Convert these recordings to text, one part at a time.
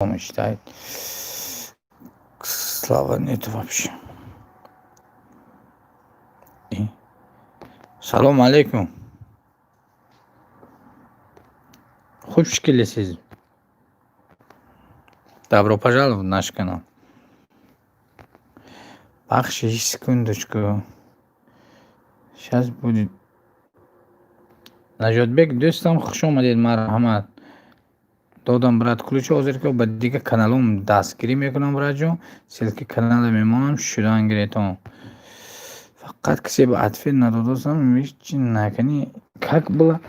Читает. Слова нет вообще. Салом алейкум. Хуш келесиз. Добро пожаловать в наш канал. Бахшиш, секундочку. Сейчас будет. Наҷотбек дӯстам, хуш омадед, марҳамат. Додам, брат, ключ ҳозир ки ба дигар каналом дастгирӣ мекунам, братҷон. Ссылки канала мемонам, шудан гиретон. Фақат касе ба ответ надодосам, ҳеҷ накани. Как было?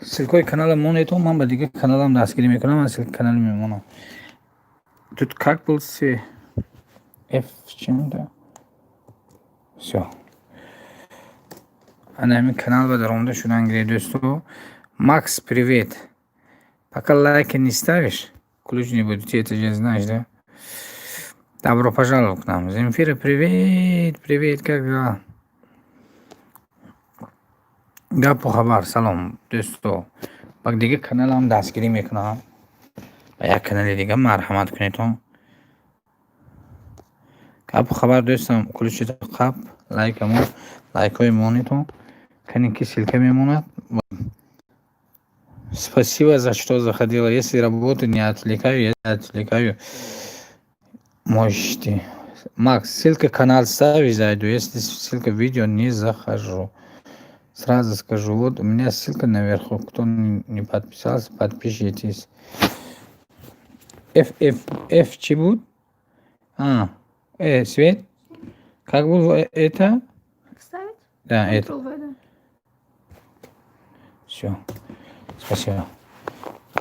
Ссылкаи канала монетон, ман ба дигар каналам дастгирӣ мекунам, ман ссылки канала мемонам. Тут как был с F чем-то? Всё. Ана ҳамин канал ба даромада шудан гиред, дӯсто. Макс, привет. Пока лайки не ставишь, ключ не будет, ты это же знаешь, да? Добро пожаловать к нам. Земфира, привет, привет, как дела? Гапу хабар, салом, дӯсто. Ба дигар каналам дастгирӣ мекунам. Ба як канали дига марҳамат кунедон. Гапу хабар, дӯстам, ключито қап, лайкамо, лайкҳои монетон. Кане ки ссылка мемонад. Спасибо за что заходила. Если работу не отвлекаю, я отвлекаю. Можете. Макс, ссылка канал ставишь, зайду. Если ссылка видео, не захожу. Сразу скажу, вот у меня ссылка наверху. Кто не подписался, подпишитесь. F, F, F чи будет? А, Свет? Как было это? Ставить? Да, это. Ctrl V, да. Всё. Спасибо.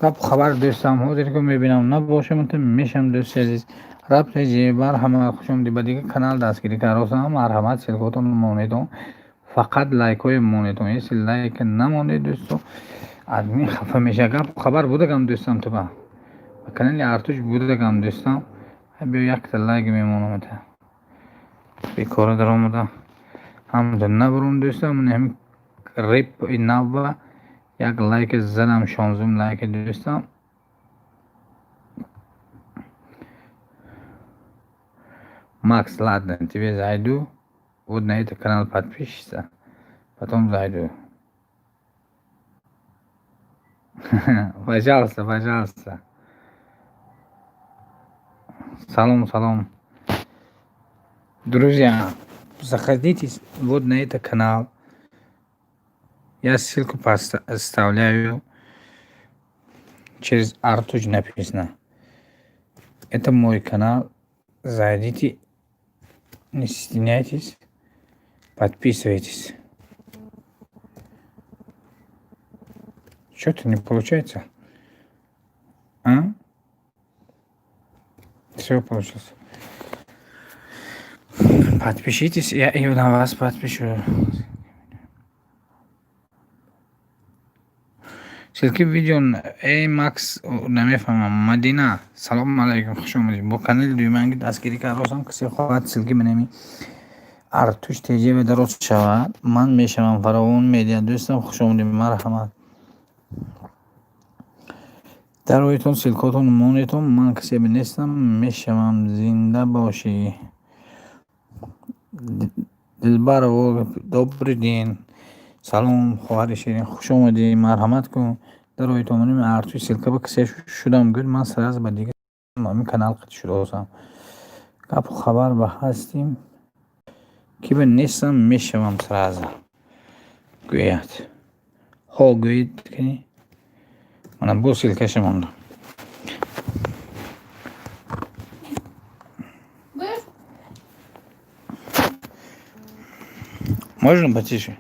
Гапу хабар, дӯстам, ҳозир ки мебинам, набошам, мешам, дӯсти азиз. Рабтеҷи марҳамат, хуш омадӣ ба дигар канал дастгирӣ каросам, марҳамат, ссылкотон монедон. Фақат лайкҳои монедон. Если лайк намонед, дӯсто, админ хафа мешавад. Гапу хабар будагам, дӯстам, туба. Ба канали Артуш будагам, дӯстам. Биё, якта лайк мемонам та. Бекора даромада. Ҳамда набурум, дӯстам, ҳамин реп навба як лайк задам, 16-ум лайк, дӯстам. Макс, ладно, тебе зайду. Вот на этот канал подпишешься, потом зайду. Пожалуйста, пожалуйста. Салом, салом. Друзья, заходите вот на этот канал. Я ссылку оставляю. Через Артуч написано. Это мой канал. Зайдите, не стесняйтесь, подписывайтесь. Что-то не получается? А? Все получилось. Подпишитесь, я и на вас подпишу. Ссылки видео, эй, Макс, намефаҳмам. Мадина, салом алайкум, хуш омадед. Бо канали дуюманги дастгирӣ кардосам, касе хоҳад ссылки менами Артуш ТЖ дароз шавад, ман мешавам фаровон медиа. Дӯстам, хуш омадед, марҳамат. Дароитон, ссылкотон монетон, ман касе нестам, мешавам, зинда бошӣ. Дилбарова, добрый день. Салом, хоҳари ширин, хуш омадӣ, марҳамат кун. Дароитон, манами Артуш ссылка ба касе шудам, гӯд, ман сразу ба дигар ҳамин канал қатъ шудосам. Гапу хабар ба ҳастим, ки ба нестам, мешавам сразу. Гӯяд. Ҳо, гӯед кани. Мана бо ссылкаша мондам. Будешь? Можно потише?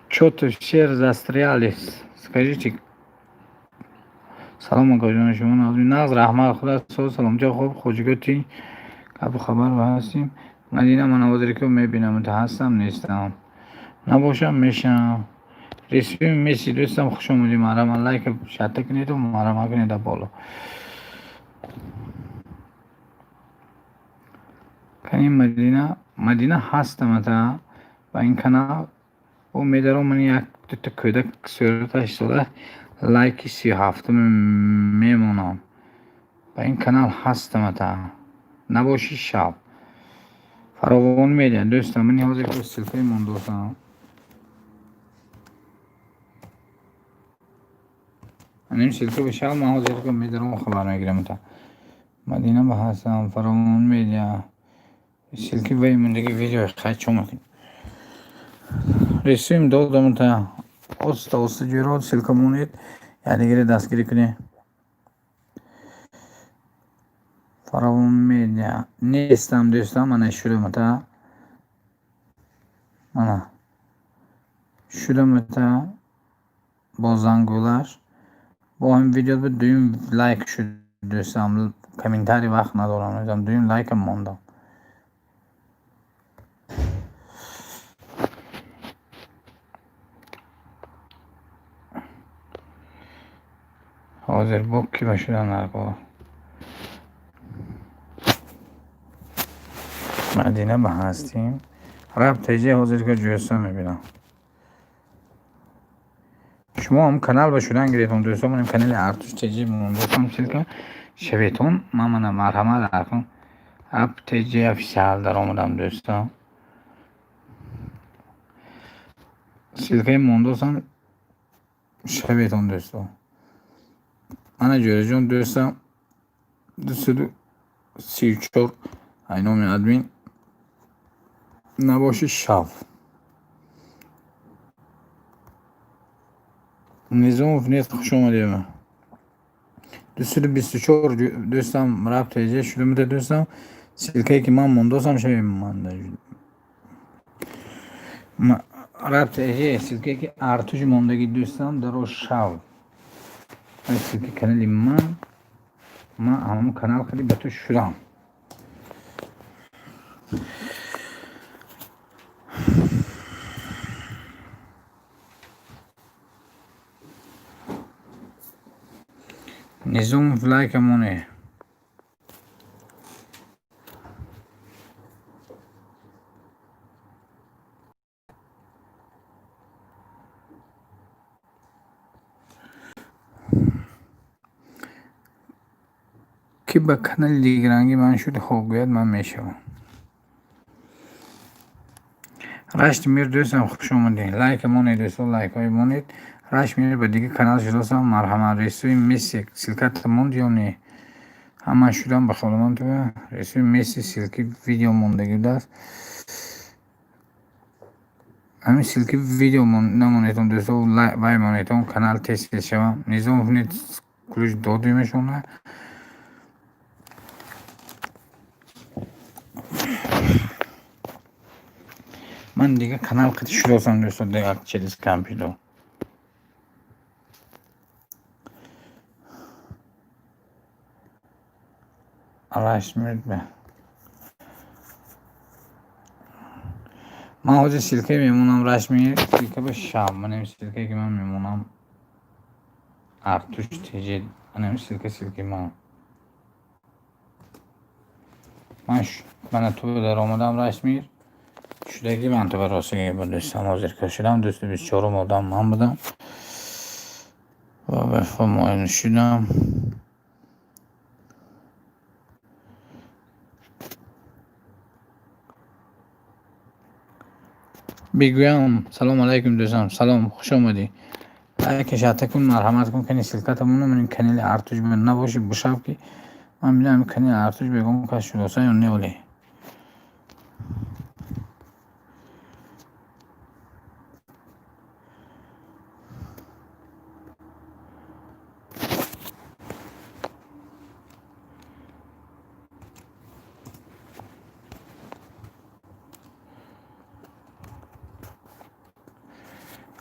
Чё-то все застрялись. Скажите, салом, акаҷон, шумо нағз, нағз, раҳмат, худо соз, саломатӣ, хуб, хоҷиго тинч, гапу хабар ба ҳастем. Мадина, ман ҳозир ки мебинам, ҳастам, нестам. Набошам, мешавам. Ресми Месси, дӯстам, хуш омадӣ, марҳамат, лайк шатта кунеду марҳамат кунед боло. Кани Мадина, Мадина ҳастам ата. Ба ин канал о медаром, ман як дута кӯдак сураташ истода, лайки 37-ум мемонам. Ба ин канал ҳастамата. Набоши шаб. Фаровон медиа дӯстам, ман ҳозир ссылкаи мондосам. Аним ссылка бишав, ман ҳозир медаром, хабар мегирам та. Мадина ба ҳастам, Фаровон медиа. Ссылки вай мондаги видео хай чо мекунем. Рисуем додам та. Оста оста ҷӯро ссылка монед, якдигаре дастгирӣ кунед. Фаровон медиа. Нестам дӯстам, мана шудам та. Мана. Шудам та бо зангулаш. Бо ҳамин видео дуюм лайк шуд дӯстам. Комментарий вақт надорам. Дуюм лайкам мондам. Ҳозир бо ки ба шудан наркор. Мадина ба ҳастем. Раб теҷе ҳозир ки ҷӯста мебинам. Шумо ҳам канал ба шудан гиретон дӯстон, манам канали Артуш теҷе мондосам ссылка шаветон. Ман мана марҳамат акун. Ап теҷе официал даромадам дӯстон. Ссылкаи мондосам шаветон дӯстон. Мана ҷӯраҷон дӯстам 234 айноми админ набоши шав. Низомов нет, хуш омадем. 224 дӯстам раб теҷе шудамита дӯстам. Ссылкае ки ман мондосам шавем ман. Раб теҷе ссылкае ки Артуш мондаги дӯстам даро шав. Ссылки канали ман, ман ҳамон канал хади ба ту шудам. Низомов лайка моне. Ки ба канали дигаранги ман шуд хоб гӯяд, ман мешавам. Рашт мир дӯстам, хуш омадед. Лайка монед дӯстон, лайкҳои монед. Рашт мир ба дигар канал шудосам, марҳамат. Рисуи Месси ссылката монд ё не? Ҳама шудам ба холамон ту. Рисуи Месси ссылки видео мондаги будааст. Ҳамин ссылки видео намонедон дӯстон, вай монедон, канал тез тез шавам. Низомов нет ключ додимешона. Ман дигар канал қати шудосам дӯстон, дигар через компютер. Рашмир. Ман ҳозир ссылкае мемонам Рашмир, ссылка ба шав. Ман ҳамин ссылкае ки ман мемонам Артуш теҷе, ман ҳамин ссылка ссылкаи ман. Ман мана ту даромадам Рашмир. Шудаги ман ту ба ростиги ба дӯстам ҳозир ка шудам, 224-ум одам ман будам. Ва ба муайян шудам. Бигӯям салом алайкум дӯстам, салом, хуш омадӣ. Лайка шата кун, марҳамат кун, кани ссылката монам, ман канали Артуш набоши бишав ки ман бинам канали Артуш бегон кас шудоса ё не оле.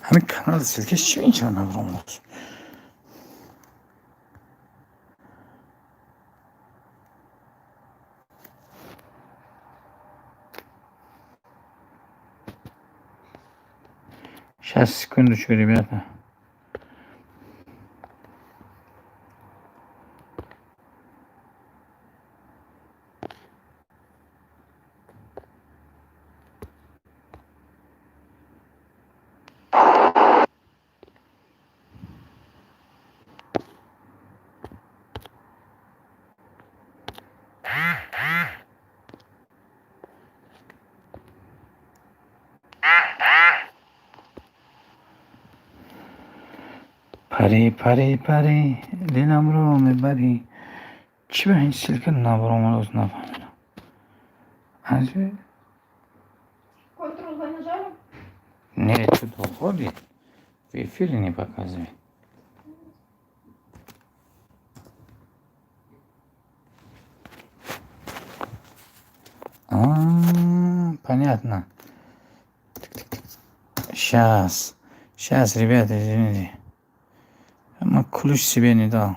Ҳамин канал ссылкаш чӣ инча набаромад? Сейчас, секундочку, ребята. Парӣ, парӣ, парӣ, диламро мебарӣ. Чӣ ба ин ссылка набаромад, нафаҳмидам. Аз Ctrl-V нажали? Нет, тут выходит. В эфире не показывает. А, понятно. Сейчас. Сейчас, ребята, извините. Я ключ себе не дал.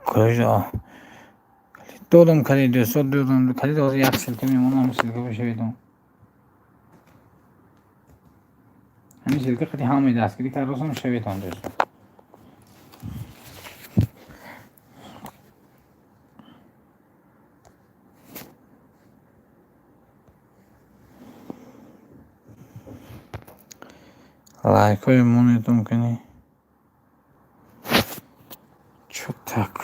Ключ дал. Додам калид, дӯстот, додам калид. Ҳозир як ссылка мемонам, ссылка бошаведам. Ҳамин ссылка қати ҳамаи дастгирӣ кардосам, шаветон, дӯстон. Лайкҳои монетон кунӣ. Чё так?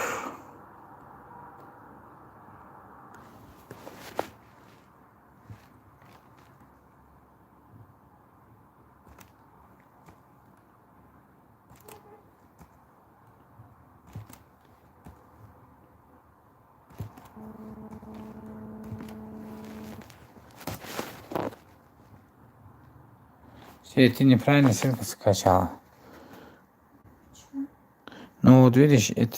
Все, ты неправильно ссылку скачала. Почему? Ну вот видишь, это,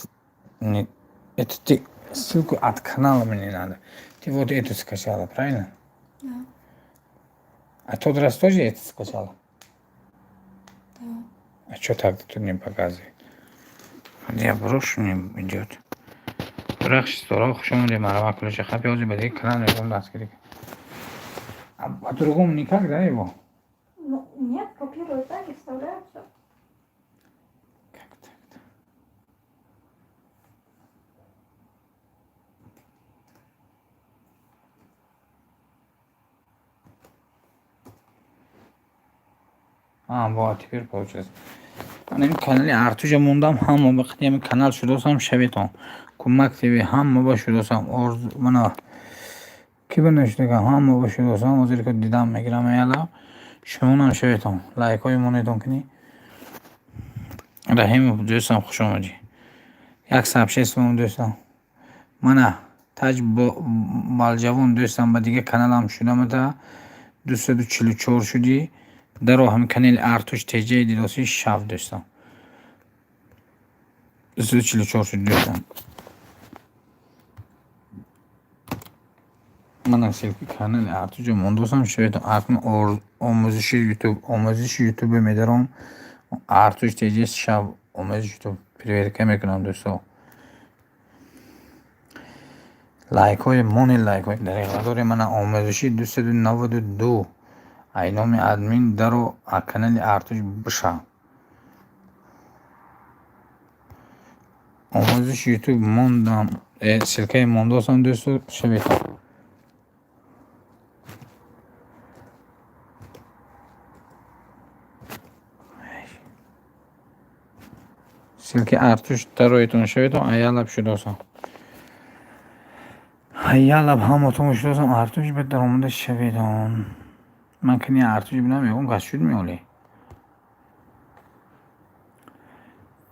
не, это ты ссылку от канала мне надо. Ты вот эту скачала, правильно? Да. А тот раз тоже это скачала? Да. А что так тут не показывает? Я брошу, не идет. Рахш сторон, хуш омадед, марҳамат, ключи хапи ҳозир ба дигар канал мегӯям дастгирӣ. А по-другому никак, да, его? Ну, нет, копирую так и вставляю все. Как так-то? А, вот, теперь получилось. Ана канали Артуҷа мондам, ҳама ба қати ҳами канал шудосам, шаветон. Кӯмак ТВ ҳама ба шудосам. Орзу мана ки ба нашудагам, ҳама ба шудосам. Ҳозир ки дидам мегирам яла. Шумонам шаветон. Лайкҳои монетон кунӣ. Раҳимов дӯстам, хуш омадӣ. Як сообществом дӯстам. Мана Таҷ Балҷавон дӯстам, ба дигар каналам шудамата. 244 шудӣ. Даро ҳами канали Артуш ТЖ дидосӣ шав, дӯстам. 244 шуд, дӯстам. Мана ссылки канали Артуҷа мондосам, шаветон. Акнун омӯзиши Ютуб, омӯзиши Ютубе медаром. Артуш ТЖ шав, омӯзиши Ютуб проверка мекунам, дӯсто. Лайкҳои мони, лайкҳои дареғ надорем. Мана омӯзиши 292 ай номи админ даро канали Артуш бишав. Омӯзиши Ютуб мондам, ссылкаи мондосам, дӯсто, шаветон. Ссылки Артуш дароитон шаветон, аялаб шудосам. Аялаб ҳамотон шудосам, Артуш ба даромада шаветон. Ман кани Артуш бинам, ягон кас шуд меоле.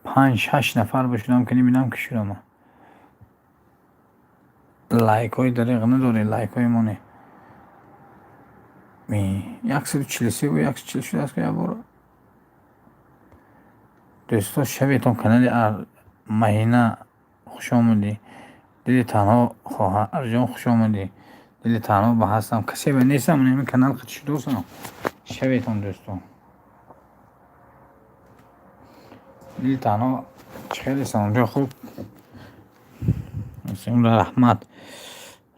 5-6 нафар бошудам, кани бинам ки шудам. Лайкҳои дареғ надорӣ, лайкҳои моне. 143 ва 140 шудааст ки якбора. Дӯсто, шаветон канали Маҳина, хуш омадӣ. Дили танҳо хоҳарҷон, хуш омадӣ. Дили танҳо ба ҳастам, касе ба нестам, ҳамин канал қати шудосам. Шаветон, дӯсто. Дили танҳо чӣ хеле онҷо хуб. Раҳмат.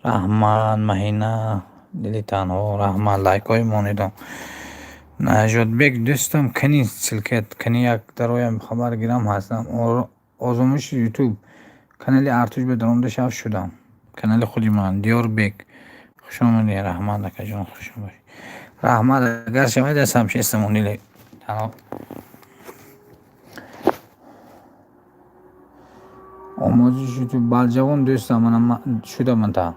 Раҳмат Маҳина, дили танҳо, раҳмат, лайкҳои монедон. Наҷотбек дӯстам, кани ссылкат, кани як дароям хабар гирам ҳастам. Озмоиши Ютуб канали Артуш ба даромада шав шудам. Канали худи ман Диёрбек. Хуш омадӣ, раҳмат акаҷон, хуш омадӣ. Раҳмат, агар шавад дастам шестам дили танҳо. Омӯзиши Ютуб Балҷавон дӯстам, мана шудам та.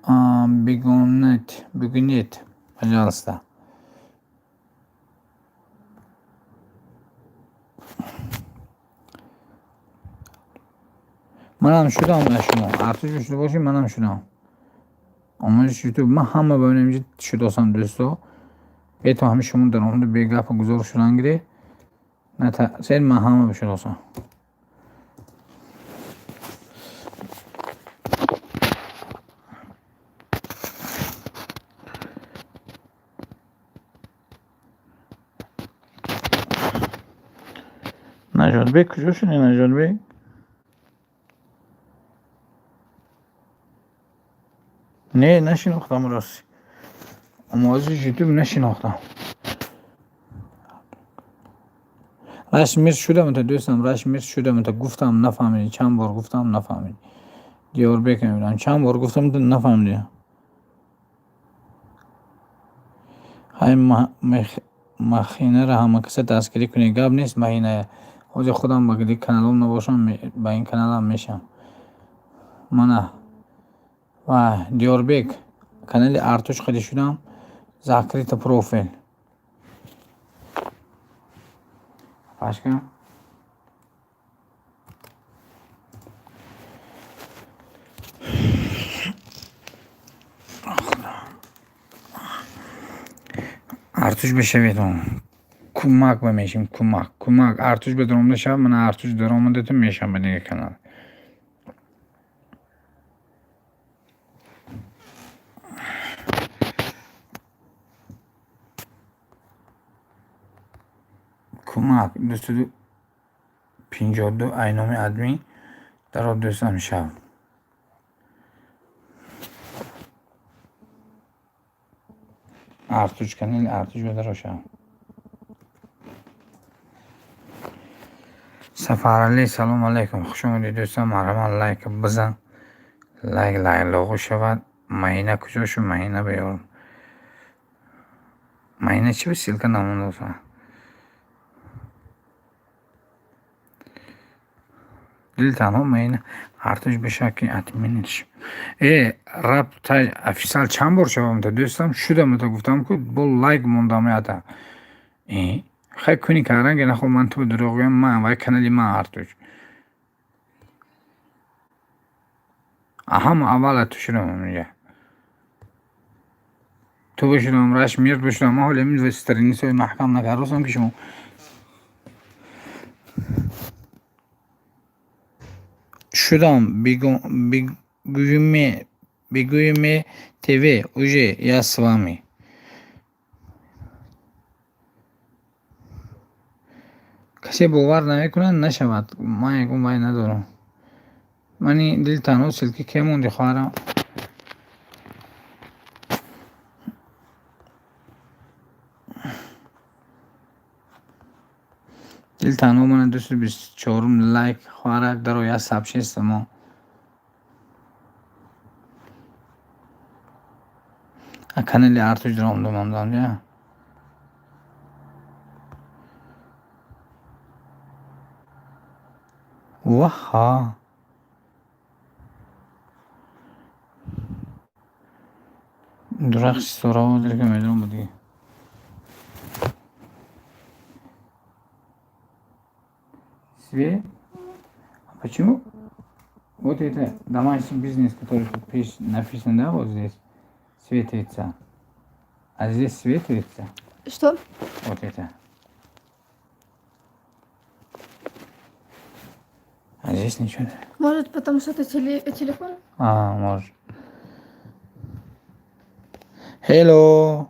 Бегунет, бегунет, пожалуйста. Манам шудам ба шумо. Артуш шуда бошед, манам шудам. Омӯзиши ютуб ман ҳама ба инҷа шудосам, дӯсто. Бето ҳами шумо даромаду бегапа гузор шудан гиред. Натарсед, ман ҳама шудосам. Наҷотбек куҷо шуди, Наҷотбек? Не, нашинохтам рости. Омӯзиши ютуб нашинохтам. Рашмир шудам та, дӯстам, Рашмир шудам та, гуфтам, нафаҳмидӣ, чанд бор гуфтам, нафаҳмидӣ. Диёрбек мебинам, чанд бор гуфтам, нафаҳмидӣ. Ҳай, махинаро ҳама каса дастгирӣ кунед, гап нест, маҳиная. Ҳозир худам ба дигар каналом набошам, ба ин каналам мешам. Мана ва Диёрбек, канали Артуш қади шудам, закрыто профил. Пашка. Артуш бишавед, кӯмак ба мешим, кӯмак, кӯмак. Артуш ба даромада шавад, мана Артуш даромадату мешам ба дигар канал. Кӯмак 252 ай номи админ даро, дӯстам, шав. Артуш, канали Артуш ба даро шав. Сафаралӣ, салом алайкум, хуш омадед, дӯстам, марҳамат, лайк бизан. Лайк лайк лоғу шавад. Маина куҷо шуд? Маина биёр. Маина чӣ ссылка намондоса? Дил танҳо маина Артуш бишавад ки админиш. Э, раб тай официал чанд бор шавам та, дӯстам, шудам та, гуфтам ку, бо лайк мондам ята. Э, хай куни кардан ки нахо ман ту дурӯғ гӯям, ман вай канали ман Артуш. Ҳама аввал ту шудам инҷа. Ту бишудам, Рашмир бишудам, ман ҳоли ҳамин страницаи маҳкам накардосам ки шумо шудам. Бигӯюме ТВ, уже я с вами. Касе бовар намекунад, нашавад. Ман ягон вай надорам. Мани дил танҳо ссылки ке монди, хоҳарам? Дил танҳо мана 224-ум лайк, хоҳарак, даро як сообщество мо. Канали Артуш даромадам мондам, я. Ваҳа. Дурахши ситораҳо дил ки медонам буд. Свет? А почему? Вот это домашний бизнес, который тут написано, да, вот здесь, светится. А здесь светится? Что? Вот это. А здесь ничего нет. Может, потому что это телефон? А, может. Hello.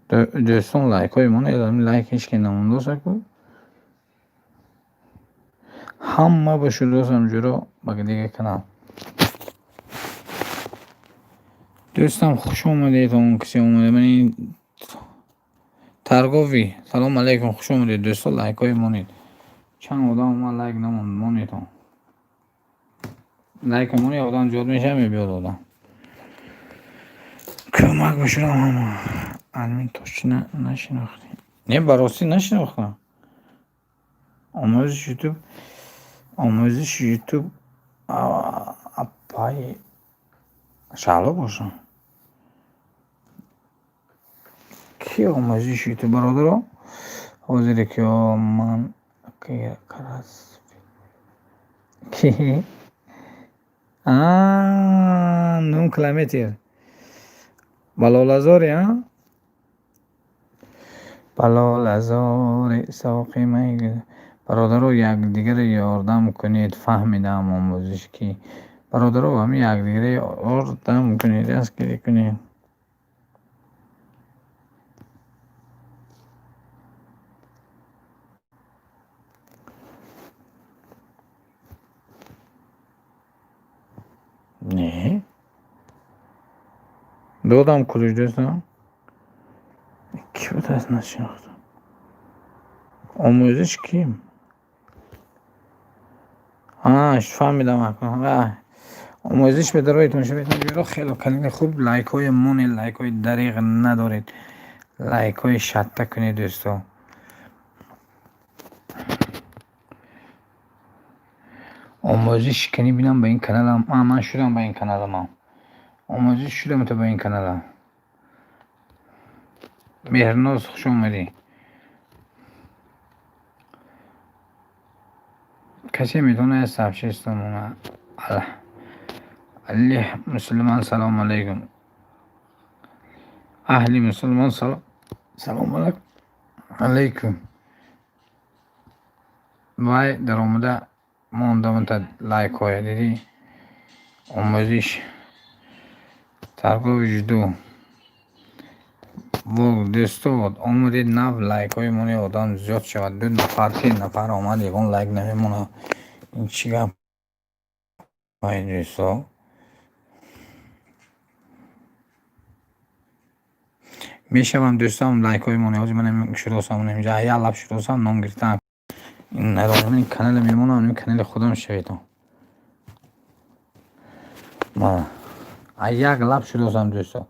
Дӯстон, лайкҳои мо лайк ҳеч ки намондосаку. Ҳама ба шудосам ҷуро ба дигар канал. Дӯстам, хуш омадед, он касе омада. Ман торговый. Салом алейкум, хуш омадед, дӯсто, лайкҳои монед. Чанд одам омад, лайк намонд, монедон. Лайк монед, одам зиёд мешавад, мебиёд одам. Кӯмак бишудам ҳама. Админ точно нашинохтӣ. Не, ба ростӣ нашинохтам. Омӯзиши ютуб, омӯзиши ютуб, апай. Шаҳло бошам. Ки омӯзиши ту, бародаро? Ҳозире ки ман ки нум километр ба Лолазоре, а? Ба Лолазори соқи май. Бародаро, якдигарро ёрдам кунед. Фаҳмидам омӯзиш ки. Бародаро, ҳамин якдигарро ёрдам кунед, дастгирӣ кунед. Не? Додам ключ, дӯстам. Ки будааст, нашинохтам. Омӯзиш кӣ? Фаҳмидам. Омӯзиш бедарои тамошобинон ҷӯро хело канали хуб, лайкҳои монед, лайкҳои дариғ надоред. Лайкҳои шатта кунед, дӯсто. Омӯзиш кани бинам ба ин каналам. Ман шудам ба ин каналамам. Омӯзиш шудам то ба ин каналам. Меҳрноз, хуш омадӣ. Касе метавонад сообщество монад? Аллеҳ мусулман, салому алайкум. Аҳли мусулмон, салому алайкум. Вай даромада мондам та лайкҳоя дидӣ? Омӯзиш торговый жду. Волк, дӯсто, омадед нав, лайкҳои мони одам зиёд шавад. Ду нафар, се нафар омад, ягон лайк намемонад. Ин чӣ гап, ай дӯсто? Мешавам, дӯстам, лайкҳои мони. Ҳозир ман шудосам, инҷа як лаб шудосам, ном гирифтам. Ин надонам, ин канале мемонам, ин канали худам шаведам. Мана. Як лаб шудосам, дӯсто.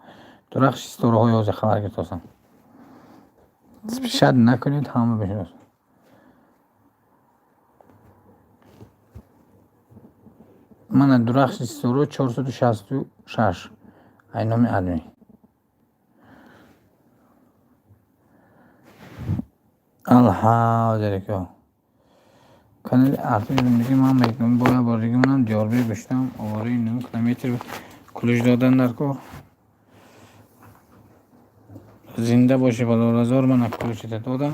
Дурахши ситораҳои ҳозир хабар гирифтосам. Спешать накунед, ҳама бишиносанд. Мана дурахши ситораҳо 466. Ай номи админ. Алҳа, канали Артур зиндагӣ ман мекунам. Боя бор дига манам Диёрбек гӯштам, овораи нум километр ключ додан дар кор. Зинда бошӣ, Балолазор, мана ключата додам.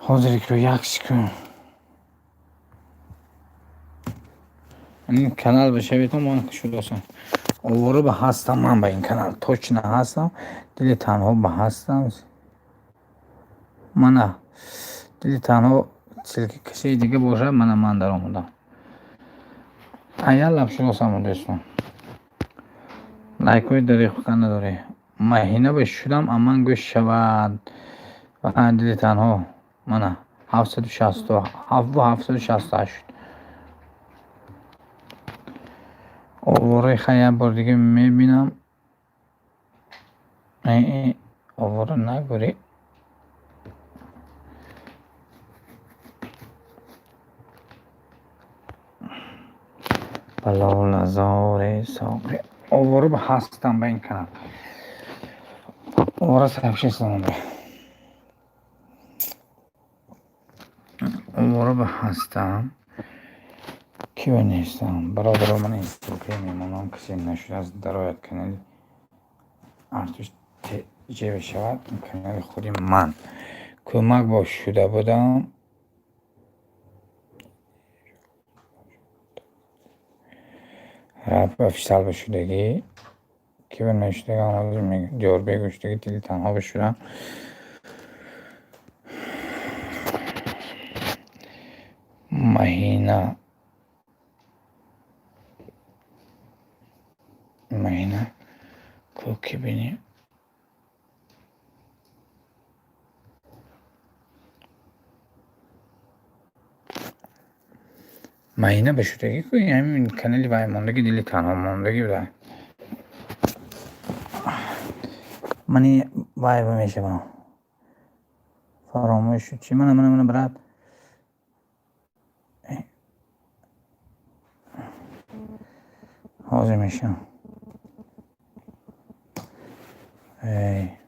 Ҳозир ки як секунд. Ин канал бишаведам, ман шудосам. Овора ба ҳастам ман ба ин канал. Точно ҳастам. Дили танҳо ба ҳастам. Мана дили танҳо ссылки касе дига бошад, мана ман даромадам. Ая лаб шудосам, дӯстон. Лайкҳои дариқ надорӣ. Маҳина ба шудам, аман гӯш шавад. Ва дили танҳо мана 767 768. Овораи хай як бор дига мебинам. Овора нагӯрӣ. Балолазори соқи. Овора ба ҳастам ба ин канал. Овора сообщество монда. Овора ба ҳастам. Ки ба нестам? Бародаро, ман ин ссылкаи мемонам, касе нашудааст дарояд канали Артуш ТЖ бишавад, ин канали худи ман. Кӯмак бо шуда будам. Раб офисал ба шудагӣ. Ки ба нашудагам, ҳозир мегӯям. Диёрбек гӯштагӣ, дили танҳо ба шудам. Маҳина. Маҳина. Ко ки бинем. Маҳина ба шудагӣ ку ҳамин канали вай мондагӣ, дили танҳо мондагӣ буда. Мани вай ба мешавам. Фаромӯш шуд чӣ? Мана, мана, мана, брат. Ҳозир мешавам. Эй.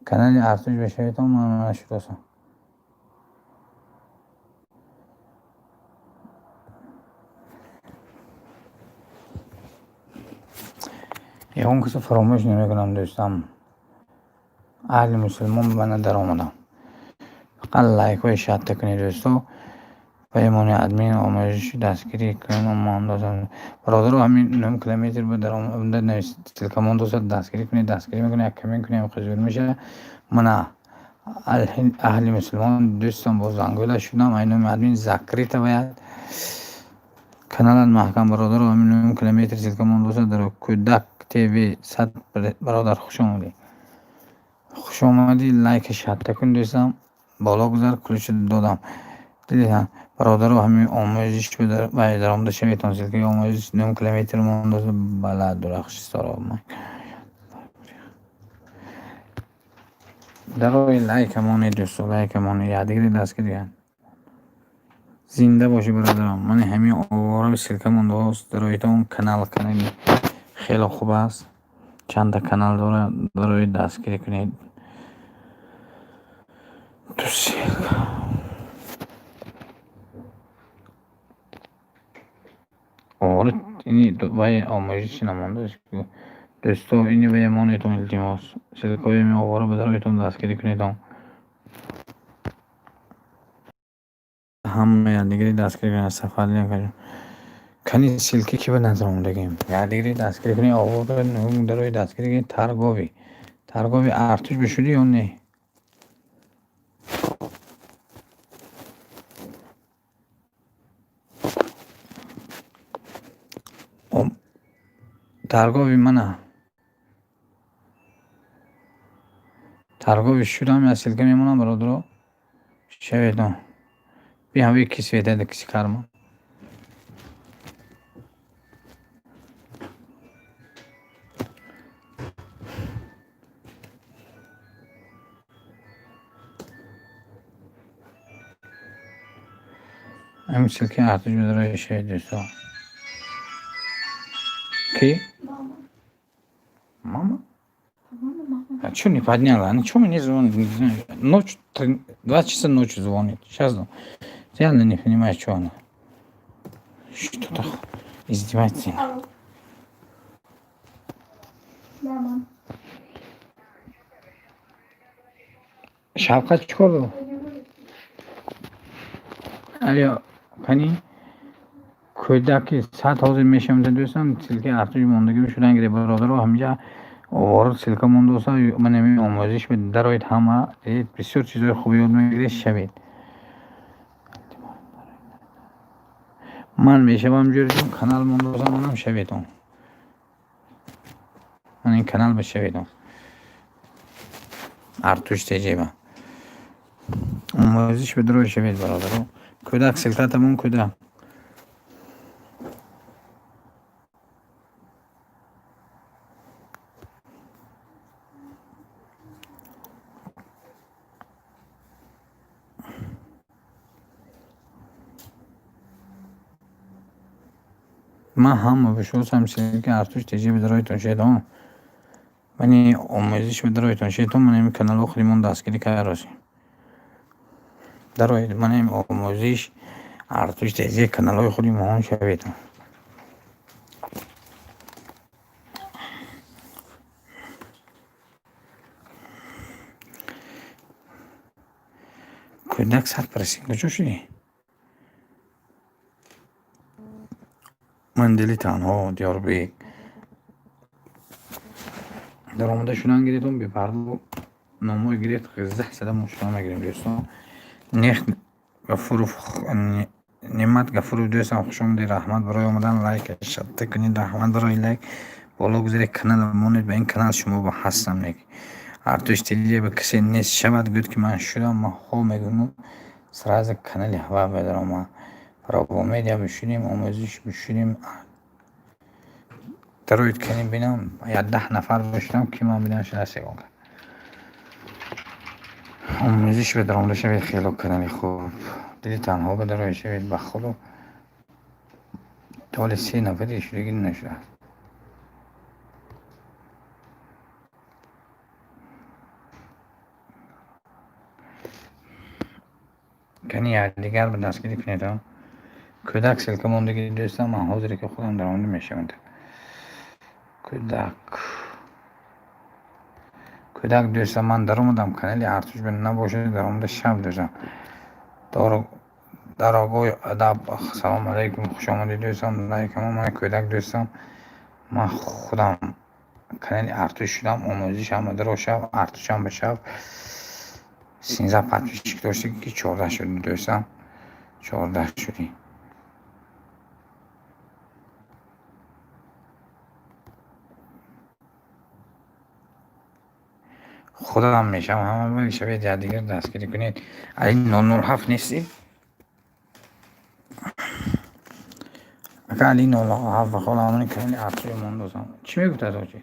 Канали Артуш бешаведон, ман нашудосам. Ягон касо фаромӯш намекунам, дӯстам. Аҳли мусулмон ба мана даромадам. Фақат лайкҳои шадта кунед, дӯсто. Ба имони админ омӯзиши дастгирӣ кунем мондозам. Бародаро, ҳамин 9 километр ба даромада ссылка мондозад, дастгирӣ кунед, дастгирӣ мекунед, як коммент кунед, хузур мешавад. Мана аҳли мусулмон дӯстам бо зангӯла шудам, ай номи админ закрыто бояд. Каналат маҳкам, бародаро, ҳамин 9 километр ссылка мондозад дар Кӯдак ТВ 100. Бародар, хуш омадӣ. Хуш омадӣ, лайка шадта кун, дӯстам. Боло гузар, ключ додам. Дидед, бародаро, ҳамин омӯзиш даромада шаветон, ссылкаи омӯзиш 9 километр мондозад бала дурахши ситора. Дарои лайка монед, дӯсто, лайка монед, якдигари дастгирӣ кунед. Зинда бошед, бародарам. Мани ҳамин овора ссылка мондааст дароитон канал, канали хеле хуб аст. Чанда канал дорад, дарои дастгирӣ кунед. Ду ссылка. Овора ини вай омӯзиши намондааст. Дӯсто, ини вая монедон, илтимос. Ссылкаҳои ҳамин овора ба дароитон дастгирӣ кунедон. Ҳама якдигари дастгирӣ кунед, сафар кани ссылки ки ба назар омадагем. Якдигари дастгирӣ кунед, овора дарои дастгирӣ кунед, торговый. Торговый Артуш бишудӣ ё не? Торговый мана. Торговый шудам, я ссылка мемонам, бародаро. Шаведон. Би ҳамаи ки светада киси карма. Ҳамин ссылкаи Артуш барои шавед, дӯсто. Ки? Мама. Мама? По-моему, мама. А чё не подняла? Она чё мне звонит? Не знаю. Ночь, 2 часа ночи звонит. Сейчас, ну, реально не понимаю, что она. Что-то издевается. Алло. Мама. Шавқат чӣ кор дорад? Алё, кани? Кӯдаки сад ҳозир мешавам, дӯстам, ссылкаи Артуш мондагӣ шудан гиред, бародаро, ҳаминҷа овора ссылка мондааст, ман ҳамин омӯзиш дароед ҳама, бисёр чизҳои хуб ёд мегиред, шавед. Ман мешавам ҷӯрҷон, канал мондааст, манам шаведон. Ман ин канал ба шаведон. Артуш теҷеба. Омӯзиш ба дарои шавед, бародаро. Кӯдак ссылка тамом, кӯдак. Ман ҳама бишосам ссылкаи Артуш теҷеба дароитон шедон. Мани омӯзиш ба дароитон шедон, ман ҳамин каналҳо худимон дастгирӣ карда. Дароед, ман ҳамин омӯзиш Артуш теҷе каналҳои худи моҳон шавед. Кӯдак 100% куҷо шудӣ? Ман дили танҳо, Диёрбек. Даромада шудан гиредон, бепарво номҳои гиред, ғиззах зада мо шудан мегирем, дӯстон. Нех Гафуров, Неъмат Гафуров, дӯстам, хуш омадед, раҳмат барои омадан, лайк шадта кунед, раҳмат барои лайк. Боло гузаред, канал монед, ба ин канал шумо ба ҳастам нек. Артуш теҷе ба касе нест шавад, гӯяд ки ман шудам, ман хо мегӯям, сразу канали ҳава медаромад. Право медиа бишудем, омӯзиш бишудем. Дароед кани бинам, я 10 нафар бошидам, ки ман бинам шуда сегон кард. Омӯзиш ба даромада шавед, хело канали хуб. Дили танҳо ба дарои шавед, ба худо толи се нафари шудагӣ нашудааст. Кани якдигар ба дастгирӣ кунед. Кӯдак ссылка мондагӣ дӯстам, ман ҳозире ки худам даромада мешавам. Кӯдак, кӯдак дӯстам, ман даромадам канали Артуш набошад, даромада шав дӯстам. Дорогой адаб, салом алейкум, хуш омадед дӯстам, лайкам ман кӯдак дӯстам, ман худам канали Артуш шудам, омӯзиш ҳама даро шав, Артушам ба шав. 13 подписчик дошти ки 14 шуди дӯстам, 14 шудӣ. Худам мешавам, ҳама шавед, якдигар дастгирӣ кунед. Али 007 нестӣ? Ака Али 007 ба хола ҳамони канали Артури мондозам. Чӣ мегуфтад ҳоҷи?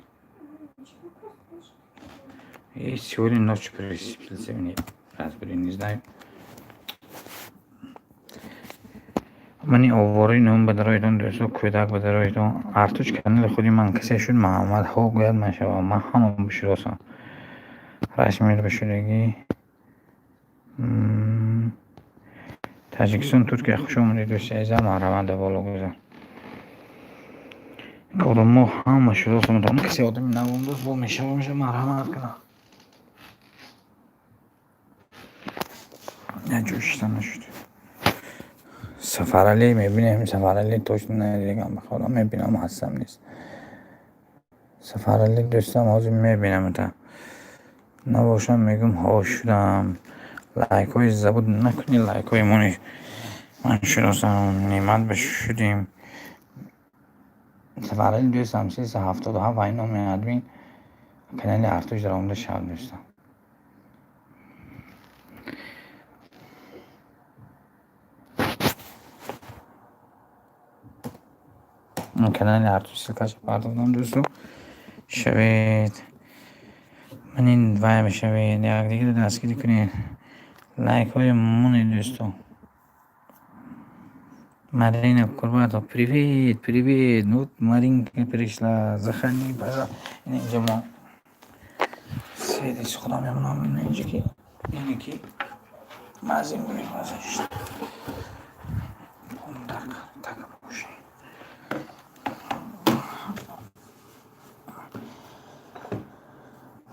И сегодня ночью присыпался мне, разбери, не знаю. Мани овораи ном ба дароитон дӯсто, кӯдак ба дароитон. Артуш канали худи ман касе шуд, Муҳаммад ҳо гӯяд ман шавам. Ман ҳама бишиносам. Рашмир ба шудагӣ. Таҷикистон, Туркия, хуш омадед дӯсти азизам, марҳамат дар боло гузар. Мо ҳама шиносам, касе одами навомдост бо мешава меша марҳамат кунам. Як ҷо шиштан нашуд. Сафаралӣ мебинем, Сафаралӣ точно надидагам, ба худо мебинам, ҳастам нест. Сафаралӣ дӯстам, ҳозир мебинам та. Набошам мегӯм ҳо шудам. Лайкҳои забуд накунӣ, лайкҳои мони ман шиносам, неъмат ба шудем. Сафаралӣ дӯстам, 377 ай номи админ канали Артуш даромада шав дӯстам. Канали Артуш ссылкаша пардохтам дӯсто. Шавед. Манин вай бишавед, якдигарро дастгирӣ кунед. Лайкҳои монед дӯсто. Марина Курбатова, привет, привет. Вот Маринка пришла. Заходи, пожалуйста. Инҷа мо седис худам мемонам инҷа ки яъне ки мазим гӯем мазаш. Так боши.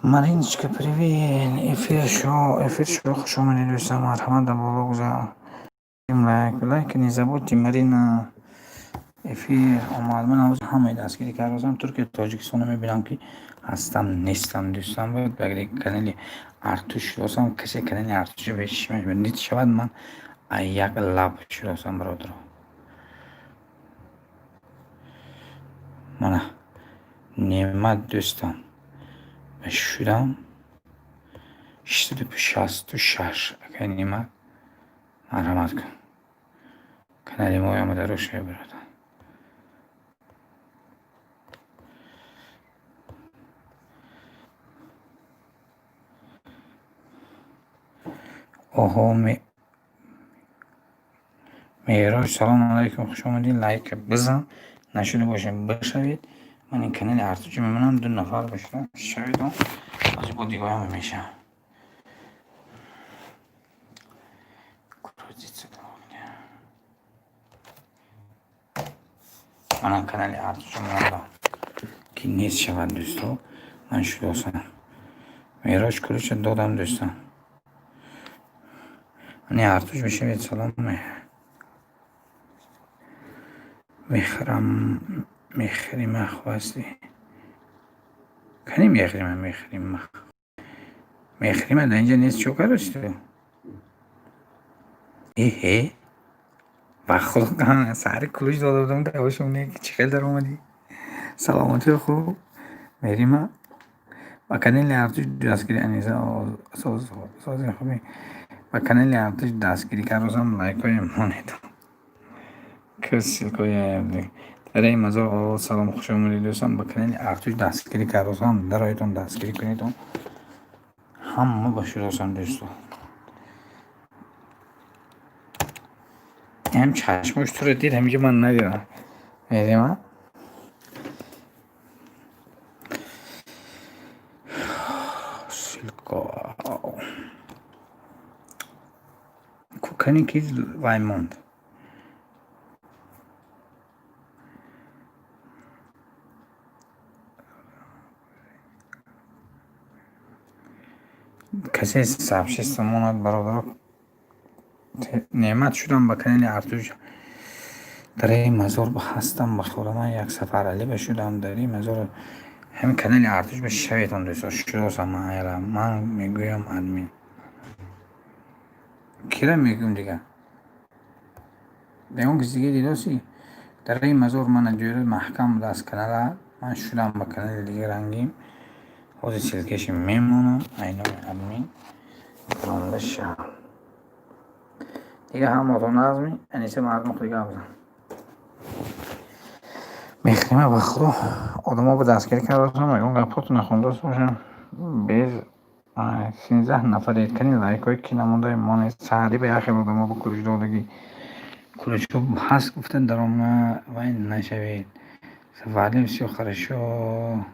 Мариночка, привет. Эфир шоу, эфир шоу, хуш омадед дӯстам, марҳамат дар боло гузар. Лайк, лайк не забудьте, Марина. Эфир омад. Ман ҳозир ҳамаи дастгирӣ кардам. Туркия, Тоҷикистонро мебинам ки ҳастам, нестам дӯстам. Бояд ба канали Артуш шиносам, касе канали Артуш дид шавад, ман як лаб шиносам, бародаро. Мана неъмат дӯстам. Ба шудам 666 акай неъмат, марҳамат кун. Канали мо омада рӯшай, бародар. Оҳо, Меҳроҷ, салом алайкум, хуш омадед. Лайк бизан, нашуда бошед, бишавед. Ман ин канали Артучи мемонам, ду нафар бошад, шавед, ҳозир бо дигоям мешавам. Мана канали Артучи мондам ки нест шавад дӯсто, ман шудосам. Меҳроҷ кулича додам дӯстам. Мани Артуш бишавед, салом. Мехрам, Мехрима хостӣ. Кани Мехрима, Мехрима. Мехрима дар инҷа нест, чо кардости ту? Эҳе. Ба худо сари кулуш дода будам, давошам не, чӣ хел даромадӣ? Саломатӣ хуб. Мехрима. Ба канали Артуш дастгирӣ Аниса сози хубӣ. Ба канали Артуш дастгирӣ кардосам, лайкҳои монед. Ссылкаи дараи мазор овоз, салом, хуш омадед дӯстам. Ба канали Артуш дастгирӣ кардосам, дароятон дастгирӣ кунед. Ҳама ба шиносам дӯсто. Ҳам чашмош туро дид, ҳаминҷо ман надидам. Медима? Ссылка. Кукани ки вай монд. Касе сообщество монад, бародаро, неъмат шудам ба канали Артуш. Дар ин мазор ҳастам, ба худо, ман як Сафаралиба шудам дар ин мазор. Ҳамин канали Артуш ба шаветон, дӯсто, шудосам ман айра. Ман мегӯям, админ. Кира мегӯям дигар? Ягон кис дига дидосӣ? Дар ин мазор мана ҷӯра маҳкам будааст канала. Ман шудам ба канали дига рангим. Ҳозир ссылкаши мемонам, айноми админ. Ронда шав. Дига ҳаматон назми, Аниса мардум дига абзан. Мехрима, ба худо, одамо ба дастгирӣ кардасам, ягон гапҳото нахондааст бошам. Без 13 нафаред, кани лайкҳои ки намондаи монед. Саҳарӣ ба як хел одамо ба кулуч додагӣ. Кулучҳо ҳаст гуфта дарома вай нашавед. Сафаралиев, всё хорошо.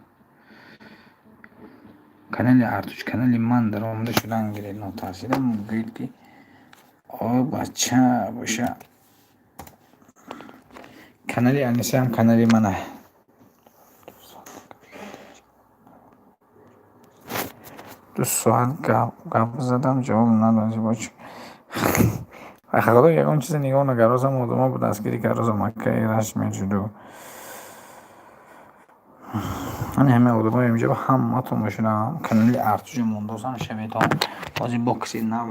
Канали Артуш, канали ман даромада шудан гиред, нотарсида гӯед ки о бача боша. Канали Анисаам канали мана. 2 соат гап задам, ҷавоб надод. Боч. Ба худо, ягон чизе нигоҳ накардосам, одамо ба дастгирӣ кардосам, акаи рашд мешуду. Ани ҳамаи одамои инҷо ҳаматон бошудам. Канали Артуша мондосам, шаветон. Ҳозир бо киси нав.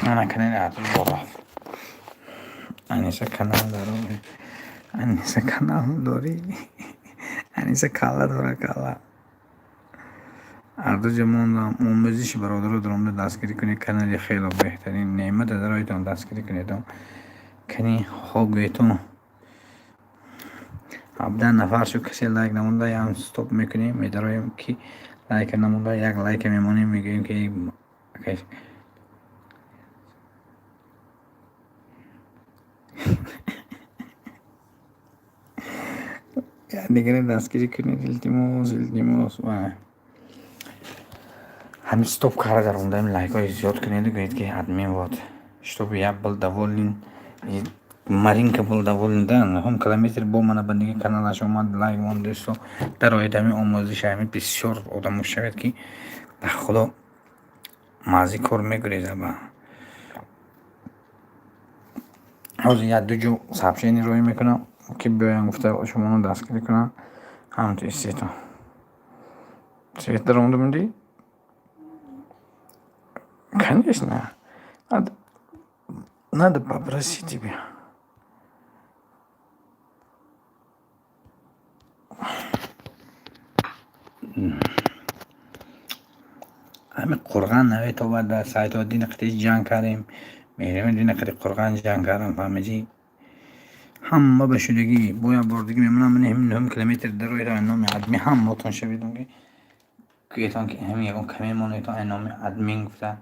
Ана канали Артуш бо рафт. Аниса канал дорӣ. Аниса канал дорӣ. Аниса калла дора, калла. Артуша мондам. Омӯзиши бародаро даромада дастгирӣ кунед. Канали хело беҳтарин. Неъмата дароитон дастгирӣ кунед. Кани хо гӯетон. 17 нафар шуд, касе лайк намонда, ям стоп мекунем, медароем ки лайка намонда, як лайка мемонем, мегӯем ки дигаре дастгирӣ кунед, илтимос, илтимос. Ҳамин стоп карда даромдаем, лайкҳои зиёд кунеду гӯед ки админ, вот, чтобы я был доволен, Маринка был доволен, да, нӯҳум километр бо мана ба дига каналаш омад, лайк мон, дӯсто, дароед ҳамин омӯзиш, ҳамин бисёр одамо шавед ки ба худо мази кор мегуреза ба. Ҳозир як ду ҷо сообщение роҳӣ мекунам ки биёям гуфта шуморо дастгирӣ кунам. Ҳамту истето. Свет даромада будӣ? Конечно. Надо попросить тебя. Ҳамин қурған наметобад дар сайтҳо, дини қити ҷанг кардем. Меҳрими дини қити қурған ҷанг кардам, фаҳмидӣ? Ҳама ба шудагӣ, бо як бор дига мемонам, ман ҳамин нӯҳум километр дароедам, номи админ ҳамаотон шаведам ки гӯетон ки ҳамин ягон каме монедон, ай номи админ гуфта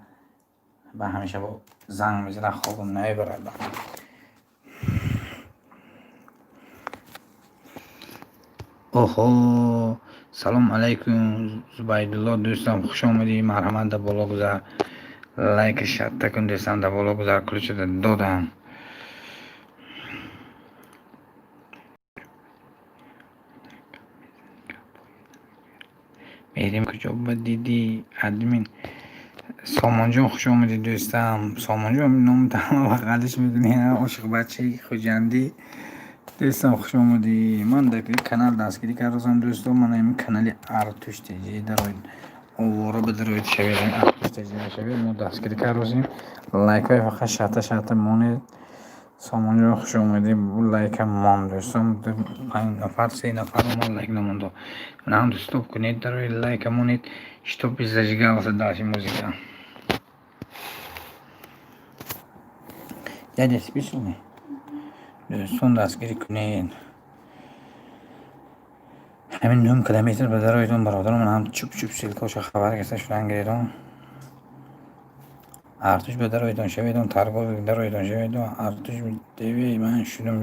ба ҳамеша бо занг мезанад, хобам намебарад. Оҳо, салом алайкум, Зубайдулло дӯстам, хуш омадӣ, марҳамат, дар боло гузар. Лайка шатта кун, дӯстам, дар боло гузар, ключата додам. Меҳрим куҷо ба дидӣ, админ? Сомонҷон, хуш омадӣ, дӯстам. Сомонҷон, номи ҳама вақт ғалиш мекунӣ, ошиқбачаи хуҷандӣ. Дӯстам, хуш омадӣ. Ман дар канал дастгирӣ кардасам, дӯсто, ман ҳамин канали Артуш ТЖ дароед. Овора ба дароед шавед, Артуш ТЖ шавед, мо дастгирӣ кардасем. Лайкҳои фақат шатта шатта монед. Сомонҷон, хуш омадӣ. Лайка мон, дӯстон. Панҷ нафар, се нафар омад, лайк намондо. Ҳам стоп кунед, дароед, лайка монед, чтобы зажигался дальше музыка. Дядя, спишь ли? Дӯстон, дастгирӣ кунед. Ҳамин нӯҳум километр ба дароедон, бародарон, ман ҳам чуп чуп ссылкаҳоша хабар гирифта шудан гиредон. Артуш ба дароитон шаведон, торговый дароитон шаведон. Артуш ТВ ман шудам.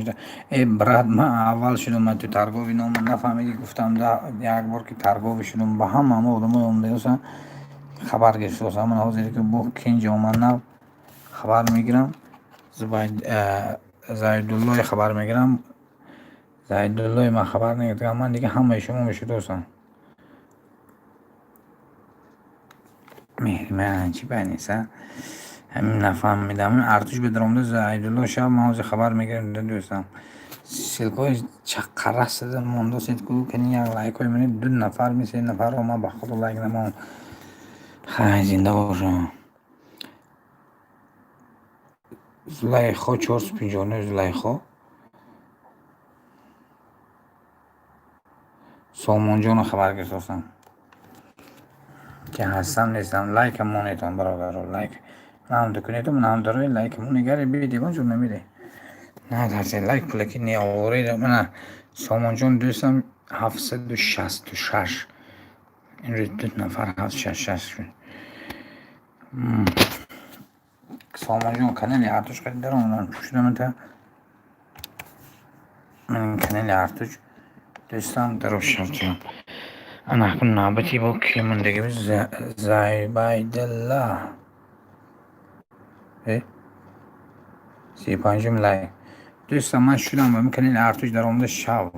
Э, брат, ман аввал шудам, ман ту торговый нома нафаҳмидӣ, гуфтам да як бор ки торговый шудам, ба ҳама ҳама одамои омдаёсан хабар гирифтосам. Ман ҳозир ки бо кенҷа омад нав хабар мегирам. Зайдуллои хабар мегирам. Зайдуллои ман хабар нагирифтам, ман дига ҳамаи шумо мешудосам. Меҳриман чӣ байниса? Ҳамин нафаҳмидам. Артуш ба даромада Зайдулло шаб ман ҳозир хабар мегирам, дӯстам. Ссылкаҳои чаққарас зада мондосед ку, кани як лайкҳои мани ду нафар ми се нафарро ман ба худо лайк намонд. Хай, зинда бошам. Зулайхо 459 Зулайхо. Сомонҷонро хабар гирифтосам. Ки ҳастам нестам, лайкам монетон, бародаро, лайк. Ман ҳам кунедум, ман ҳам дарои лайк монигаре бидибон ҷур намеде. На тарсе лайк пулаки не овореда. Мана Сомонҷон дӯстам 766. Имрӯз ду нафар 766 шуд. Сомонҷон канали Артуш қади даромадам шудам та. Ман канали Артуш дӯстам даро шавчам. Ана акун навбати бо ки мондагӣ Зайбайдилла. Э? 35-ум лайк. Дӯстам, ман шудам ба канали Артуш даромада шав.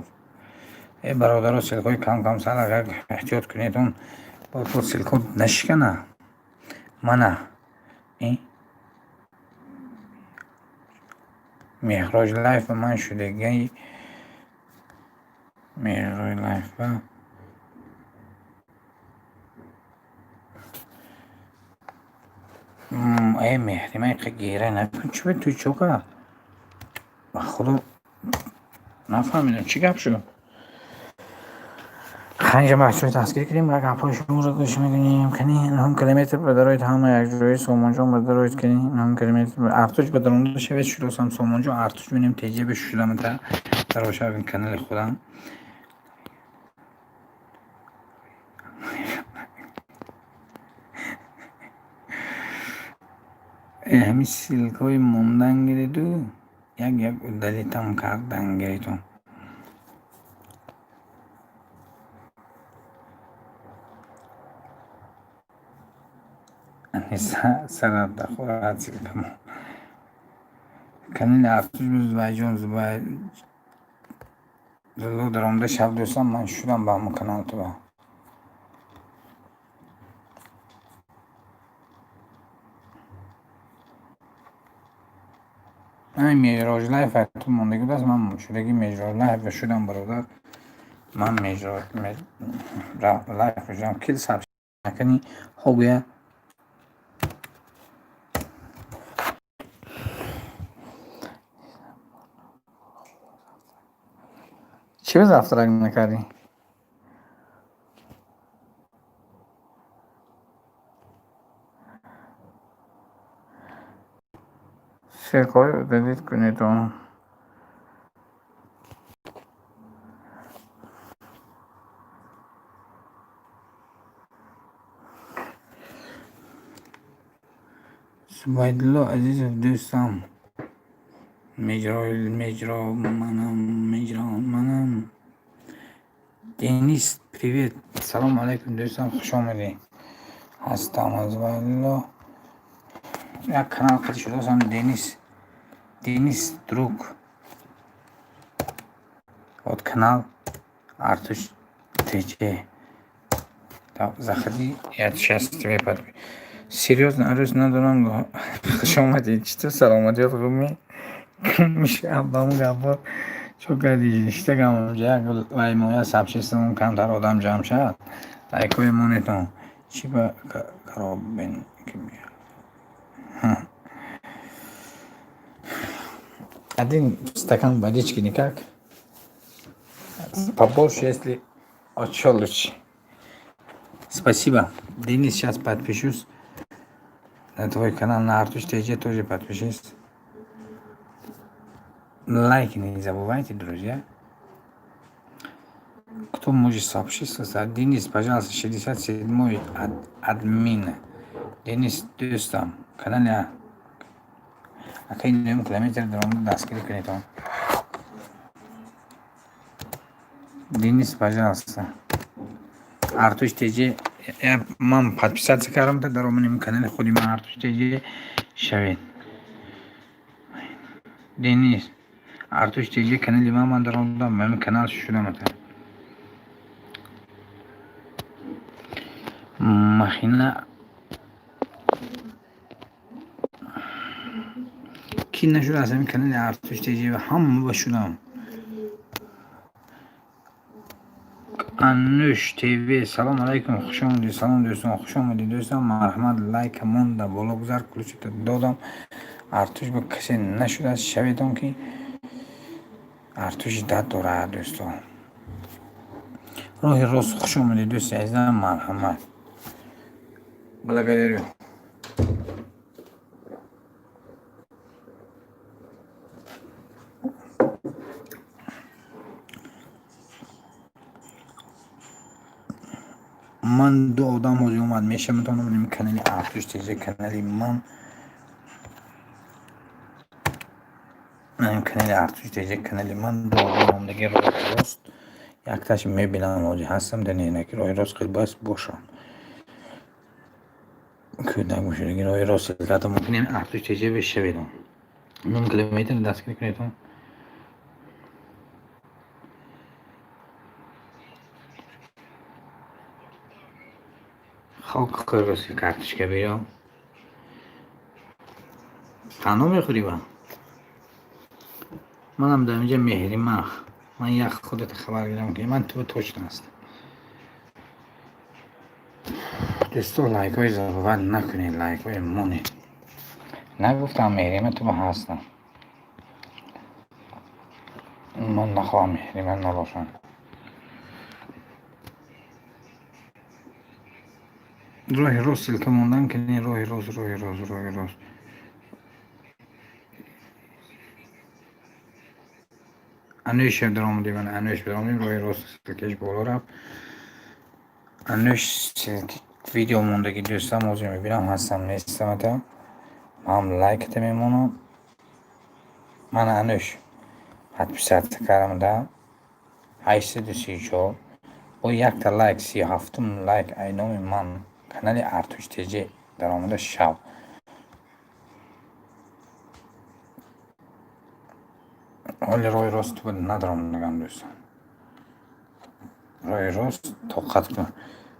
Э, бародаро, ссылкаҳои кам кам сал агар эҳтиёт кунедон, боз ссылка нашикана. Мана. Э? Меҳроҷ лайф ба ман шудагӣ. Меҳроҷ лайф ба э Меҳрима иқа гира накун, чӣ ту чока? Ба худо нафаҳмидам, чӣ гап шуд? Ханҷа бачаҳо дастгирӣ кунем, як гапҳои шуморо гӯш мекунем. Кани нӯҳум километр ба дароид ҳама якҷоя, Сомонҷон ба дароид, кани нӯҳум километр Артуш ба даромада шавед, шудосам Сомонҷон Артуш бинем теҷаби шудам та даро шавем канали худам. Э, ҳамин ссылкаҳои мондан гириду як як удалитам кардан гиритон. Сарат дахорад ссылкамо. Канали Артуш Зубайҷон Зубайдулло даромада шав дӯстам, ман шудам ба ҳамон канал туба. Ай Меҳроҷ лайф ту мондагӣ будааст, ман шудагӣ Меҳроҷ лайф шудам, бародар. Ман Меҳроҷ лайф шудам. Кил саб накани хогӯя. Чӣ ба завтрак накардӣ? Ссылкаҳои удалить кунедон. Зубайдулло Азизов дӯстам. Меҷро манам, меҷро манам. Денис, привет. Салом алейкум, дӯстам, хуш омадӣ. Ҳастам Зубайдулло. Як канал қади шудасам Денис. Денис друг. Вот канал Артуш ТЧ. Заходи, я сейчас тебе подпишу. Серьезно, арӯз надорам. Хуш омадӣ. Чӣ ту саломатиёт хуб ми? Миша ба он гапҳо чо кардӣ? Иштагам як вай моя сабшистам камтар одам ҷамъ шавад. Лайкҳои монетон. Чӣ ба каробин Один стакан водички никак. Побольше, если а лучше. Спасибо. Денис, сейчас подпишусь на твой канал, на Артуш ТЖ тоже подпишись. Лайки не забывайте, друзья. Кто может сообщиться? Денис, пожалуйста, 67-й админ. Денис дӯстам. Канали акаи нӯҳум километр даромада дастгирӣ кунед он. Денис, пожалуйста. Артуш ТЖ, ман подписаться кардам, та даромадем канали худи ман Артуш ТЖ шавед. Денис, Артуш ТЖ канали ман даромадам, ман канал шудам ата. Махина ки нашуд аз ҳамин канали Артуш ТЖ ва ҳама ба шудам. Ануш ТВ, салом алайкум, хуш омадед, салом дӯстон, хуш омадед дӯстон, марҳамат лайка монда, боло гузар, ключата додам. Артуш ба касе нашудааст, шаведон ки Артуш дад дорад дӯстон. Роҳи рост хуш омадед дӯсти азизам, марҳамат. Благодарю. Ман ду одам ҳозир омад мешавам, метавонам канали Артуш ТЖ, канали ман, канали Артуш ТЖ, канали ман ду одам омадаги роҳи рост, якташ мебинам ҳозир ҳастам, дар ненаки роҳи рост хел бояд бошам. Кӯдак бошадаги роҳи рост ссылката мумкин Артуш ТЖ бешаведам. Ним километр дастгирӣ кунедон. Хок хӯрғоси картошка биё. Танҳо мехӯрӣ ба? Манам дар инҷа меҳримах. Ман як худата хабар гирам ки ман ту точно ҳастам. Дӯсто, лайкҳои забават накунед, лайкҳои монед. Нагуфтам меҳрима ту ҳастам. Ман нахоҳам меҳрима набошам. Роҳи рост ссылка мондан ки не, роҳи рост, роҳи рост, роҳи рост. Анӯш даромадем, ман Анӯш даромадем, роҳи рост ссылкаш боло рафт. Анӯш ссылки видео мондаги дӯстам ҳозир мебинам, ҳастам нестам ата. Ман лайката мемонам. Ман Анӯш подписаться кардам да 834 бо якта лайк, 37-ум лайк ай номи ман канали Артуш ТЖ даромада шав. Ҳоли роҳи рост надаромадагам дӯстон. Роҳи рост тоқат кун.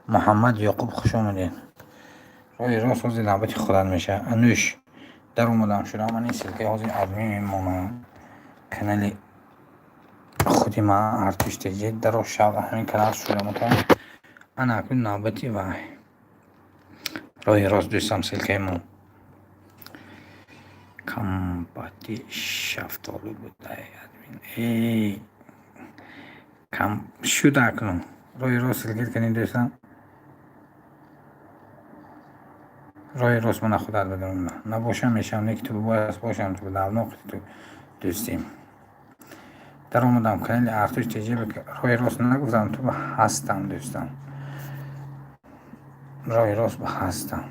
Муҳаммад Ёқуб хуш омадед. Роҳи рост ҳозир навбати худат мешавад. Анӯш даромадам шудам, ман ин ссылкаи ҳозир админ мемонам. Канали худи ман Артуш ТЖ даро шав, ҳамин канал шудам та. Ана акнун навбати вай. Роҳи рост дӯстам ссылкаи мо. Камбати шафтолу будай админ. Эй кам шуд акнун. Роҳи рост ссылка кунед дӯстам. Роҳи рост мана худат бидонам. Набошам мешавам, не ки ту бояд бошам, ту давно ту дӯстем. Даромадам канали Артуш ТЖ, роҳи рост нагуфтам, ту ҳастам дӯстам. Роҳи рост ҳастам.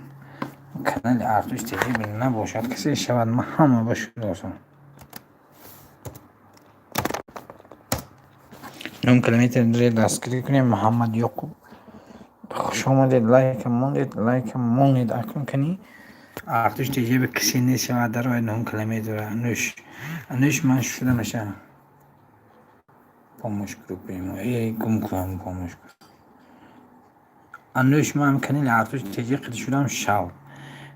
Канали Артуш ТЖ набошад, касе шавад, ман ҳама ба шудосам. Нӯҳ километр дастгирӣ кунем. Муҳаммад Ёқуб хуш омадед, лайка монед, лайка монед. Акнун кани Артуш ТЖ ба касе нест шавад дар роҳи 9 километр. Анӯш, Анӯш ман шуда мешавам. Помощь группаи мо. Эй, гум кун помощь. Анӯш ман канали Артуш ТЖ қити шудам шав.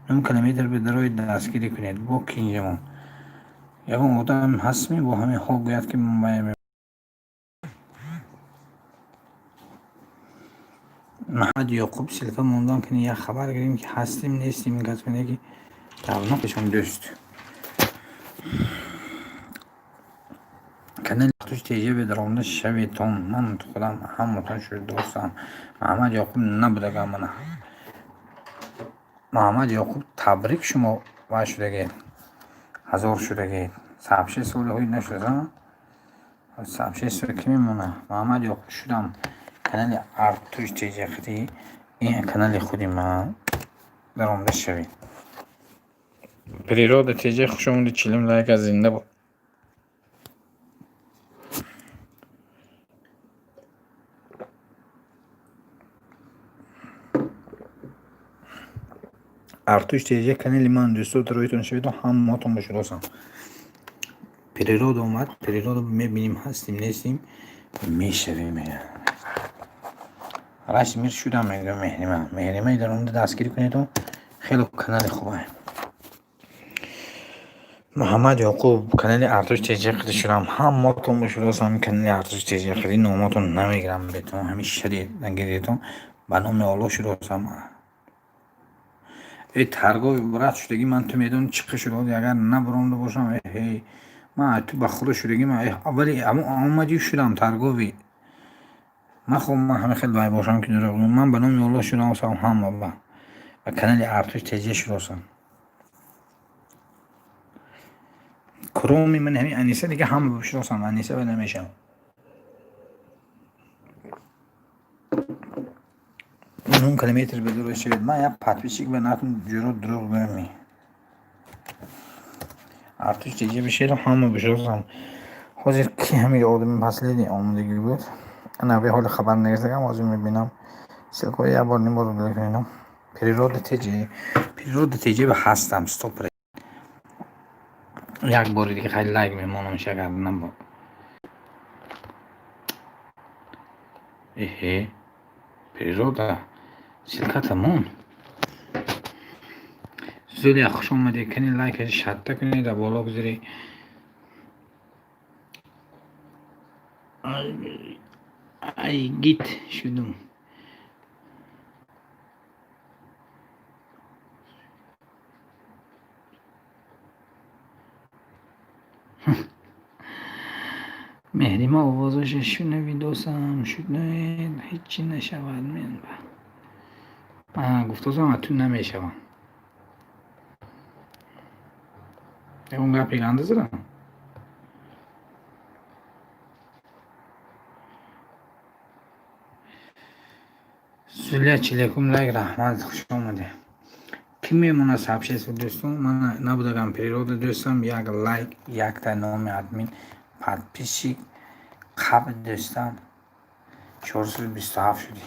9 километр ба дарои дастгирӣ кунед. Бо кинҷамон. Ягон одам ҳастми бо ҳамин ҳол гӯяд ки Муҳаммад Ёқуб ссылка мондан кунед, як хабар гирем ки ҳастем нестем, ин кас кунед ки давно пешон дӯст. Канали Артуш ТЖ бе даромада шаветон. Ман худам ҳаматон шудосам. Муҳаммад Ёқуб набудагам мана. Муҳаммад Ёқуб табрик шумо вай шудагед. Ҳазор шудагед. Сообщение соли нашуда. Сообщение ки мемонад? Муҳаммад Ёқуб шудам. Канали Артуш ТЖ хати ин канали худи ман даромада шавед. Природа ТЖ, хуш омадӣ, чилим лайка, зинда бо. Артуш ТЖ, канали ман, дӯсто, роитон шаведон, ҳамаатон бошудосам. Природа омад, природа мебинем, ҳастем, нестем, мешавем. Расмир шудам, мегӯям, Меҳрима. Меҳримаи даромада дастгирӣ кунедон, хеле канали хубае. Муҳаммад Ёқуб, канали Артуш ТЖ қиди шудам, ҳамаатон бошудосам. Канали Артуш ТЖ қиди номотон намегирам бетон, ҳамин шади нагиридетон, ба номи Аллоҳ шудосам. Э, торговый брат шудагӣ, ман ту медонӣ чӣ қи шуд, агар набуромда бошам, эҳей, ман ту ба худо шудагӣ, ман аввали омадӣ шудам торговый. Махом ман ҳама хел вай бошам ки дурӯғ. Ман ба номи Аллоҳ шудосам, ҳама ба канали Артуш ТЖ шудосам. Кроме ман ҳамин Аниса дига ҳама бишносам, Аниса ва намешавам. Нум километр бедур шавед. Ман як подписчик ба накун ҷуро дурӯғ гӯями. Артуш ТЖ бишедам, ҳама бишносам. Ҳозир ки ҳамин одами последний омадагӣ буд? Ана бе ҳоли хабар нагирифтагам, ҳозир мебинам. Ссылкаҳои як бор ним бор мекунем. Природа ТЖ, Природа ТЖ ба ҳастам, стоп. Як бори дига хеле лайк мемонам, агар набо. Эҳе, Природа, ссылката мон. Зулия, хуш омадӣ, кани лайк шатта кунед, дар боло гузари. Айгит шудум. Меҳрима овозаша шунавидосам, шунавед, ҳеччи нашавад. Мен гуфтосам, аз ту намешавам. Ягон гапе ганда зира? Зулия, чилекум лайк, раҳмат, хуш омадӣ. Кӣ мемонад сообщество, дӯстон? Ман набудагам природа дӯстам, як лайк, якта номи админ, подписчик, қабл дӯстам, 427 шудӣ.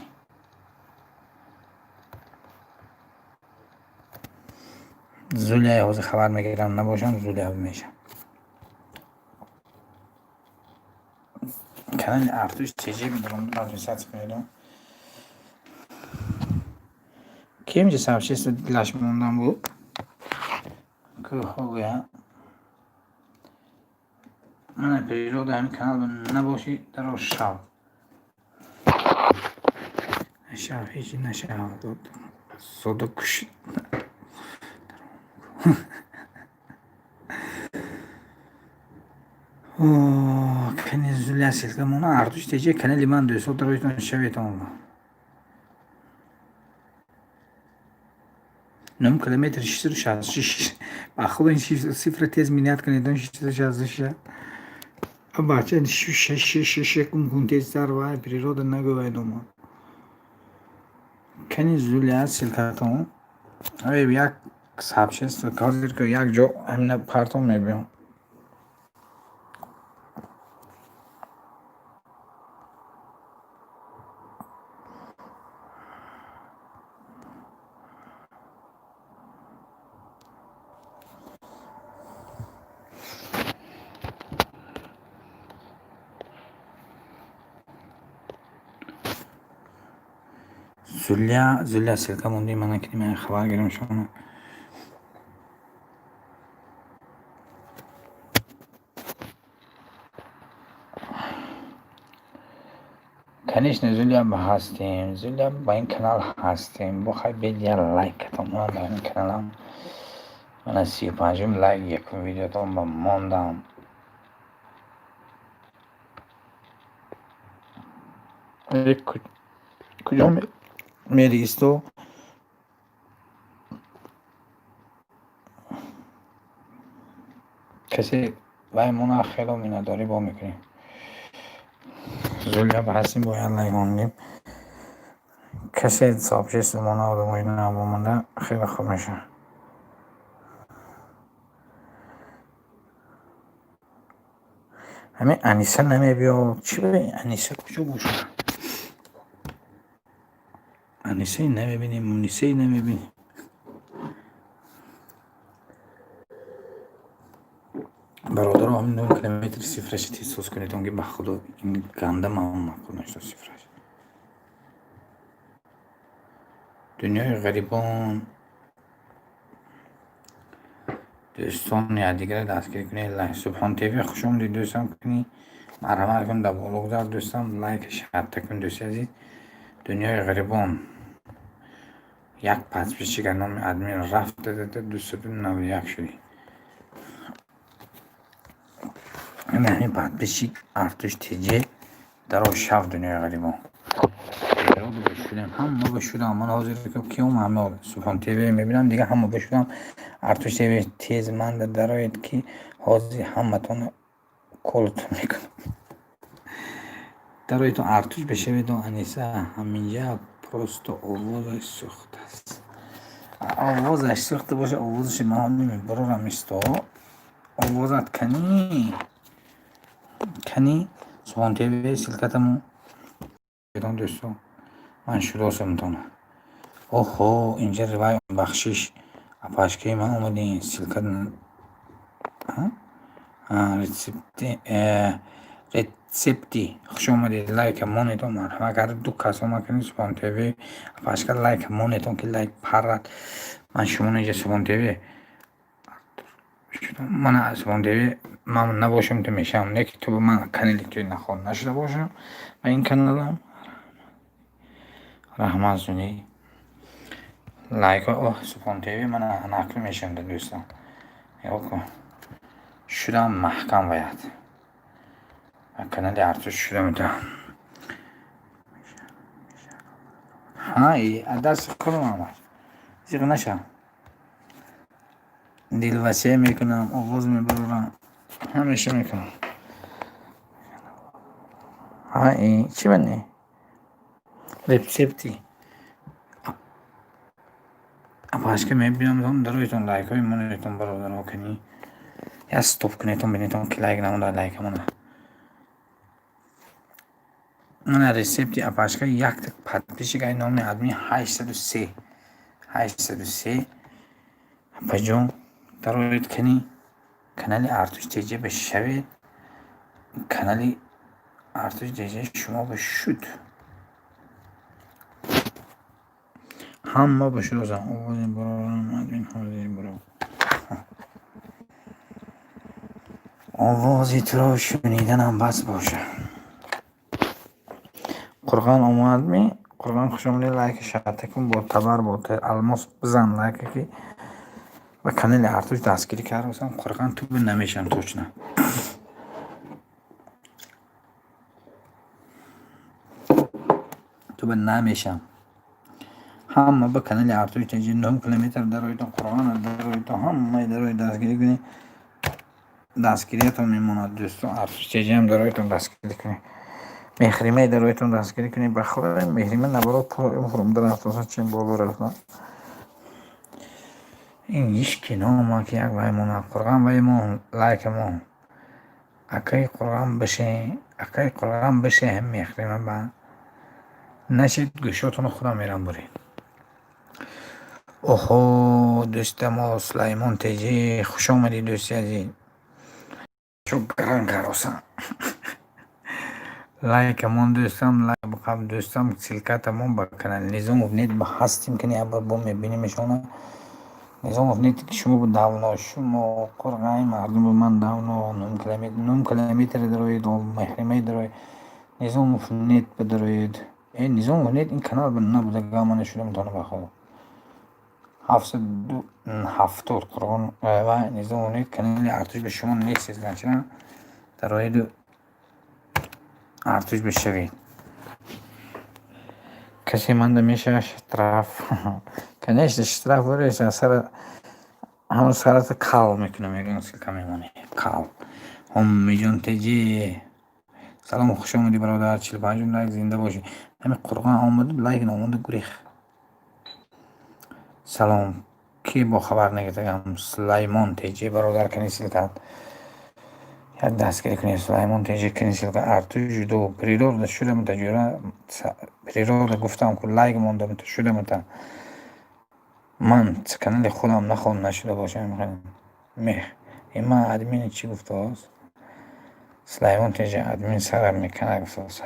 Зулия ҳозир хабар мегирам, набошам, Зулия мешам. Канали Артуш ТЖ медорам, подписаться кунедон. Ким ҷа сообщество дилаш мондан буд? Кӯҳоя. Мана природа, ҳамин канал набошӣ, даро шав. Нашав, ҳеҷ нашавад. Сода куш. Кани Зулия ссылка мона, Артуш ТЖ канали ман, дӯсто, дароитон шаветон. Нум километр 666. Ба худо ин цифра тез менять кунед, 666. Бача шеш шеш кун кун тезтар, вай природа нагӯ, вай дома. Кани Зулия ссылкатон. Ай як сообщество ҳозир ки як ҷо ҳамина партом мебиём. Зулия, Зулия, ссылка монди, мана ки ман хабар гирам шумо. Конечно, Зулия ба ҳастем, Зулия ба ин канал ҳастем. Бо хай бед я лайкатон ман ба ин каналам. Мана 35-ум лайк якум видеотон ба мондам. Куҷо мери исто? Касе вай мона, хело миннатдорӣ бо мекунем. Зулия ба ҳастем, бояд лайк мондем. Касе сообщество мона, одамои набомонда, хеле хуб мешавад. Ҳамин Аниса намебиёд. Чӣ ба Аниса куҷо бошад? Анисаи намебинем, Мунисаи намебинем. Бародаро, ҳамин 9 километри сифраши тез соз кунед, он ки ба худо ин ганда ман маъқул нашуд сифраш. Дунёи ғарибон, дӯстон, якдигарро дастгирӣ кунед. Лайк. Субҳон ТВ, хуш омадед, дӯстам, кунӣ. Марҳамат кун, дар боло гузар, дӯстам, лайк шарта кун, дӯсти азиз. Дунёи ғарибон. Як подписчик номи админ рафт, 291 шудӣ. Ин ҳамин подписчик Артуш ТЖ даро шав, дунёи ғарибон. Шудем, ҳама ба шудам. Ман ҳозир киём, ҳама Субҳон ТВ мебинам, дига ҳама ба шудам. Артуш ТВ, тез манда дароед, ки ҳозир ҳаматон колтон мекунам. Дароедон, Артуш бишаведон. Аниса ҳаминҷа, просто овозаш сӯхтааст. Овозаш сӯхта боша, овозаши ман мебарорам исто. Овозат кани? Кани? Субҳон ТВ, ссылкатаму дӯсто. Ман шудосамтон. Оҳо, инҷа ривай бахшиш. Апашкаи ман омадин. Ссылка рецепти рецепти, хуш омадед, лайка монедон, марҳамат карда ду кас омад кунед. Субҳон ТВ, апашка, лайка монедон, ки лайк паррад. Ман шумо инҷа, Субҳон ТВ, ман Субҳон ТВ, ман набошам, ту мешавам, не ки ту ман канали туи нахон нашуда бошам ба ин каналам. Раҳмат, зунӣ. Лайк. Оҳ, Субҳон ТВ, ман нақл мешавам, дӯстон. Нигоҳ кун. Шудам маҳкам бояд. Ба канали Артуш шуда метавонам. Ҳа, аз дасти худам ҳамаш. Зиқ нашав. Дилвасия мекунам, овоз мебарорам. Ҳамеша мекунам. Ҳа, чӣ бане? Рецепти. Апашка мебинам, дароятон, лайкҳои монедон, бародаро, кани. Я стоп кунедон, бинедон, ки лайк намонда, лайка монда. Мана рецепти апашка, якта подписчик ай номи админ 803. 803. Апаҷон, дароед, кани канали Артуш ТЖ бишавед. Канали Артуш ТЖ шумо ба шуд. Ҳама ба шудозам. Овози барорам, админ ҳозир баро. Овози туро шуниданам бас бошад. Қурғон омадми? Қурғон, хуш омадӣ, лайки шарта кун, бо табар, бо алмос бизан лайка, ки ба канали Артуш дастгирӣ карда бошам. Қурғон, ту намешавам точно. Ту ба намешавам. Ҳама ба канали Артуш ТЖ 9 километр дароедон, Қурғона дароедон, ҳамаи дароед, дастгирӣ кунед. Дастгириятон мемонад, дӯстон. Артуш ТЖ ҳам дароедон, дастгирӣ кунед. Меҳримаи дароятон, дастгирӣ кунед. Ба худо, Меҳрима наоборот фурумда рафтаса, чин боло рафта. Ин ҳеч кино ки як вай монад. Қурғон, вай мон, лайка мон. Акаи Қурғон бише, акаи Қурғон бише, ҳам Меҳрима ба. Нашед, гӯшотонро худам мерам буред. Оҳо, дӯстамо Сулаймон ТЖ, хуш омадӣ, дӯсти азиз. Чо гаран каросам. Лайка мон, дӯстам, лайк бақаб, дӯстам, ссылкатамон ба канали Низомов нет ба ҳастем, ки як бор бо мебинимешона. Низомов нет, ки шумо давно, шумо қурғаи мардум, ман давно 9 километр, 9 километр дароед, Меҳримаи дароед. Низомов нет ба дароед. Э, Низомов нет, ин канал набуда, гама нашуда метавона, ба худо. 770 қурғон ва Низомов нет, канали Артуш ба шумо нест, значит дароеду Артуш бишавед. Касе манда мешава штраф. Конечно, штраф вореша, сара ҳамон сарата кал мекунам, ягон ссылка мемонӣ. Кал. Ҳомиҷон ТЖ. Салом, хуш омадӣ, бародар, 45 лайк, зинда бошӣ. Ҳамин Қурғон омаду лайк наомаду гурехт. Салом, ки бохабар нагирдагам? Сулаймон ТЖ, бародар, кани ссылкат. Як дастгирӣ кунед, Сулаймон ТЖ кунед ссылка. Артур ҷудо природа шудамата ҷура, природа гуфтам ку, лайк мондамата шудамата. Ман канали худам нахон нашуда бошам. Мех ман админи чӣ гуфтааст? Сулаймон ТЖ админ сарам мекана гуфтааст.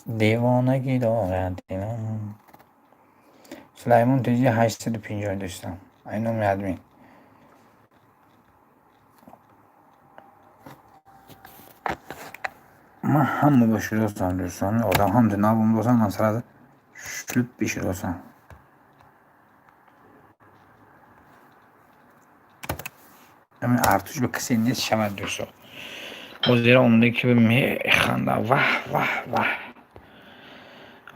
Девонагӣ дорад дилам. Сулаймон ТЖ 850 дӯстам. Ай номи админ. Ман ҳама ба шудостам, дӯстон. Одам ҳам набум бошам, ман сразу шлюп бишудостам. Ҳамин Артуш ба касе нест шавад, дӯстон. Ҳозира омадагӣ ки механда. Ваҳ, ваҳ, ваҳ.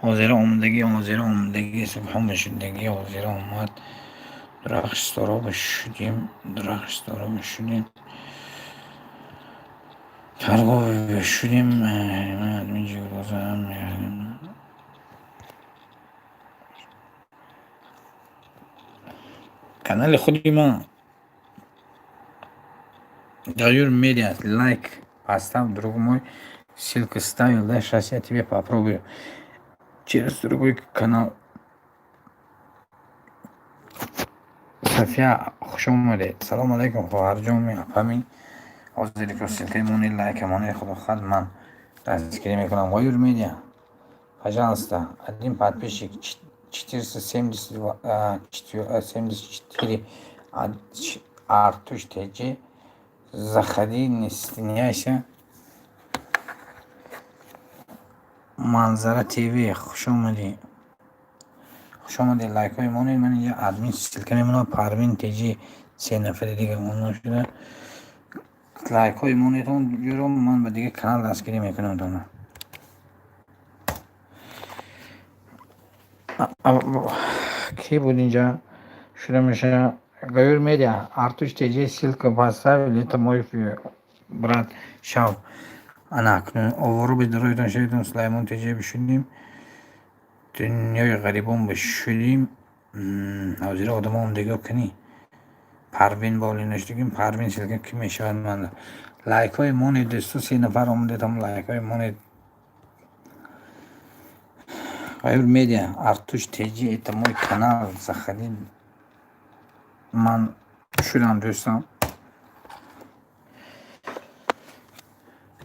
Ҳозира омадагӣ, ҳозира омадагӣ, субҳон бишудагӣ, ҳозира омад. Дурахш ситора бишудем, дурахш ситора бишудем. Торговый бишудем. Админ ҷигрозам. Канали худи ман Гаюр Медиа, лайк поставь, друг мой, ссылку ставил, да, сейчас я тебе попробую через другой канал. София, хуш омадед. Салом алейкум, хоҳарҷон, апами. Ҳозир ки ссылкаи мони, лайка мони, худо хоҳад, ман дастгирӣ мекунам. Гаюр Медиа, пожалуйста, один подписчик, 474, Артуш ТЖ, заходи, не стесняйся. Манзара ТВ, хуш омадӣ. Хуш омадед, лайкҳои монед. Ман инҷа админ ссылка мемонам. Парвин ТЖ, се нафари дига монда шуда. Лайкҳои монедон ҷуро, ман ба дига канал дастгирӣ мекунам тона. Ки буд инҷа? Шуда меша. Гаюр Медиа, Артуш ТЖ ссылка поставили, это мой брат Шав. Ана акнун оворо бидороитон шаведон. Сулаймон ТЖ бишудем. Дунёи ғарибон бишудем. Ҳозира одамо омдагиҳо кунӣ. Парвин боли наштагим, Парвин ссылка ки мешавад ман. Лайкҳои монед, дӯсто, се нафар омадед, ҳам лайкҳои монед. Гаюр Медиа, Артуш ТЖ, это мой канал, заходи. Ман шудам, дӯстам.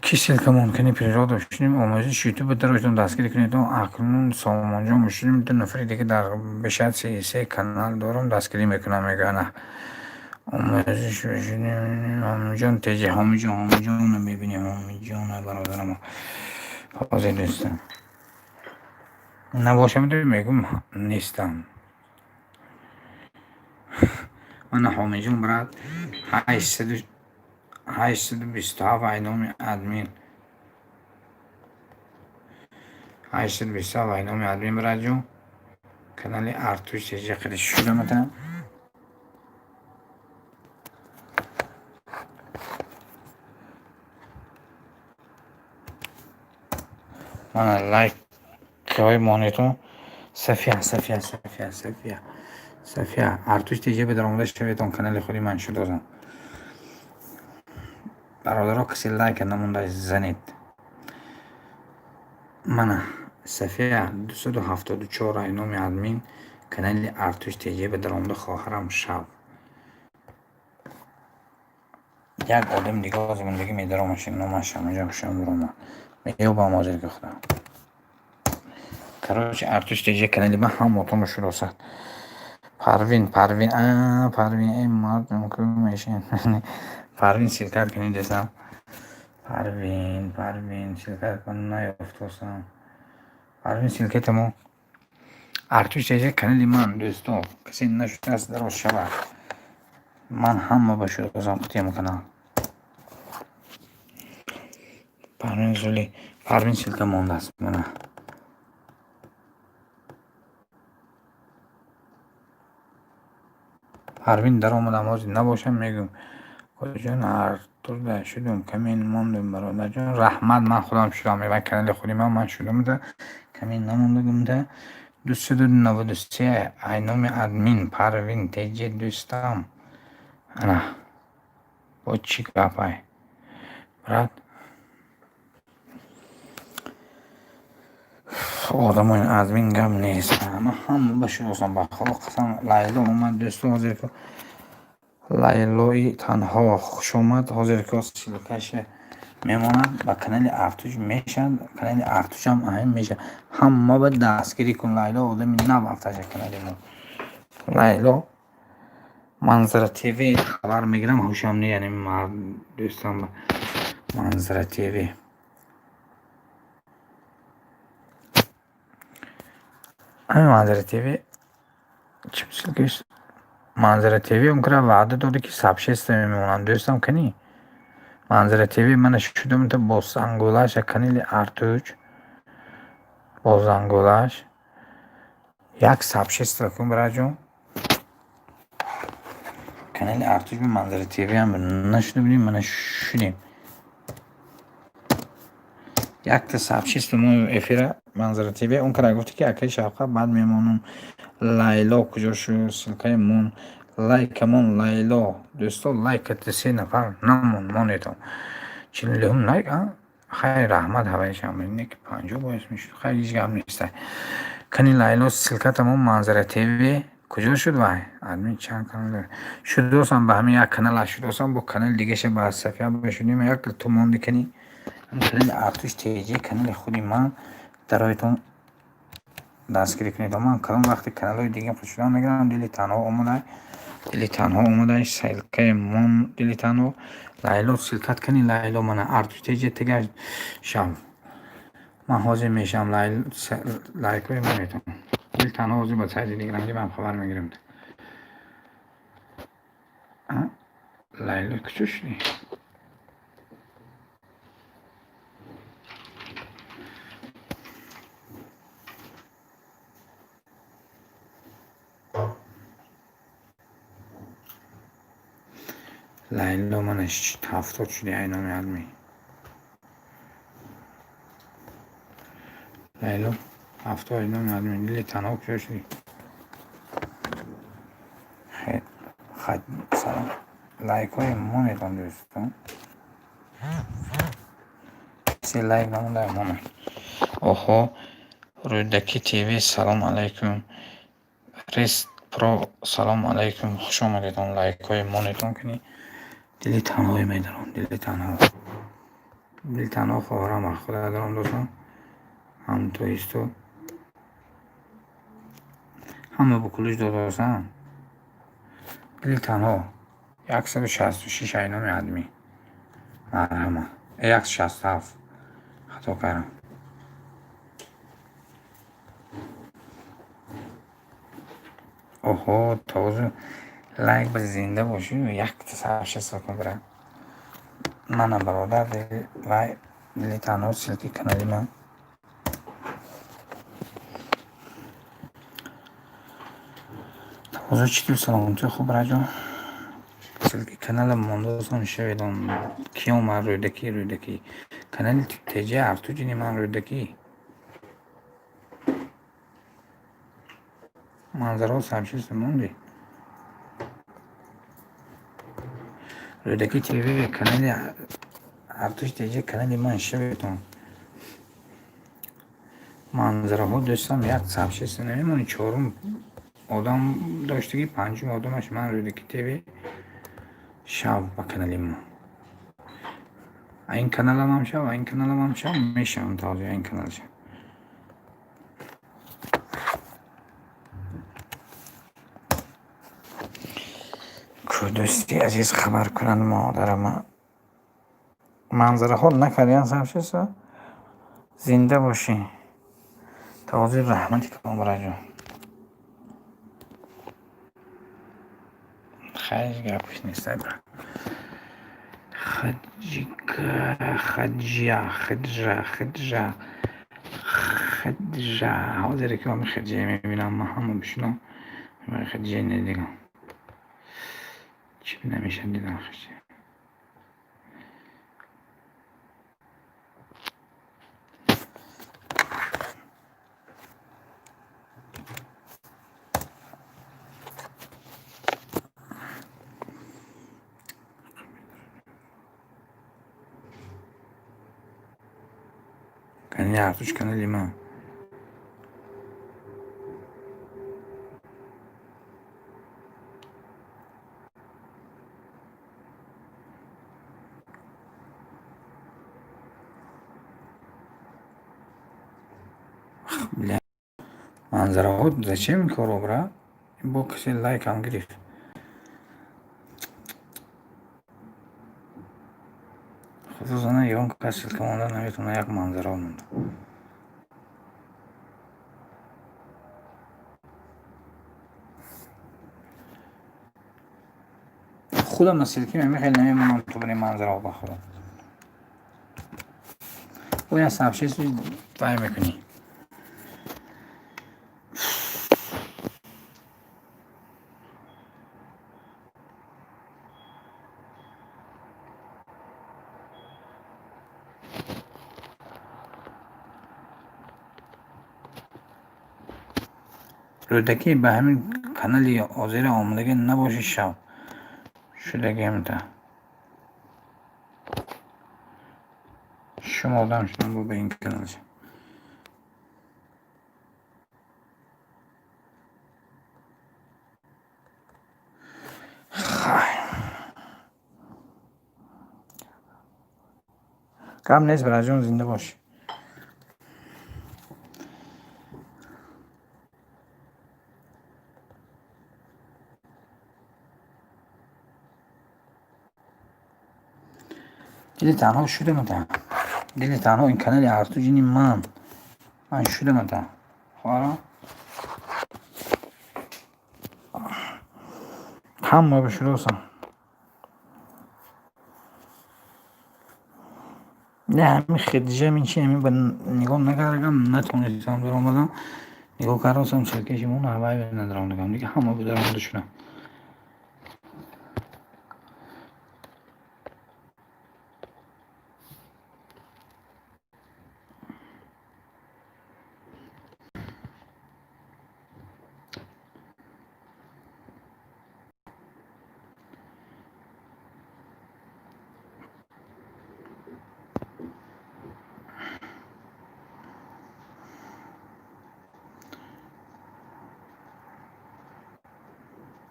Ки ссылка мумкини природа шудем, омӯзиш ютуб дароитон дастгирӣ кунед. Акнун Сомонҷон бишудем, ду нафари дига дар бешад се канал дорам, дастгирӣ мекунам, мегӯяд. Омӯзиш бишудем, Ҳомиҷон ТЖ, Ҳомиҷон, Ҳомиҷонро мебинем, Ҳомиҷон бародарам. Ҳозир, дӯстам. Набошам, мегӯм нестам. Мана Ҳомиҷон брат, 827 ай номи админ. 827 ай номи админ, братҷон. Канали Артуш ТЖ қиди шудамата. Мана лайкҳои монетон. София, София, София, София. София, Артуш ТЖ ба даромада шаведон, канали худи ман шудозам. Бародаро, касе лайка намонда, занед. Мана София 274 ай номи админ, канали Артуш ТЖ ба даромада хоҳарам шав. Як одами дига ҳозир мондагӣ медаромашин, номаш ҳамаҷо шам бурома. Меёбам ҳозир ки худам. Короче, Артуш ТЖ канали ман ҳамотонро шудосад. Парвин, Парвин, а Парвин, эй мардум ку мешин. Парвин ссылка кунед десам. Парвин, Парвин ссылка кун, наёфтосам. Парвин ссылка тамо. Артуш ТЖ канали ман, дӯсто, касе нашудааст, дароз шавад. Ман ҳама ба шудосам қутиям канал. Парвин Зули, Парвин ссылка мондааст мана. Парвин даромадам, ҳозир набошам, мегӯм. Коҷон Артурда шудум, камин мондум, бародарҷон. Раҳмат, ман худам шудам. Ва канали худи ман шудам да, камин намондагим да. 293 ай номи админ Парвин ТЖ дӯстам. Ана бо чӣ гапай, брат? Одамои админ гап нест. Ман ҳама ба шиносам, ба Худо қасам. Лайло омад, дӯсто, ҳозир ки Лайлои танҳо хушомад. Ҳозир ки ссылкаша мемонад, ба канали Артуҷ мешавад, канали Артуҷам аҳим мешавад. Ҳама ба дастгирӣ кун. Лайло одами нав афташа канали мо. Лайло Манзара ТВ хабар мегирам, ҳушам не, яъне дӯстам Манзара ТВ. Ҳамин Манзара ТВ чӣ ссылкаш? Манзара ТВ онкара ваъда дода, ки сообщество мемонам. Дӯстам, кани Манзара ТВ мана шудам та бо зангулаша канали Артуҷ, бо зангулаш як сообщество кун, бираҷон. Канали Артуҷ ба Манзара ТВ ҳам нашуда будем, мана шудем. Якта сообщество мо эфира Манзара ТВ он кара гуфте, ки акаи Шавқат, баъд мемонам. Лайло куҷо шуд? Ссылкаи мон, лайкамон. Лайло, дӯсто, лайката се нафар намон, монетон. 49 лайк, а хайр, раҳмат ҳаваишам, не ки 50 бояд мешуд. Хайр, ҳеҷ гап неста. Кани Лайло, ссылкатамон Манзара ТВ куҷо шуд? Вай админ чанд канал дорад? Шудосам ба ҳамин як канала шудосам, бо канали дигаша ба Сафия бошудем, як ту монди. Кани канали Артуш ТЖ, канали худи ман, дароятон дастгирӣ кунед. Ман кадом вақте каналҳои дига шудан мегирам. Дили танҳо омодай, дили танҳо омодай, ссылкаи мон, дили танҳо. Лайло, ссылкат кани, Лайло, мана Артуш ТЖ тегаш шав. Ман ҳозир мешавам, лайкҳои монетон. Дили танҳо ҳозир ба сайти дигаранги ман хабар мегирам. Лайло, куҷо шудӣ? Лайло, мана 70 шуди, ай номи адми. Лайло, 70 ай номи адми. Дили танҳо, куҷо шудӣ? Салом, лайкҳои монетон, дӯстон. Се лайк намонда, монед. Оҳо, Рӯдакӣ ТВ, салом алайкум. Рест Про, салом алайкум, хуш омадедон. Лайкҳои монетон кунӣ. Дили танҳое медорам, дили танҳо, дили танҳо, хоҳарам, ба худа дорам, дӯстон. Ҳам тоисту ҳама бо кулуш додосам. Дили танҳо 166 ай номи адми, марҳама. 167, хато кардам. Оҳо, тозу лайк ба зинда бошӣ, якта сообщество кун, бира. Мана, бародар, вай дили танҳо, ссылки канали ман. Тавозу чӣ ту, саломатӣ, хуб, раҷон? Ссылки канала мондосам, шаведон. Ки омад? Рӯдакӣ, Рӯдакӣ, канали ТЖ Артуҷини ман, Рӯдакӣ. Манзараҳо сообщество монди. Рӯдакӣ ТВ, канали Артуш ТЖ, канали ман шаветон. Манзараҳо, дӯстам, як сообщество намемонӣ. Чорум одам доштагӣ, панҷум одамаш ман, Рӯдакӣ ТВ. Шав ба канали мо. Ин каналамам шав, ин каналамам шав, мешавам тоза ин канал шав. Дӯсти азиз, хабар кунанд модарама. Манзараҳо накардиян сообщество. Зинда бошӣ, тавозуи, раҳмати калон, бараҷон. Хайр, гапш нест, брат. Хаджика, Хаджия, Хаджа, Хаджа, Хаджа. Ҳозир ки ҳами Хаджия мебинам, ман ҳама бишинам, Хаджия недигам. Чӣ намешад дидам Хаджия. Канали Артуш, канали ман. Бля, манзараҳо зачем ин корро, брат? Бо касе лайкам гирифт. Хусусан ягон кас ссылка монда наметавона, як манзараҳо монда. Худам на ссылки мехел намемонам, то барои манзараҳо ба худам. Бояд сообщество вай мекунӣ. Рӯдакӣ, ба ҳамин канали ҳозира омадагӣ набошӣ, шав шудагиамта. Шумо одам шудам бо ба ин каналча. Хай. Гап нест, браҷон, зинда бош. Дили танҳо шудамата. Дили танҳо, ин канали Артуҷини ман. Ман шудамата. Хоҳарам? Ҳама бишуросам. Не, ҳамин Хадиҷа, ҳамин чи, ҳамин ба нигоҳ накардагам, натонистам даромадам. Нигоҳ кардосам, ссылкаи шумо ҳавай надаромадагам. Дига ҳама даромада шудам.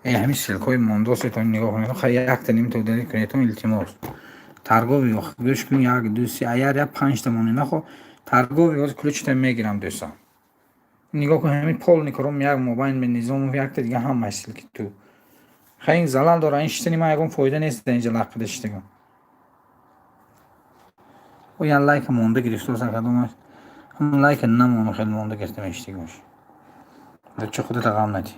Э, ҳамин ссылкаҳои мондосетон нигоҳ кунед. Хай, якта нимта удалить кунедтон, илтимос. Торговый гӯш кун, як, ду, се, аяр як панҷта монӣ нахо. Торговый ҳозир ключта мегирам, дӯстон. Нигоҳ кун, ҳамин полный кором як мобайн бе низом, якта дига ҳамаи ссылки ту. Хай, ин залал дора, ин шитани ман ягон фоида нест, инҷа лаққида шитагам. О, як лайка монда гирифтоса, кадомаш. Ҳамон лайка намону, хеле монда гирифта мешитаг бош. Чо худата ғам натӣ.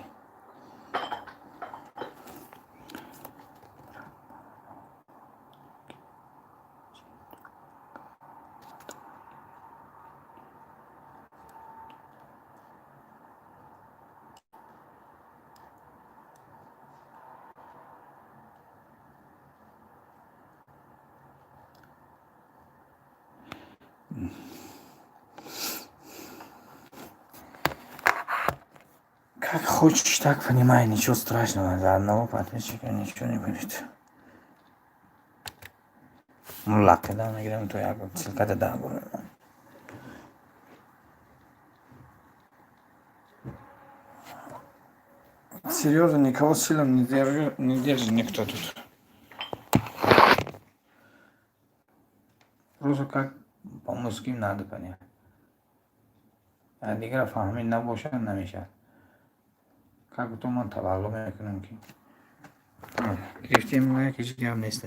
Как хочешь, так понимай, ничего страшного, за одного подписчика ничего не будет. Лақида мегирам, то як ссылката да бор. Серьезно, никого силом не держу, не держит никто тут. Просто как по-мужски надо понять. А дигара фаҳмӣ набошад, намешавад. Как будто ман таваллуд мекунам, ки гирифтем лайк, ҳеҷ гап нест.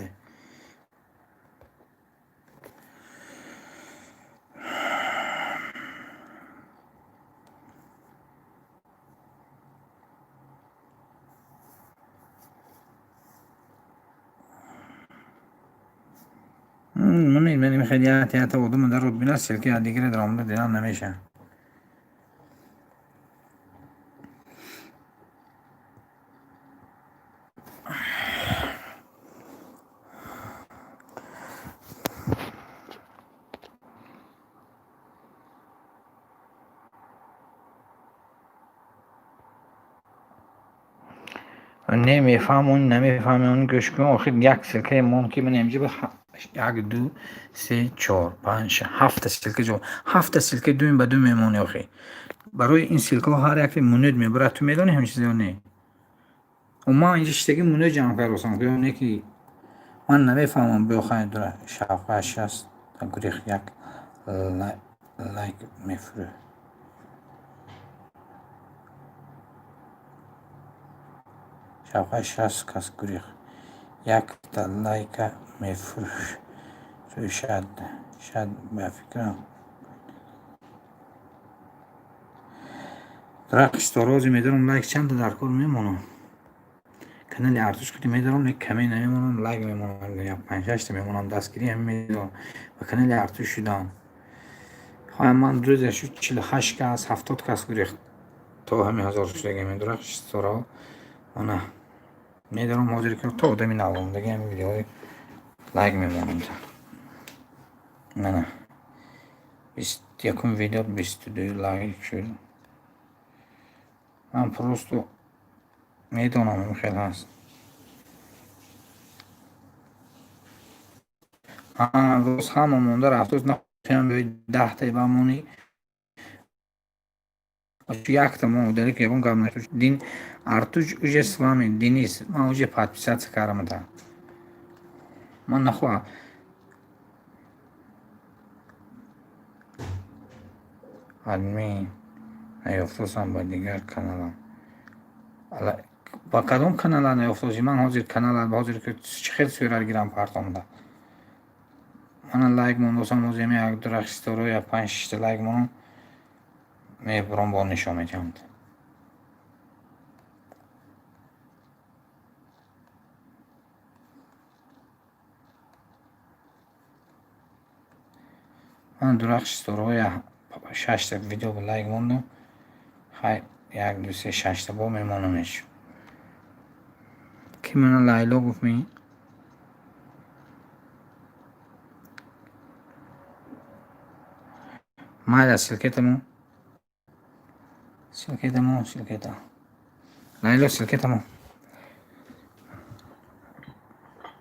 Ман хеле ята ята одам дар бина, ссылки дигара даромада дидам намешавад. Намефаҳм, он намефаҳми, он гӯш кун, охир як ссылкае мон, ки ман инҷа Як, ду, се, чор, панҷ, шаш, ҳафта ссылка ҷо, ҳафта ссылка дуюм ба ду мемонӣ. Охи, барои ин ссылкаҳо ҳар яке монет мебарад. Ту медонӣ ҳамин чиз ё не? Ман инҷа шиштагӣ монет ҷамъ кардосам ё не, ки ман намефаҳмам. Биёхай, дура шавқаш аст, гурехт, як лайк мефурӯ. Шавқаш 60 кас гурехт, якта лайка мефурӯшад. Шад, ба фикрам, рақс торози медорам. Лайк чанда дар кор мемонам? Канали Артуш худи медорам, не, каме намемонам, лайк мемонам, як панҷшашта мемонам. Дастгирӣ ҳами медорам, ба канали Артуш шудам. Ман рӯзе шуд 48 кас, 70 кас гурехт, то ҳами ҳазор шудагӣ медорам. Ситораҳо ана медорам. Ҳозир то одами навомдаги ҳами видеои лайк мемонам. Мана, 21-ум видео 22 лайк шуд. Ман просто медонам, хел ҳаст. Рост, ҳама монда рафтост. 10-таи бамонӣ, якта мо удалить, ягон гап нашуд. Дин Артуш уже с вами. Денис, ман уже подписаться кардам. Ман нахоҳам админ наёфтосам ба дигар каналам. Ба кадом канала наёфтосӣ? Ман ҳозир канала, ҳозир чӣ хел сурат гирам партомда? Мана, лайк мондосам. Ҳозир як дурахт ситора, як панҷ шишта лайк монам, мебурам, бо нишон медиҳам. Ман дурахт ситораҳо шашта видео лайк мондам. Хай, як, ду, се, шашта бо мемонамеш. Ки мана Лайло гуфт ми? Майла, ссылкетамо, ссылкетамо, ссылкета. Лайло, ссылкетамо.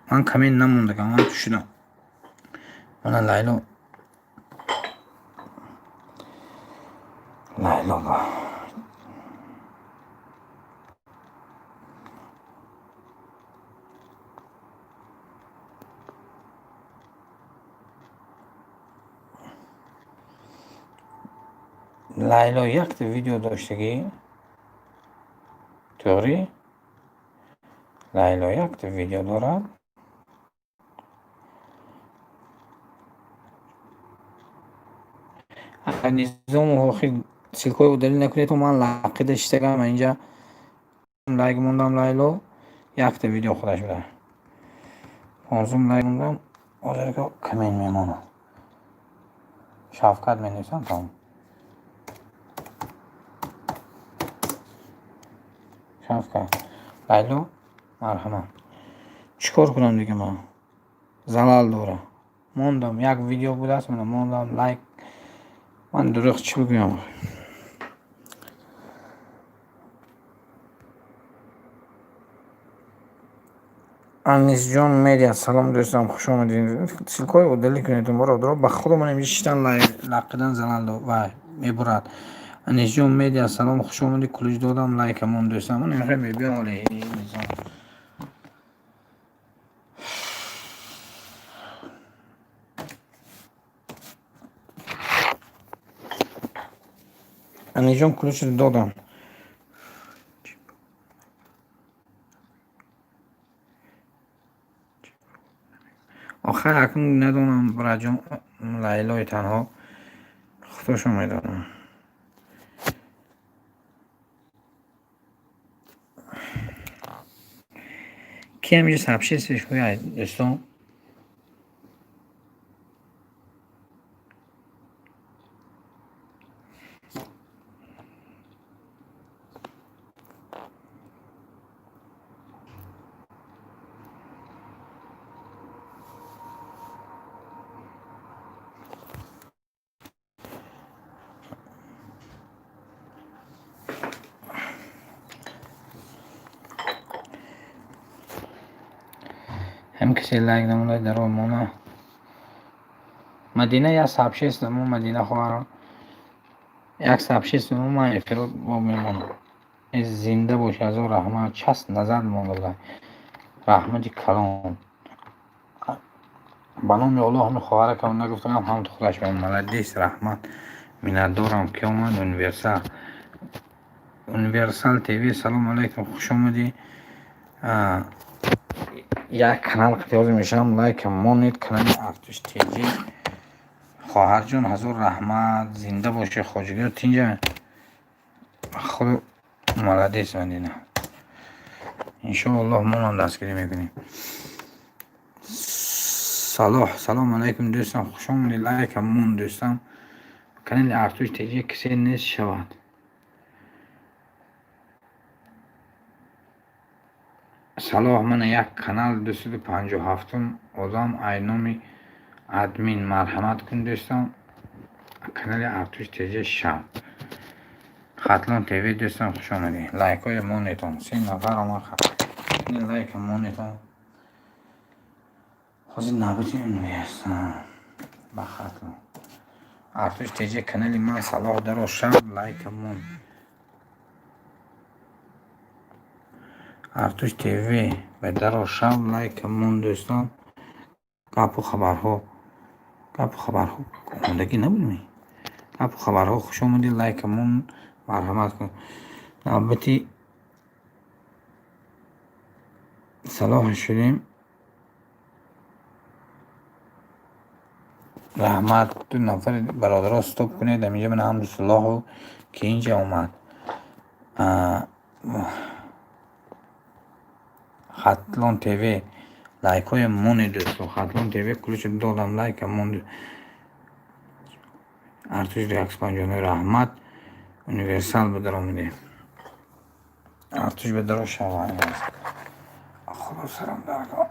Ман коммент намондагам, ман шудам. Мана, Лайло, Лайло ба. Лайло якта видео доштагӣ, тоғрӣ? Лайло якта видео дорад. Низому охир ссылкаҳои удалить накунед. Ман лақида шиштагам, инҷа лайк мондам. Лайло якта видео худаш буда. 15-ум лайк мондам. Ҳозир коммент мемонам, Шавкат менависам, тамом. Шавкат, Лайло, марҳамат. Чӣ кор кунам дига? Ман залал дора мондам. Як видео будааст, мана, мондам лайк. Ман дурӯғ чӣ бигӯям? Анисҷон Медиа, салом, дӯстам, хуш омадед. Ссылкаҳои удалить кунед, бародаро. Ба худо, ман инҷа шиштан, лақидан залал вай мебурад. Анисҷон Медиа, салом, хуш омадӣ. Ключ додам, лайкамон, дӯстам. Ман инхел мебиём оле низом. Анисҷон, ключро додам. Охир акнун надонам, бираҷон. Лайлои танҳо худошон медонам. Ки ҳаминҷо сообществиш ҳояд, дӯстон? Ҳам касе лайк намонад, дар мона. Мадина як сообщество мо, Мадина хоҳарон, як сообщество мо, ман эфиро бо мемонам. Зинда бошӣ, ҳазор раҳмат. Част назар монда, раҳмати калон. Ба номи Аллоҳ, ҳами хоҳаракам нагуфтам, ҳам худаш ба молодец, раҳмат, миннатдорам. Ки омад? Универсал, Универсал ТВ, салому алайкум, хуш омадӣ. Як канал қитёзӣ мешавам, лайк монед, канали Артуш ТЖ. Хоҳарҷон, ҳазор раҳмат, зинда бошӣ. Хоҷагиё тинҷа? Худо, молодец, Мадина. Иншоаллоҳ, монам дастгирӣ мекунем. Салоҳ, салому алайкум, дӯстам, хуш омадӣ, лайкам мон, дӯстам. Канали Артуш ТЖ кисе нест шавад. Салоҳ, мана як канал, 257-ум одам, ай номи админ, марҳамат кун, дӯстам, канали Артуш ТЖ шав. Хатлон ТВ, дӯстам, хуш омадӣ, лайкҳои монетон. Се нафар омад, лайка монетон. Ҳозир навбати универсал ба Хатлон. Артуш ТЖ, канали ман, Салоҳ, даро шав, лайка мон. Артуш ТВ ба даро шав, лайка мон, дӯстон. Гапу хабарҳо, гапу хабарҳо, омодагӣ набудем. Гапу хабарҳо, хуш омадӣ, лайка мон, марҳамат кун. Навбати Салоҳ шудем. Раҳмат. Ду нафари бародаро, стоп кунед аминҷа. Ман ҳамду Салоҳу, ки инҷа омад. Хатлон ТВ, лайкҳоя монед, дӯсто. Хатлон ТВ, ключ додам, лайка монд. Артуш 159, раҳмат. Универсал ба даромадем. Артуш ба даро шава. Худо, сарам даркор.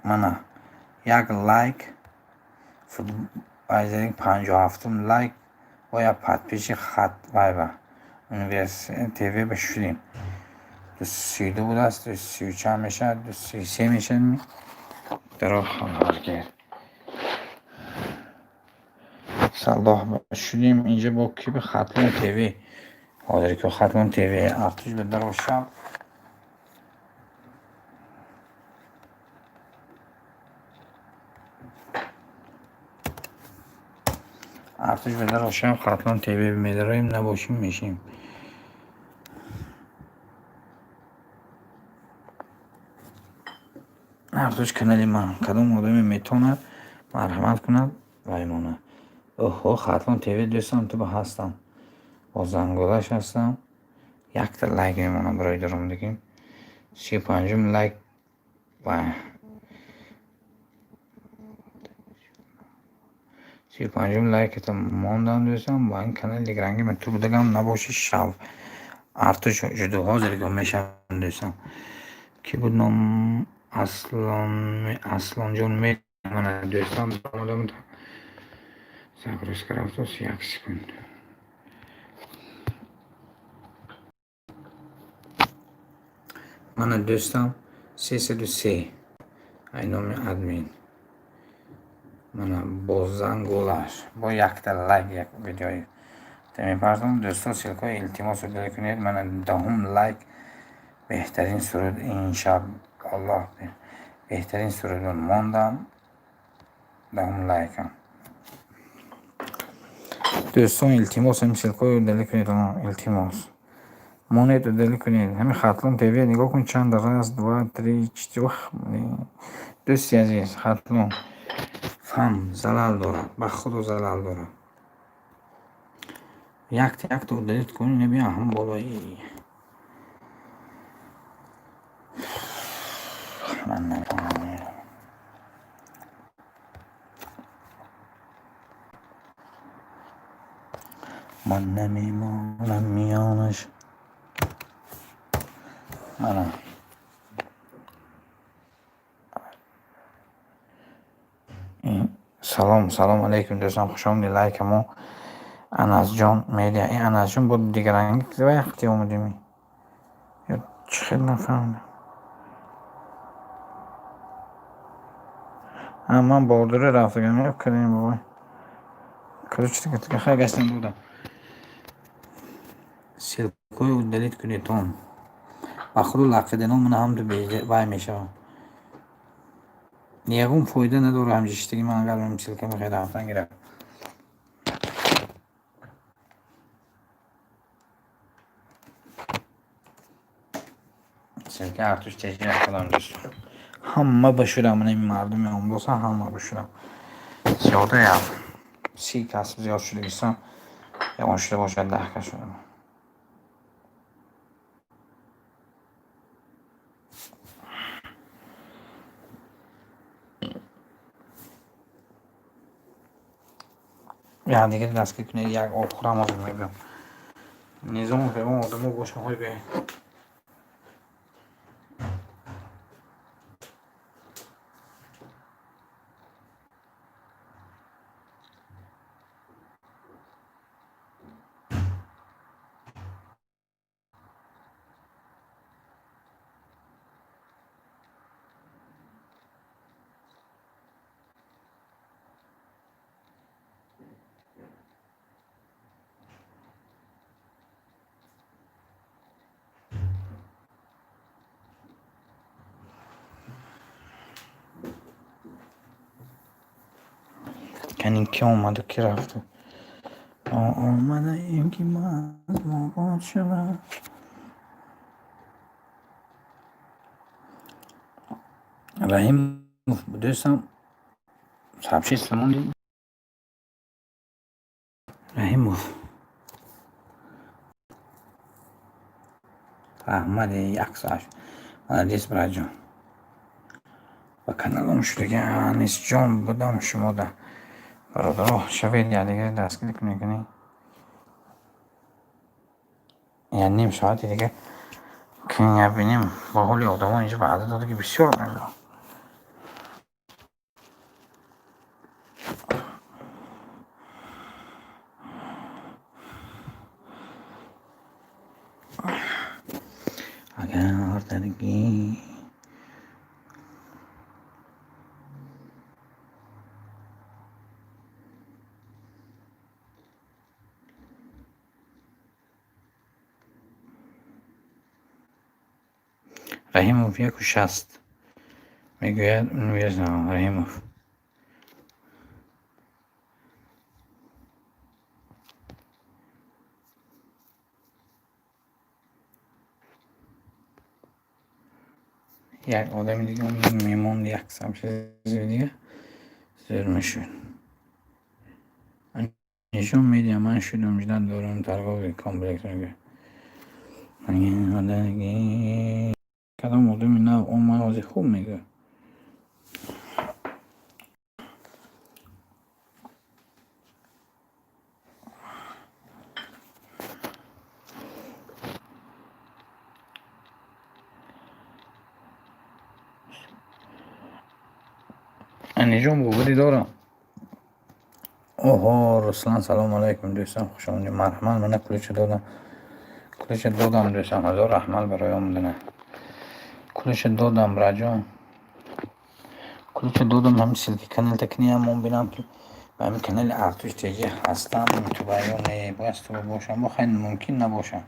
Мана як лайк, 57-ум лайк ва як подписчик хат вайба Универсал ТВ ба шудем. 32 будааст, 30 чанд мешавад, 33 мешавад. Даро хабаргир. Салоҳ шудем. Инҷа бо ки? Хатлон ТВ. Ҳозир ки Хатлон ТВ, Артуш ба даро шав. Артуш ба даро шав, Хатлон ТВ медароем, набошим, мешем. Артуш, канали ман, кадом одаме метавонад, марҳамат кунад, вай монад. Оҳо, Хатлон ТВ, дӯстам, ту ба ҳастам, бо зангулаш ҳастам. Якта лайк мемонам барои даромадагим. 35-ум лайк ва 35-ум лайката мондам, дӯстам. Ба ин канали дигаранги ман ту будагам набоши, шав. Артуш жуду ҳозир мешавам, дӯстам. Ки буд ном? Аслон, Аслонҷон мемона, дӯстам, омода будам. Загрузка рафтост, як секунд. Мана, дӯстам, 303, ай номи админ. Мана бо зангулаш, бо якта лайк, як видеои мепартом. Дӯстон, ссылкаҳои илтимос удалить кунед. Мана 10-ум лайк, беҳтарин суруд ин шаб, Аллоҳ, беҳтарин суруд мондам, 10-ум лайкам. Дӯстон, илтимос, ҳамин ссылкаҳои удалить кунед, илтимос. Монед, удалить кунед. Ҳамин Хатлон ТВ нигоҳ кун, чанд раз, два, три, четыре. Дӯсти азиз, Хатлон фам залал дорад, ба Худо залал дорад. Якта якта удалить кун, ина ҳам болои. Ман наметавонам. Ман намемонам миёнаш. Мана. Салом, салом алейкум, дӯстон, хуш омадед, лайкамо. Анасҷон медиа, ин Анасҷон бо дигаранги вақте омадем. Ё чӣ хел, нафаҳмидам. Ман бордуре рафтагам, ёб кардем бобой. Короче, хай гаштам додам. Ссылкаҳои удалить кунедтон. Ба худо лақиданом ман ҳамту вай мешавам. Ягон фоида надорад ҳамчи чизтаги, ман агар ссылка мехоҳед рафтан гирад. Ссылка артуш тежи худам дӯстон. Ҳама башудам, ман ин мардуми омдоса ҳама башудам. Зиёдаям. 30 кас зиёд шудагистам. Ягон шуда бошад 10 кас шуда. Якдигаро дастгир кунед, як обхӯрам ҳозир мебиём. Низом ягон одамо бошам ҳой биёед. Кани ки омаду ки рафту? Омадаем ки мо бод шавад. Раҳимов дӯстам сообщество мондем. Раҳимов. Раҳмат, як соат. Молодец, братҷон. Ба каналом шудаги Анисҷон будам шумода. Бародаро, шавед якдигаро дастгирӣ кунед, кунед. Як ним соати дига кунем бинем бо ҳоли одамо инҷо ваъда дода ки бисёр мебиём. Агар дарги Раҳимов 1,60 мегӯяд, Раҳимов. Як одами дига мемонд, як сообщество дига зӯр мешуд. Нишон медиҳам, ман шудам, ждать дорам торговый комплекс мегӯяд. Кадом одами нав омад ҳозир хуб мегӯяд. Аниҷон боварӣ дорам. Оҳо, Руслан, салому алайкум, дӯстам, хуш омадед. Марҳамат, мана ключа додам. Ключа додам, дӯстам, ҳазор раҳмат барои омаданат. Ключа додам, братҷон. Ключа додам, ҳамин ссылки каналта кунем, ман бинам ки ба ҳамин канали Артуш ТЖ ҳастам, туба ё не, бояд туба бошам, бо хай мумкин набошам.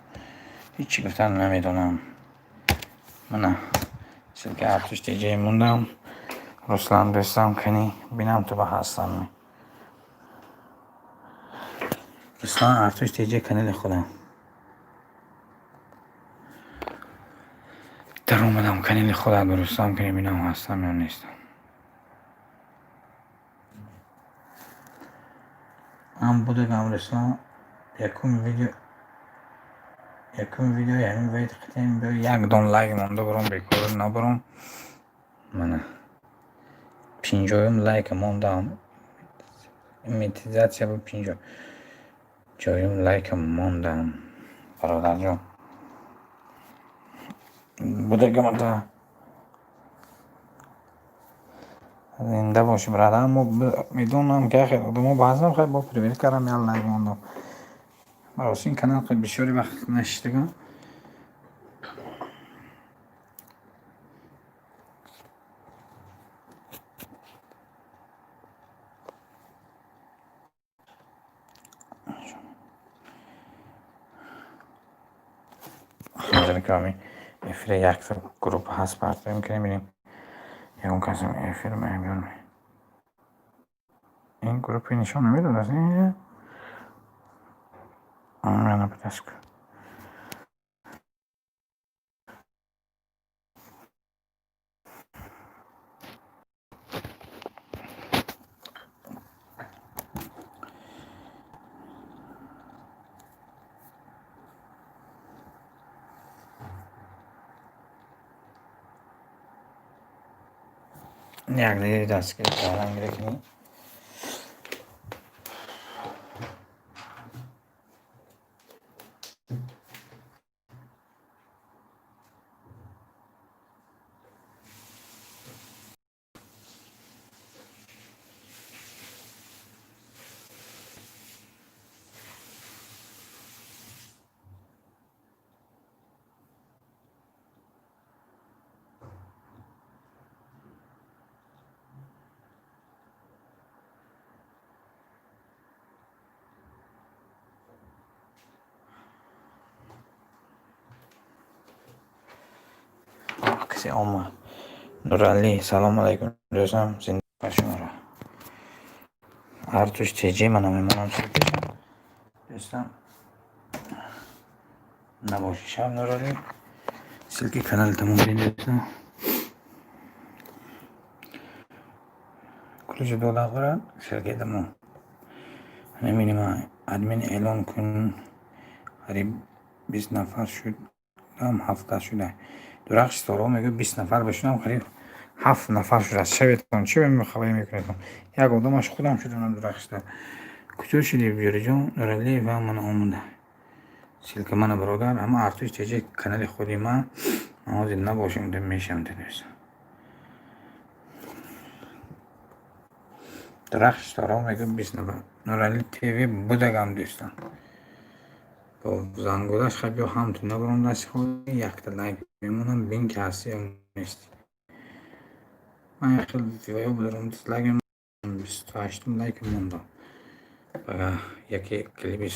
Ҳеҷ чӣ гуфтан намедонам. Мана ссылки Артуш ТЖ мондам. Руслан дӯстам, кани бинам туба ҳастам. Руслан Артуш ТЖ канали худам. Даромадам канали худам, Рустам, кани бинам ҳастам ё нестам. Ман будагам Руслан, якум видеои ҳамин вайт қитем биё як дон лайк монда баром, бекор набаром. Мана 50-юм лайка мондам. Монетизатсия бу 50 ҷоюм лайка мондам. Бародарҷон. Будагам зинда бошӣ, брат. Аммо медонам ки ахир одамо баъзан хай бо привет кардам, як лайк мондам. Бароси ин канал бисёри вақт нашиштагам. Мазани ки ҳамин эфира якта группа ҳаст партоем ки мебинем ягон касам эфир меҳмон. Ин группи нишон намедодааст. Мана ба дастгоҳ. Як дигари дастгирӣ кардан гирекунӣ. Касе омад. Нуралӣ, салом алайкум, дӯстам, зинда ба шуморо. Артуш теҷи мана мемонам пешам. Дӯстам, набоши шаб Нуралӣ. Ссылки канали тамом бин дӯстам. Ключ дода хӯрад, ссылки тамом. Намебинем админ эълон кун. Қариб 20 нафар шудам, ҳафта шуда. Дурахш ситораҳо мегӯяд 20 нафар бошунам, қариб ҳафт нафар шудааст. Шаветон чӣ хабарӣ мекунедон? Як одамаш худам шудам дурахшта. Куҷо шудӣ ҷӯриҷон? Нуралӣ ва ман омада. Ссылка мана бародар, ама Артуш теҷи канали худи ман. Ман ҳозир набошам, мешам дӯстон. Дурахш ситораҳо мегӯяд 20 нафар. Нуралӣ ТВ будагам дӯстон. Бо зангулаш хай биё ҳам ту набаром дасти холӣ, якта лайк мемонам, бин ки ҳастӣ ё нестӣ. Ман як хел ё бударом дизлайк 28-ум лайк мондам. Ба яке клипи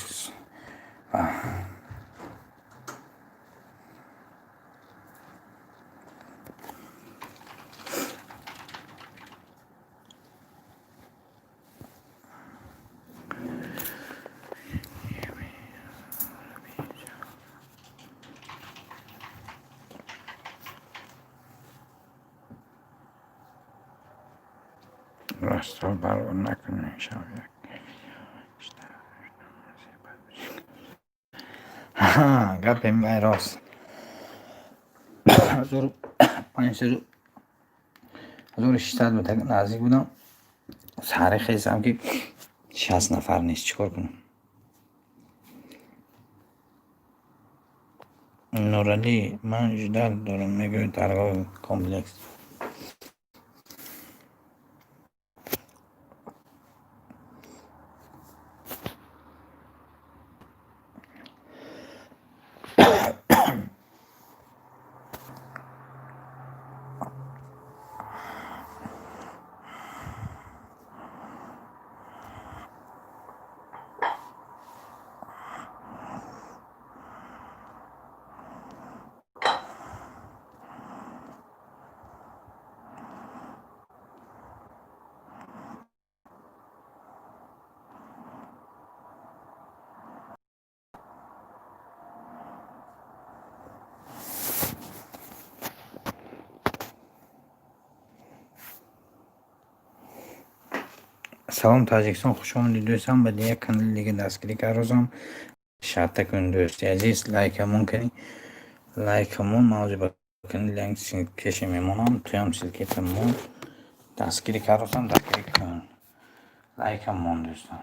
Ростро барбод накунем шаб як. Гапи май рост. 1500 1600 ба наздик будам. Саҳаре хезам ки 60 нафар нест, чӣ кор кунам? Нуралӣ, ман ждать дорам, мегӯяд торговый комплекс. Салом Тоҷикистон, хуш омадед дӯстам, ба як канали дига дастгирӣ кардозам. Шарта кун дӯсти азиз, лайкамон кунӣ. Лайкамон, ман ҳозир ба канали як кеше мемонам, туям ссылкетамон дастгирӣ кардозам, дастгирӣ кун. Лайкамон дӯстон.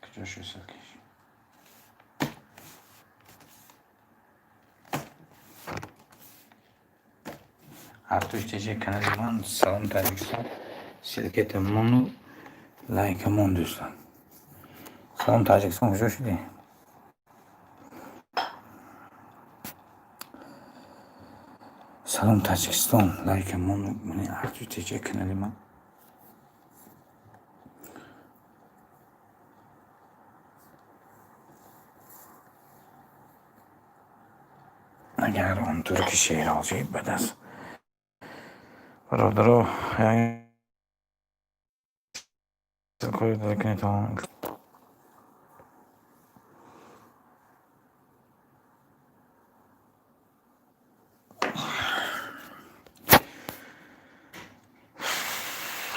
Куҷо шуд ссылкаш? Артуш теҷи канали ман, салом Тоҷикистон. Ссылкетамону лайкамон дӯстон. Салом Тоҷикистон, куҷо шудӣ? Салом Тоҷикистон, лайкамон, мани Артуш теҷи канали ман. Агар он турки шерозӣ ба даст бародаро кунедон.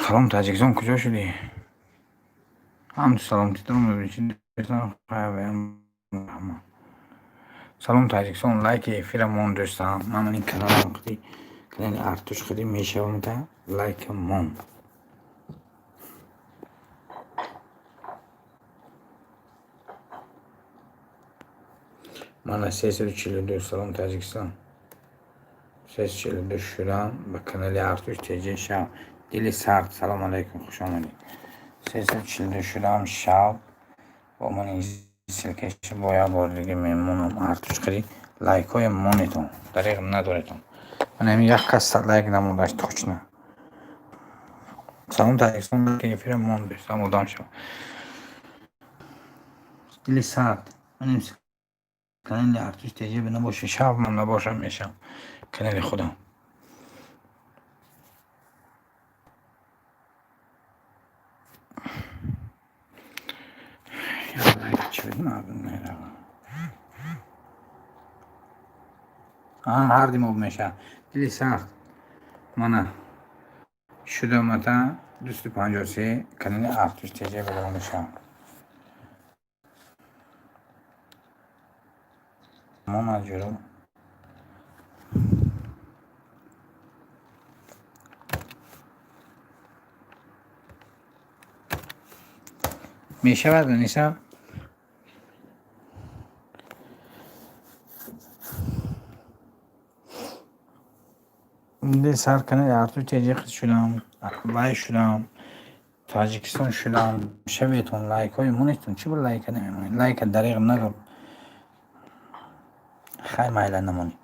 Салом, Таҷикистон, куҷо шудӣ? Ҳам саломатитро мебинӣ. Салом, Таҷикистон, лайки эфира мон, дӯстам. Ман ин каналам худи канали Артуш худи мешавам, та лайка мон. Мана 342. Салом, Таҷикистон, 342 шудам, ба канали Артуш ТЖ шав. Дили сард, салом алайкум, хуш омадед. 342 шудам, шав бо ман ссылка ш бо як бори дига мемонам. Артуш қиди лайкҳоя монетон, дареғ надоретон. Ман ҳамин як кас лайк намондаш точно. Салом, Таҷикистон, эфира мон, дӯстам, одам шав. Дили сард, маним канали Артуш ТЖ набоши, шав, ман набошам, мешам канали худам. Ҳарди моб мешавад. Дили сахт, мана шудамата 253 канали Артуш ТЖ бадал мешавад. Мона ҷуро мешавад, Аниса. Сар канали Артур ТЖ шудам, лайк шудам, Тоҷикистон шудам, шаветон, лайкҳои монетон. Чӣ бо лайка намемонед? Лайка дареғ надор. Хай, майла, намонед.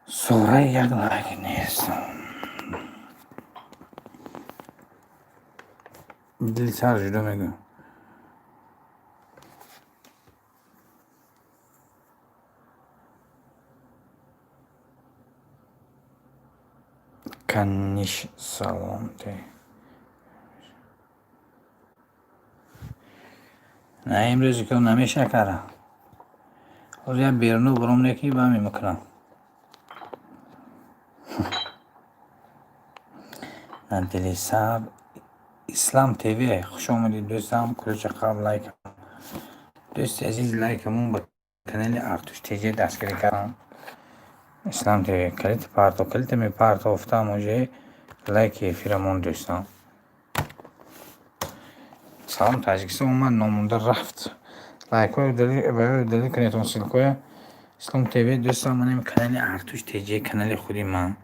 Сураи як лайк нест. Дили сар шуда мегӯям. Каниш, салом те. На, имрӯз ки намешакара. Ҳозир як беруну буром неки ба мекунам. На, дили сар. Ислам ТВ, хуш омадед, дӯстам. Кулча қабл лайк. Дӯсти азиз, лайкамон ба канали Артуш ТЖ дастгирӣ кардам. Ислам ТВ, калити парто, калита мепартофтам уже, лайки эфирамон, дӯстам. Салом, Таҷикистон, омад, номонда рафт. Лайкҳои далил кунедон, ссылка ҳоя. Ислом ТВ, дӯстам, манам канали Артуш ТЖ, канали худи ман.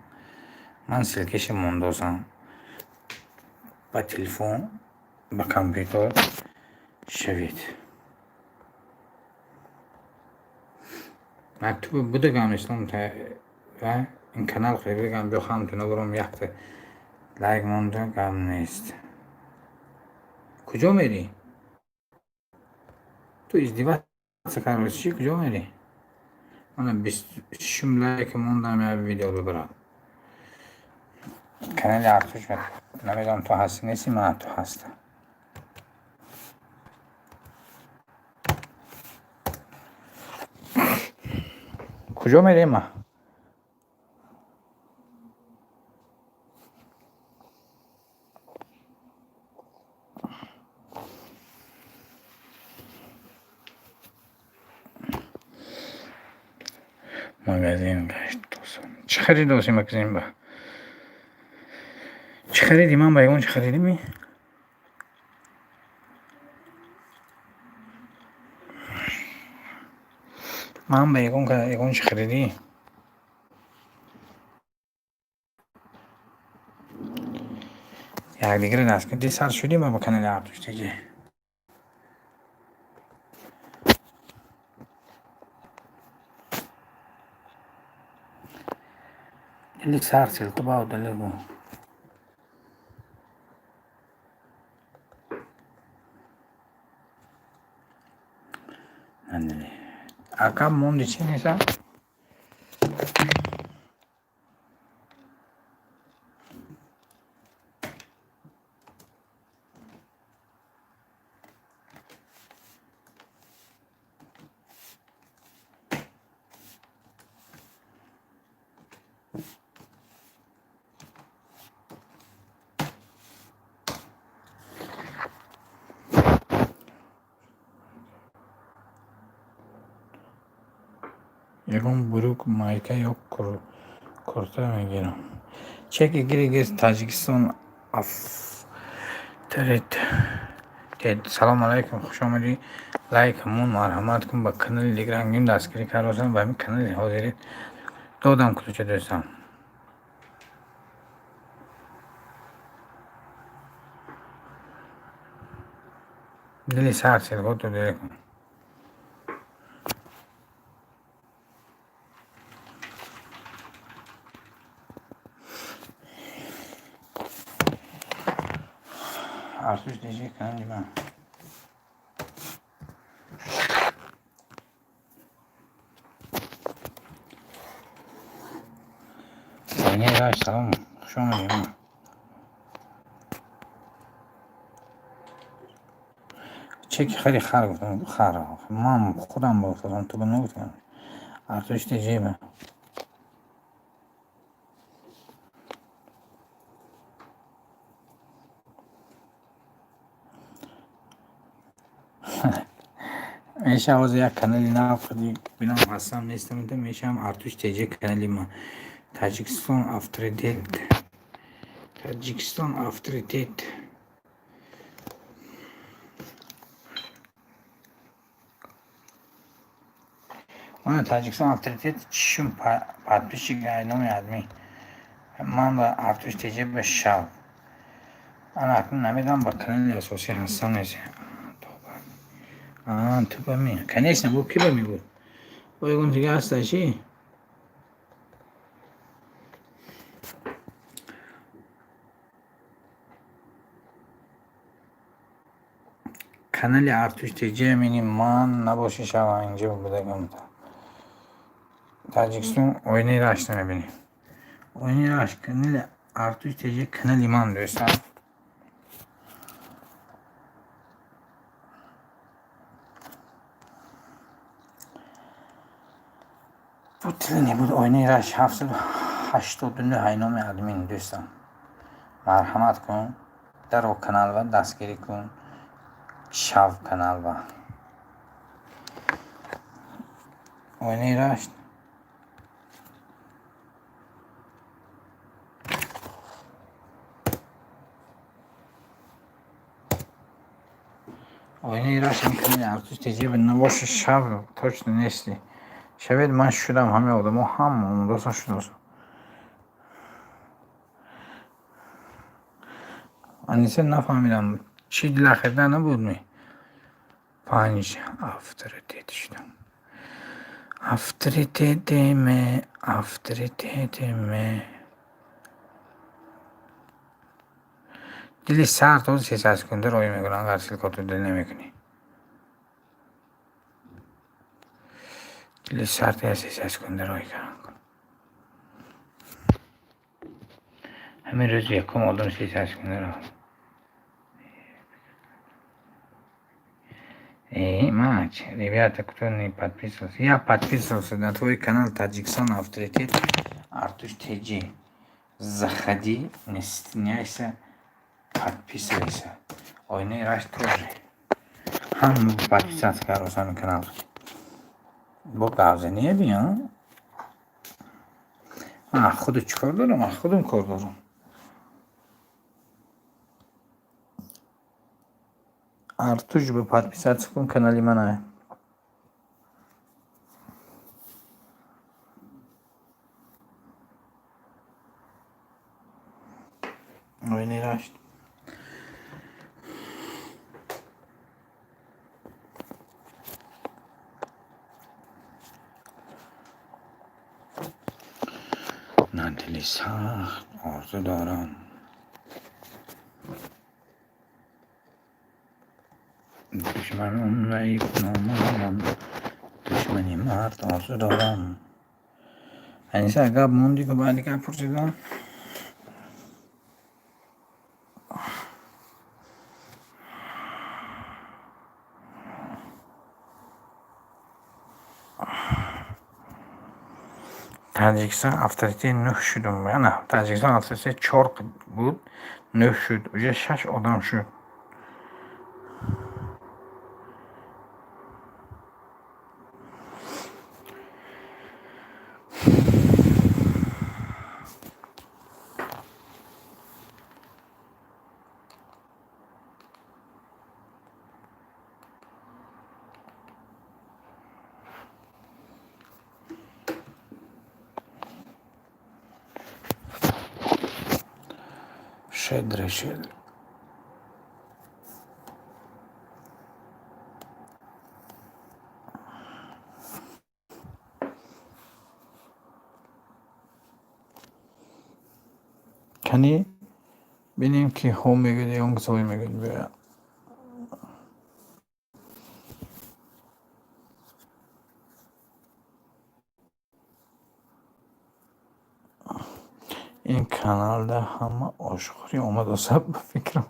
Ман ссылка ша мондозам. Ба телефон, ба компютер шавед. Мактуби будагам Ислом ва ин канал хеле биё хамтуна буром, якта лайк монда, гап нест. Куҷо мерӣ? Ту издеваться кардӣ чӣ? Куҷо мерӣ? Мана 26 лайк мондам, як видео бибарам. Канали Артуш, намедонам ту ҳастӣ нестӣ, ман ту ҳастам. Куҷо мерем? Ма магазин гашт досам. Чӣ харидоси магазин ба? Чӣ хариди? Ман ба ягон чӣ харидими? Ман ба ягон чӣ харидӣ? Якдигаро дастгир дисар шудем ба канали Артуш ТЖ. Дили сар, ссылка ба удалил. Ака монди чӣ неса? Ягон брюк, майка ё курта мегирам. Чеки гири Таҷикистон авторитет. Салом алайкум, хуш омадӣ. Лайк мон, марҳамат кун, ба канали Лиги дастгирӣ кардосам, ба ҳамин канали ҳозирӣ додам ключа, дӯстам. Дили сар ссылкото дире кун. Артуш диҷи канали ман. Оинаи рашт, салом, хуш омадӣ. Чеки хари хар гуфтам, хар. Ман худам гуфтам, ту ба нагуфтам. Артуш диҷи ба. Меша ҳозир як канали нав бинам ҳастам нестам, мешавам Артуш ТЖ канали ман. Таҷикистон авторитет. Таҷикистон авторитет. Ман Таҷикистон авторитет чишум подписчик номи админ. Ман ба Артуш ТЖ ба шав. Ана акнун намедонам ба канали асосӣ ҳастам нест. Ту ба ми. Конечно, бо ки ба ми буд? Бо ягон дига ҳаста чӣ? Канали Артуш ТЖ мини ман набоши шава инҷо будагам. Таҷикистон оинаи рашт мебинем. Оинаи рашт канали Артуш ТЖ канали ман, дӯстам. Буд небуд оинаи рашт 789 ҳайноми админ, дӯстам. Марҳамат кун, даро канал ва дастгирӣ кун. Шав канал ва. Оинаи рашт. Оинаи рашт канали Артуш ТЖ набоши шав точно нести. Шавед ман шудам ҳамаи одамо ҳама омодосан шудосан. Аниса нафаҳмидам чӣ дилахида набуд ми? Панҷ авторитет шудам. Авторитете ме, авторитете ме. Дили сар то 300 секунда роӣ мекунам, агар ссылкото дил намекунӣ. Дили сар то 300 секунда роӣ кардам. Ҳамин рӯзи якум одам 300 секунда ро. Эй, мать, ребята, кто не подписывался? Я подписывался на твой канал Таджикистан Авторитет Артуш ТЖ. Заходи, не стесняйся, подписывайся. Оинаи рашт тоже. Ҳам подписаться кардосам канал. Бо гавзание биё. Ман худу чӣ кор дорам? Ман худам кор дорам. Артуш ба подписаться кун канали мана. Оинаи рашт. На дили сахт орзу дорам. Душманон номамон, Душмани мард орзу дорам. Аниса, гап монди ку, баъди гап пурсидам. Таҷикистон авторитет нӯҳ шудум. Ана, Таҷикистон авторитет чор буд, нӯҳ шуд, уже шаш одам шуд. Щедрый, щедрый. Кани, бинем, ки ҳо мегӯяд ё он касое мегӯяд, биёя. Ин каналда ҳама ошхӯрӣ омадоса, ба фикрам.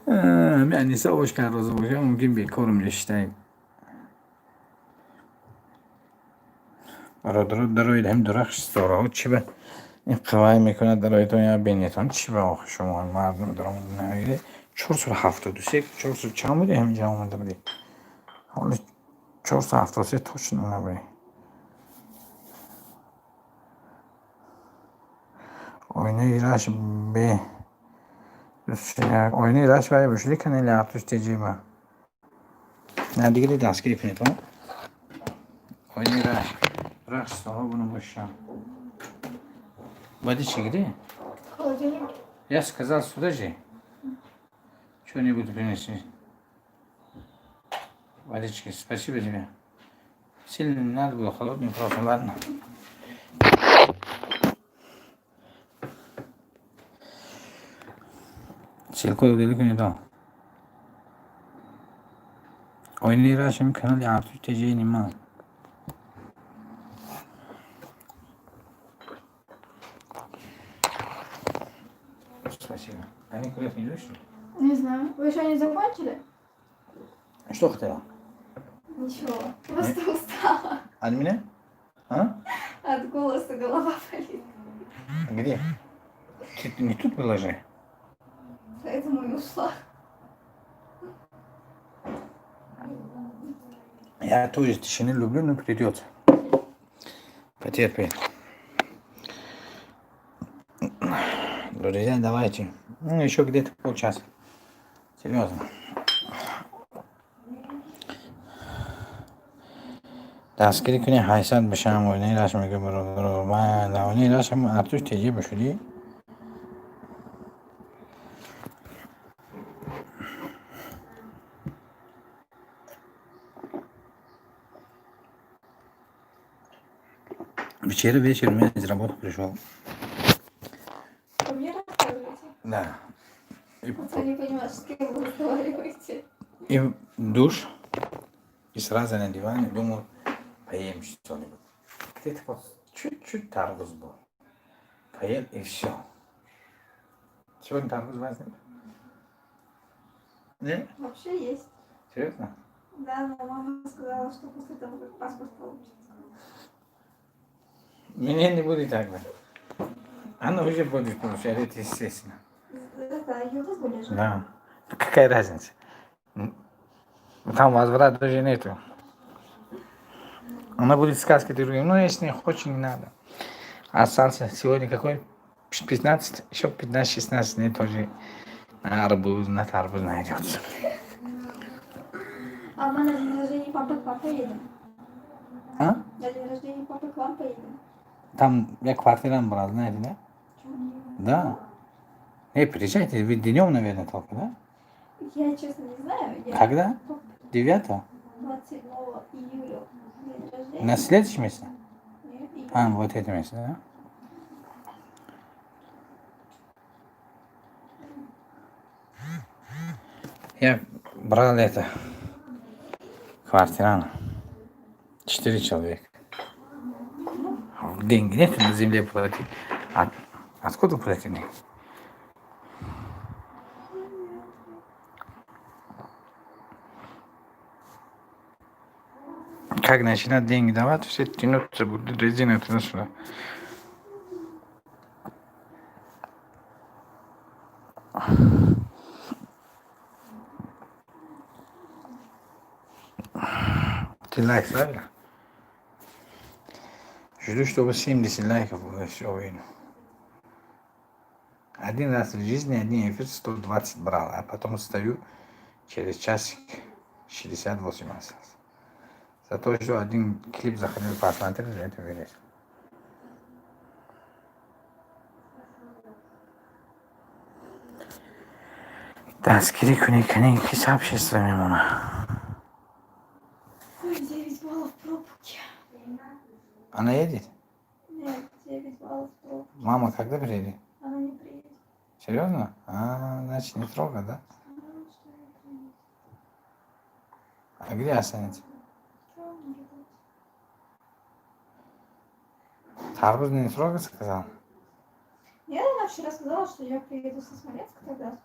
Ҳами Аниса ош карроза боша, мумкин бекорум ҷа. Бародаро, дароед. Ҳами дурахш ситораҳо чӣ ба ин қивай мекунад? Дароедон, я бинетон, чӣ ба охи шумо мардум даромада намегиред. 473, чорсад чанд буди, ҳаминҷа омада будӣ? Ҳоли 473 точно набудӣ. Оинаи раш бе оинаи раш вай бошиди, канали Артуш Теҷиба. На, дигари дастгирӣ кунед. Оинаи раш, рахш ситораҳо буна боша. Водички где? Холодильник. Я сказал, сюда же. Что-нибудь принеси. Водички, спасибо тебе. Сильно не надо было, холодный просто, ладно. Ссылку удали кунед. Оинаи рашам, канали Артуш Теҷи нима. Спасибо. Они куда-то не идут, что ли? Не знаю. Вы еще не закончили? Что хотела? Ничего. Просто устала. От меня? А? От голоса голова болит. Где? Ты не тут была же? Поэтому и ушла. Я тоже тишины люблю, но придется. Потерпи. Друзья, давайте. Ну, еще где-то полчаса. Серьезно. Дастгирӣ кунед, ҳайсад бишам. Оинаи раш мега, бародаро. Оинаи рашам Артуш Теҷи бошудӣ. Вчера вечером я из работы пришел. Вы мне рассказываете? Да. И, Вот я не понимаю, с кем вы разговариваете. И в душ, и сразу на диване думал, поем что-нибудь. Где-то вот чуть-чуть тарбуз был. Поел, и все. Сегодня тарбуз возьмем? Нет? Вообще есть. Серьезно? Да, но мама сказала, что после того, как паспорт получит. Меня не будет тогда. Она уже будет получать, это естественно. Это Юлдыз были же? Да. Какая разница? Там возврата даже нету. Она будет сказки другим. Ну, если не хочешь, не надо. Остался сегодня какой? 15, еще 15-16 дней тоже на арбуз, на тарбуз найдется. А мы на день рождения папы к вам поедем. А? На день рождения папы к вам поедем. Там я квартиру брал, знаете, да? Почему? Да. Не, приезжайте, вы днем, наверное, только, да? Я, честно, не знаю. Я Когда? 9? 27 июля день рождения. На следующий месяц? Нет, июля. А, вот это месяц, да? Я Брали это квартира. Четыре человека. Деньги нет на земле платить. А откуда платили? Как начинать деньги давать, все тянутся, будут резина туда-сюда. Ты лайк ставила? Жду, чтобы 70 лайков было, все выйду. Один раз в жизни один эфир 120 брал, а потом стою через часик 68 осталось. За то, что один клип заходил, посмотрел, это вылез. Дастгирӣ кунӣ, кунӣ, ки сообщество мемона. Ой, 9 баллов пробки. Она едет? Нет, 9 баллов пробки. Мама когда приедет? Она не приедет. Серьезно? А, значит, не трогай, да? Сказала, что не приедет. А где останется? Что на работе? Тарбуз не трогай, сказал. Нет, она вчера сказала, что я приеду со Смоленска тогда.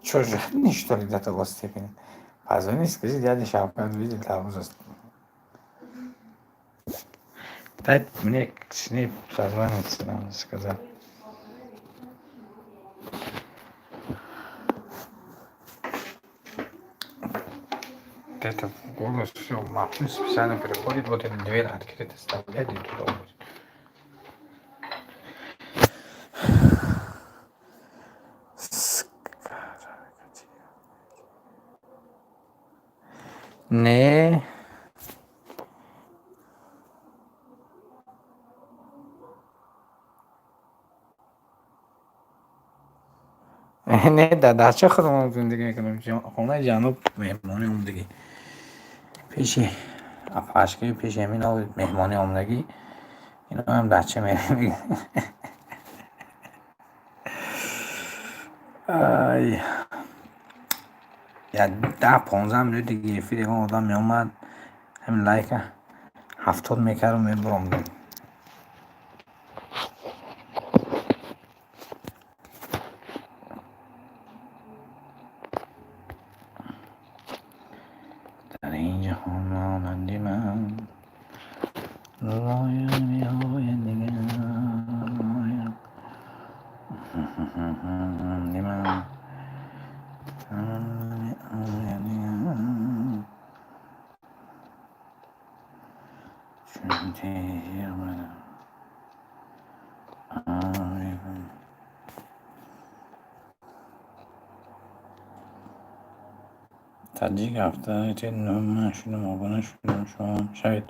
Че, жадный, что ли, до того степени? Позвони, скажи, дядя Шавкат видел тарбуз. Дай мне с ней созвониться, надо сказать. Это голос все, махнуть специально приходит, вот эта дверь открыта, оставляет и туда уходит. Не. Не, дар дача худамон зиндагӣ мекунем. Хонаи ҷануб меҳмонӣ омадагӣ. Пеши апашка, пеши ҳамин меҳмонӣ омадагӣ. Иноам дача мерем. Ай. Як 10-15 минути диги эфир ягон одам меомад, ҳамин лайка 70 мекардам, мебуромдам. Дар ин ҷаҳон монанди ман лоя меояд дигар, лоя ман меояд дигар. Чун тир таҷик ҳафта ман шудам, обуна шудам, шумо шавед.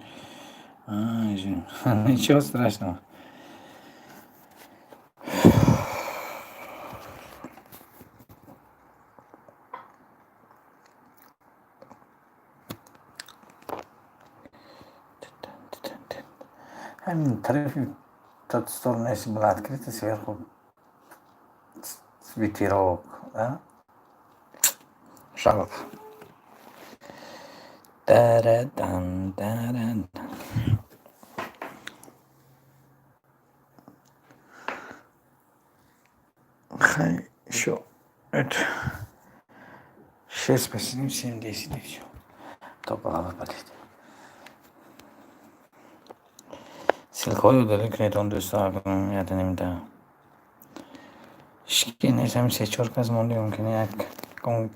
Ничего страшного. Ҳамин тарафи тот сторону, если была открыта, сверху ветерок, да? Жалко. Тарадан, тарадан. Хай, еще это 6 посидим, 7, 10 и все. То голова болит. Ссылкаҳои удалить кунед он дӯсто, я намедонам. Ҳички нест, ҳамин се-чор кас монди, мумкин як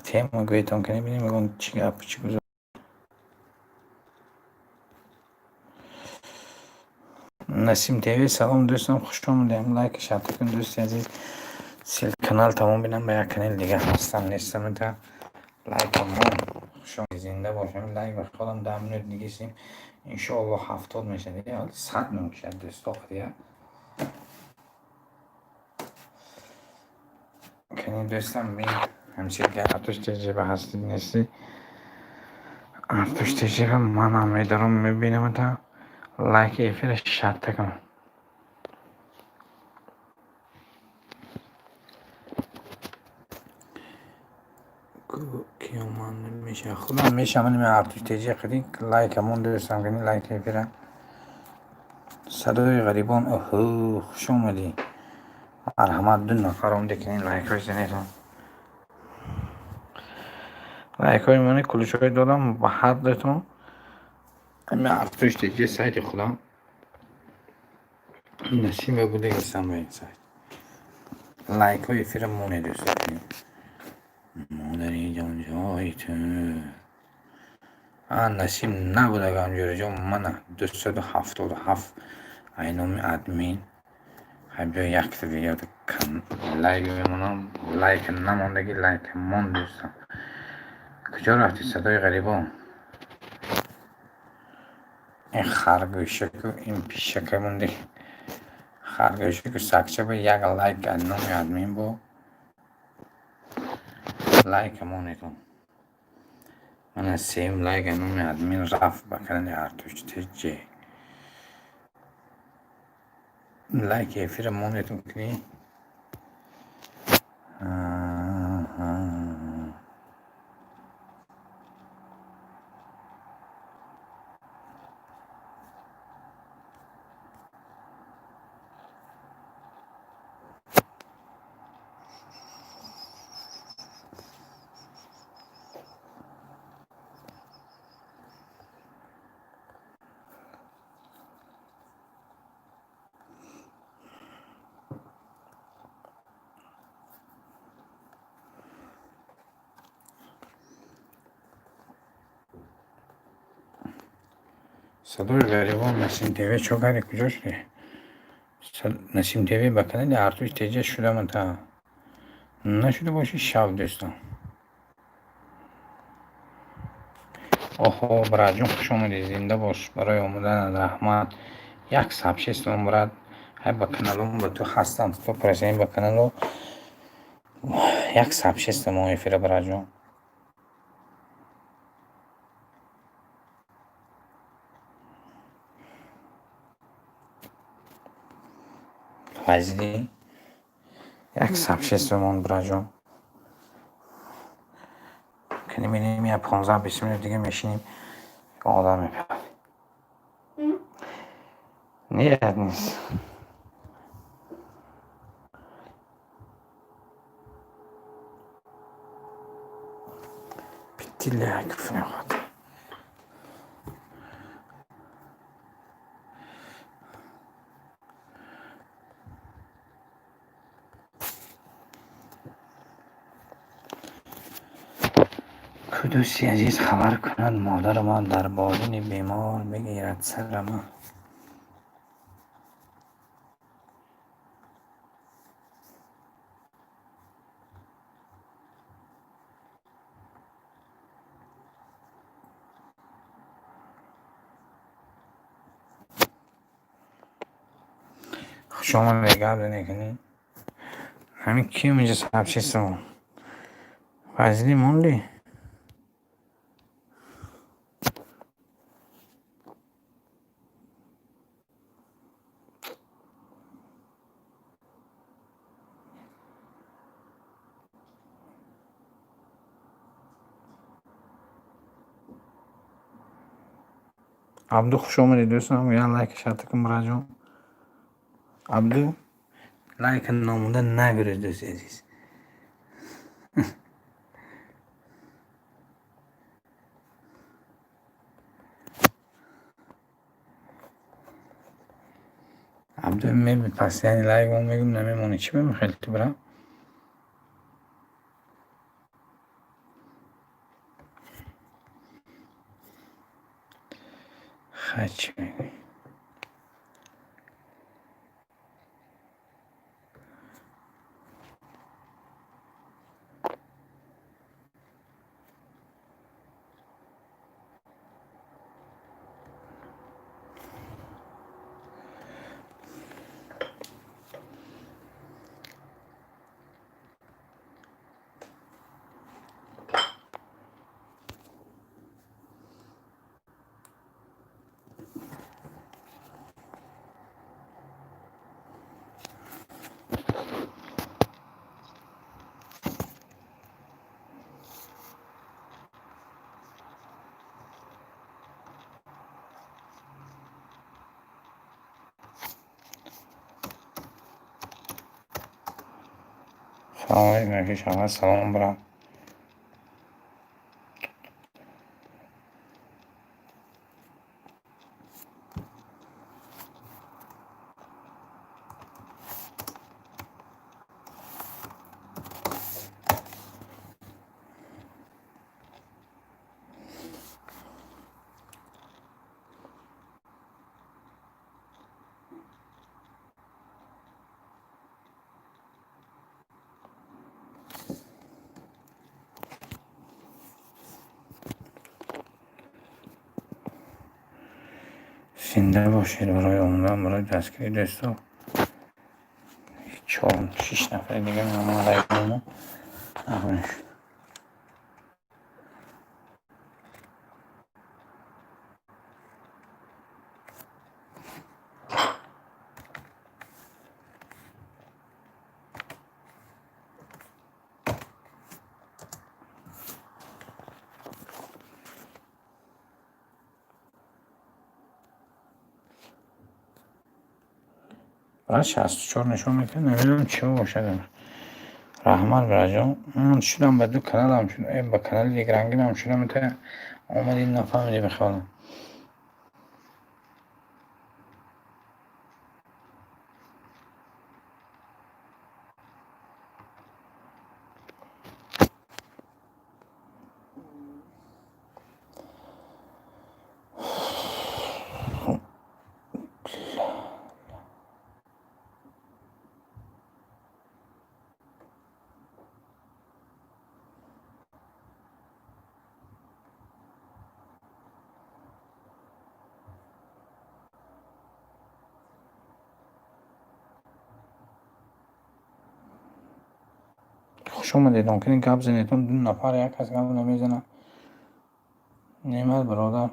тема гӯетон ки бинем, ягон чӣ гап, чӣ гузор. Насим ТВ, салом дӯстон, хуш омадем. Лайк шарта кун, дӯсти азиз. Сил канал тамом бинам, ба як канали дигар ҳастам, нестам, та лайкам мон. Хуш омадед, зинда бошем. Лайк ба худам 10 минут дигисем. Иншоалло 70 мешавад, 100 мешавад, дӯсто я. Кани дӯстам, бин ҳамсирга артуш теҷеба ҳасти нести. Артуш теҷеба манам медорам, мебинам, та лайки эфира шарта кун. Ки Ё ман меша худам мешам ин артуш теҷи қиди лайкамон дӯстам кини лайк эфира. Садои ғарибон оҳо хуш омадӣ. Марҳамат ду нафар омде кини лайкҳои занетон. Лайкҳои мани кулишҳои додам ба ҳар дутон. Ами артуш теҷи сайти худам. Насиба будагистам ба ин сайт. Лайкҳои эфира моне дӯстон. Модари ҷонҷои ту. А насиб набудагам ҷӯраҷон мана 277 ай номи админ. Хай биё якта видеода лайк мемонам. Лайк намондаги лайк мон дӯстам. Куҷо рафтӣ садои ғарибон? Ин харгӯшаку ин пишака монди. Харгӯшаку сагча ба як лайк аз номи админ бо лайк монетон. Мана сеюм лайк аз номи админ рафт ба канали Артуш ТЖ. Лайки эфира монетон кунӣ. Садои ғарибон Насим ТВ чо карди? Куҷо шудӣ? Насим ТВ ба канали Артуш ТЖ шудам та. Нашуда бошӣ шав дӯстон. Оҳо братҷон хуш омадӣ, зинда бош барои омаданат раҳмат. Як сабшестон брат. Ҳай ба каналом ба ту ҳастам 100% ба каналу як сабшестам мо эфира братҷон. Фазлӣ як сабшестамон братҷон. Кани менем я 15-20 минут дига мешинем одам мепарад. Нет, нест. Пяти лайков не хватает. Дӯсти азиз хабар кунад модарамон дар болини бемор бигирад сарама. Хуш омадед, гап занекунӣ. Ҳамин ким инҷа сабшистам? Фазлӣ мондӣ? Абду хуш омадед дӯстон. Я лайк шарта кун братҷон. Абду лайк номонда нагиред дӯсти азиз. Абду меби пас яъне лайк мо мегӯм намемонӣ. Чӣ мемехел ту бра? Хай чӣ мегӯӣ? Салом алейкум, аки Шавкат, салом, брат. Зинда бошед барои омадан, барои дастгирӣ, дӯсто. Чор, шиш нафари дига меомад. Нахонеш. Брат, 64 нишон мекунад, намедонам чио бошад. Раҳмат, бираҷон. Ман шудам ба ду каналам, ба канали дигарангинам шудам, та омадӣ нафаҳмидӣ бихоҳам. Хуш омадед, мумкин гап занедон, ду нафар, як кас гап намезанад. Неъмат бародар.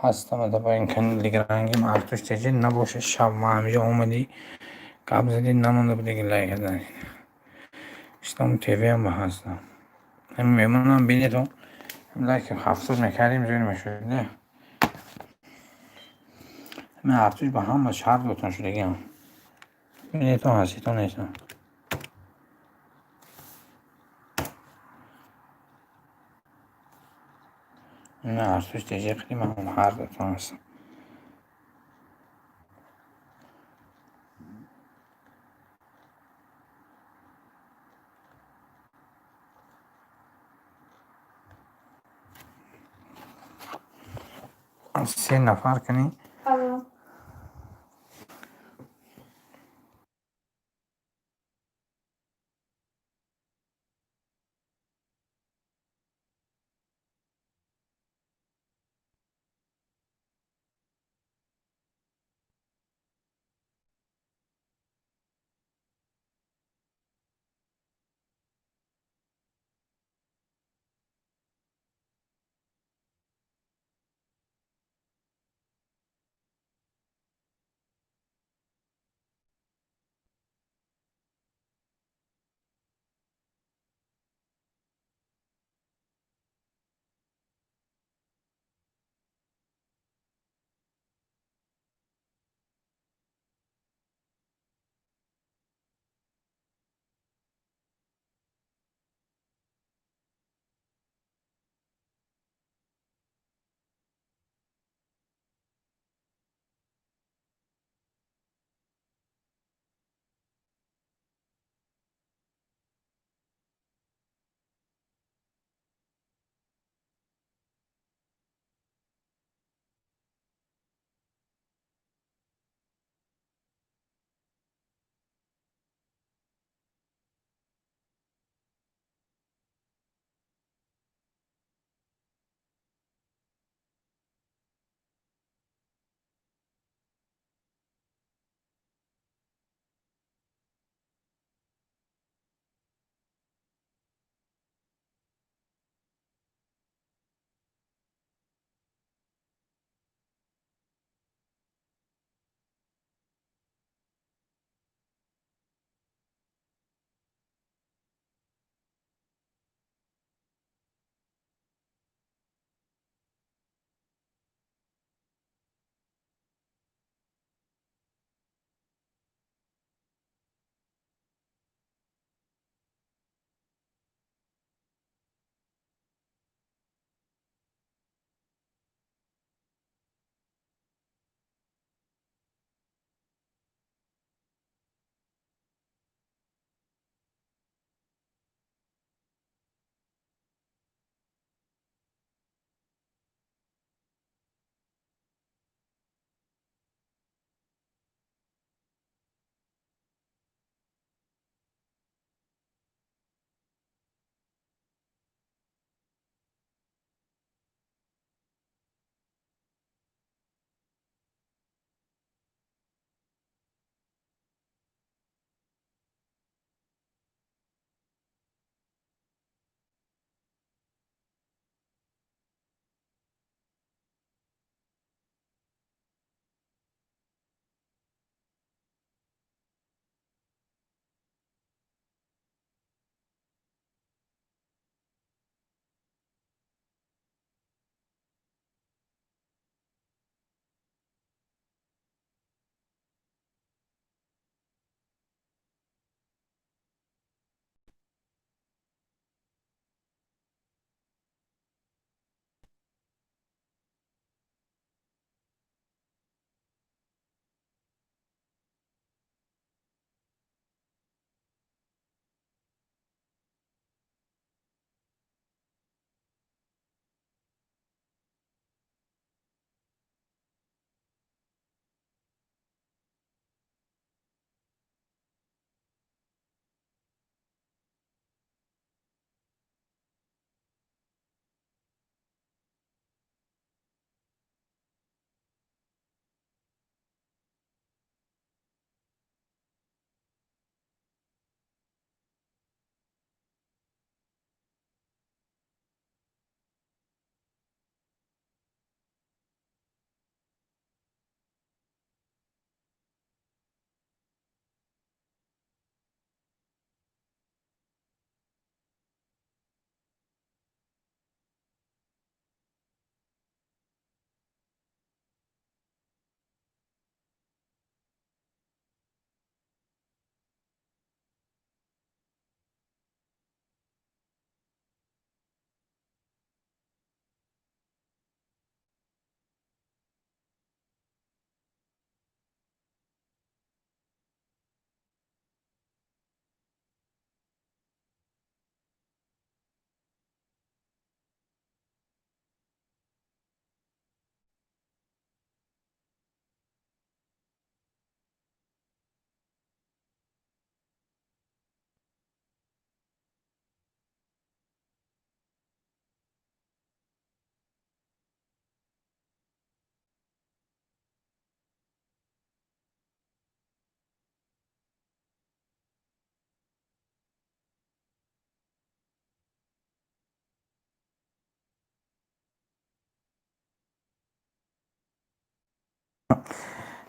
Ҳастам ба ин канали дигарангим Артуш ТЖ набошад, шаб ма ҳамиҷо омадӣ, гап задӣ, намонда буд, дига лайк занед. Ислом ТВ ҳам ба ҳастам. Ҳамин меҳмонам бинедон. Лайк 70 мекардем, зӯр мешуд, не? Ҳамин Артуш ба ҳама шаҳр дотон шудагиам. Бинедон, ҳаститон нестам. Артуш ТЖ қадим ҳам ҳар дотон ҳастам. Се нафар кунӣ. Алло.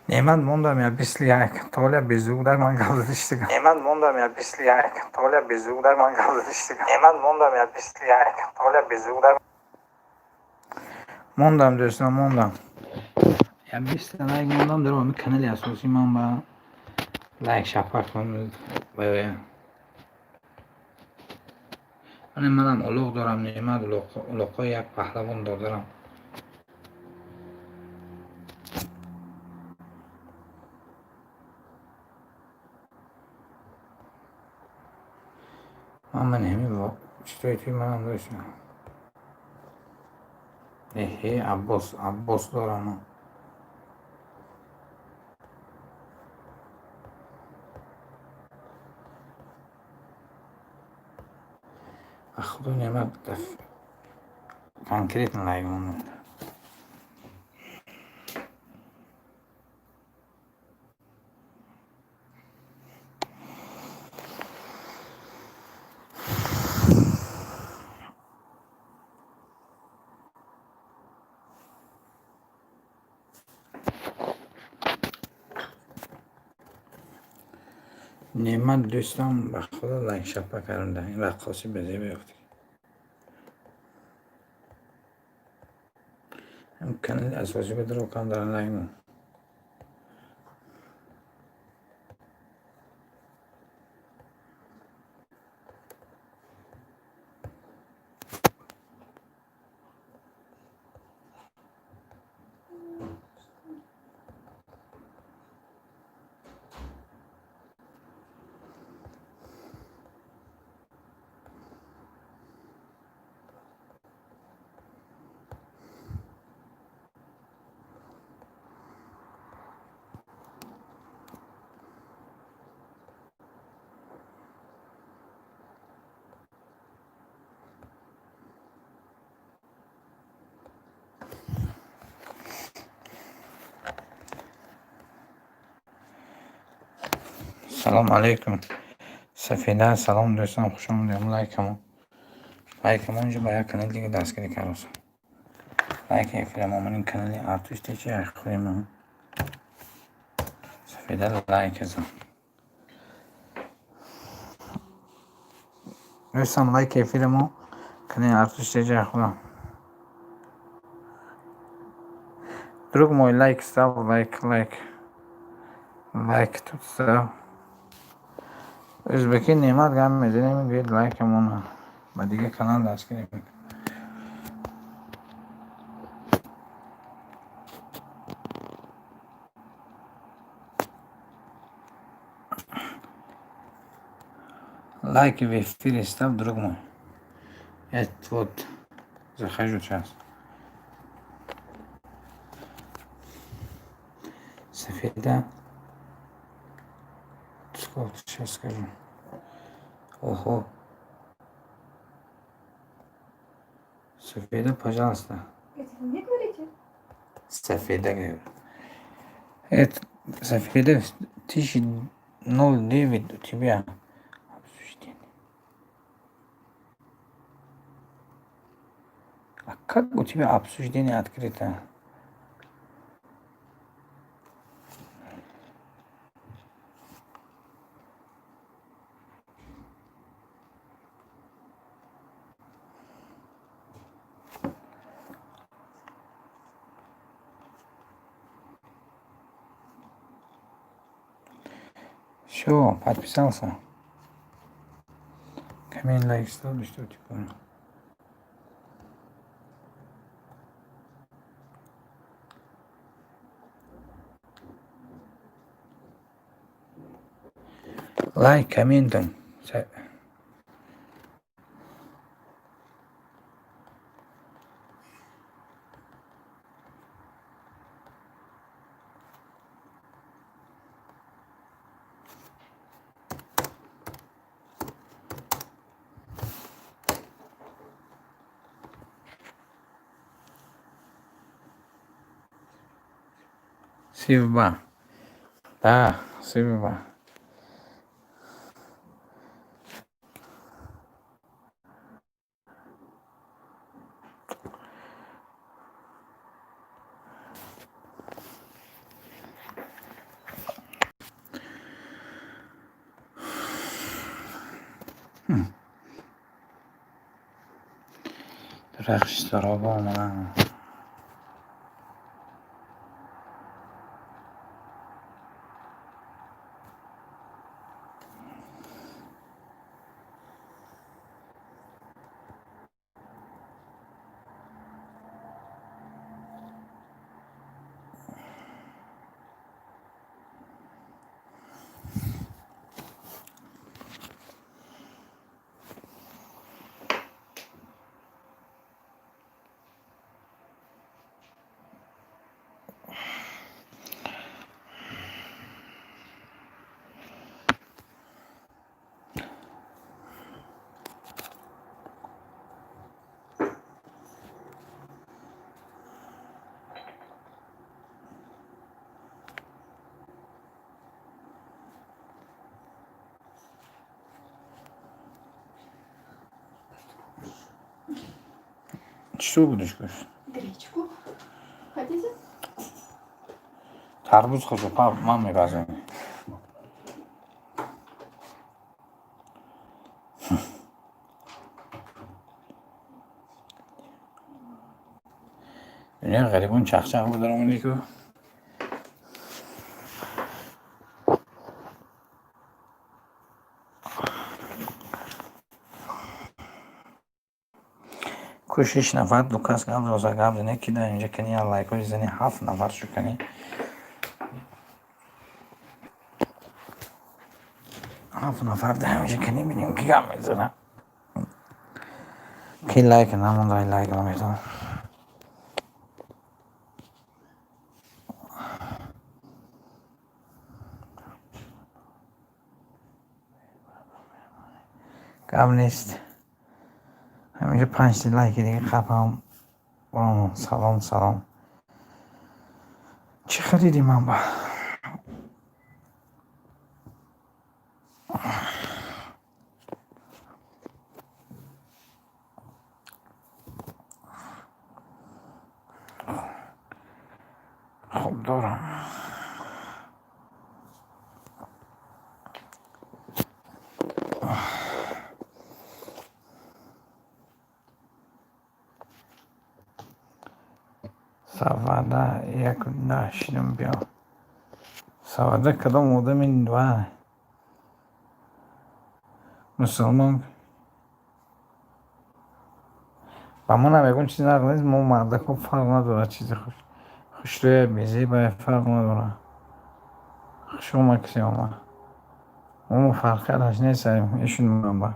Неъмат, мондам я 21 Толя беззвук дар ман гап задиштига. Неъмат, мондам я 21 Толя беззвук дар ман гап задиштига. Неъмат, мондам я 21 Толя беззвук дар мондам, дӯстон, мондам. Я 20 лайк мондам дар ҳамин канали асосӣ. Ман ба лайк шапак кун. Манам улуғ дорам, неъмат, улуқҳои як паҳлавон додарам. Ман ҳамин читои туи манам доштам. Эҳе, Аббос, Аббос дорам ман. Ба худо, неъмат, конкретно лайк мондам. Неъмат дӯстам, ба худо, лайк шапа кардам. Ин раққосӣ ба зеб ёфт. Канали асосӣ ба даро дар лайк мон. Салом алейкум, Сафида, салом, дӯстон, хуш омадем. Лайкамо, лайкамо, инҷо ба як канали дига дастгирӣ кардосам. Лайк эфирамо, ман ин канали Артуш течи хуема. Сафида, лайк зан. Дӯстон, лайк эфирамо, канали Артуш течи худам. Друг мой, лайк став, лайк, лайк, лайк тут став. Ӯзбекӣ неъмат гап мезанем, мегӯяд лайкамон, ба дигар канал дастгирӣ мекунем. Лайки в эфире ставь, друг мой. Я вот захожу сейчас. Сафеда. Сколько, сейчас скажу. Ого. Сафеда, пожалуйста. Это вы мне говорите? Сафеда, говорю. Это Сафеда, 1009 у тебя обсуждение. А как у тебя обсуждение открыто? Все, подписался. Коммент, лайк ставлю, что типа. Лайк, комментом. Сивба. Да, Сивба. Рахши сароба омадам. Что будешь кушать? Гречку. Хотите? Тарбуз хочу, пап, маме позвони. Дунё ғарибон чахчах буда омадӣ ку. Ку шиш нафар, ду кас гап роза гап зане, ки дар инҷа кани лайкҳои зани ҳафт нафар шу кани. Ҳафт нафар дар инҷа кани бинем ки гап мезана. Ки лайк намонда, лайк намедон. Гап нест. Ҳаминҷо панҷ лайки дига қапам. Салом, салом. Чӣ харидӣ ман ба? Хуб дорам. Савада як нашинам биё. Савада кадом одами ва мусулмон ба мо намегӯн чиз нақл нест, мо мардакҳо фарқ надорад, чизи хушрӯя безебая фарқ надорад. Хуш омад кисе омад. Мо фарқияташ нест ишун манба.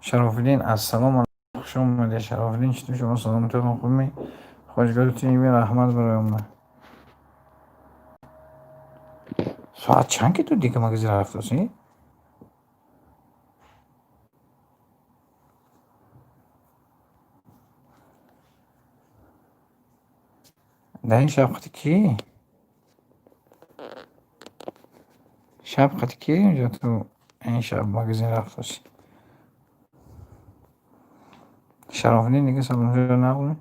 Шарофиддин ассалому алайкум, хуш омадед Шарофиддин, чӣ шумо саломатиатон хуб? Хоҷгори тими раҳмат барои омад. Соат чанд ки ту дига магазин рафтосӣ? Дар ин шаб қати кӣ? Шаб қати кӣ инҷо ту ин шаб магазин рафтосӣ? Шарофиддин дига саломатиро нағӯ?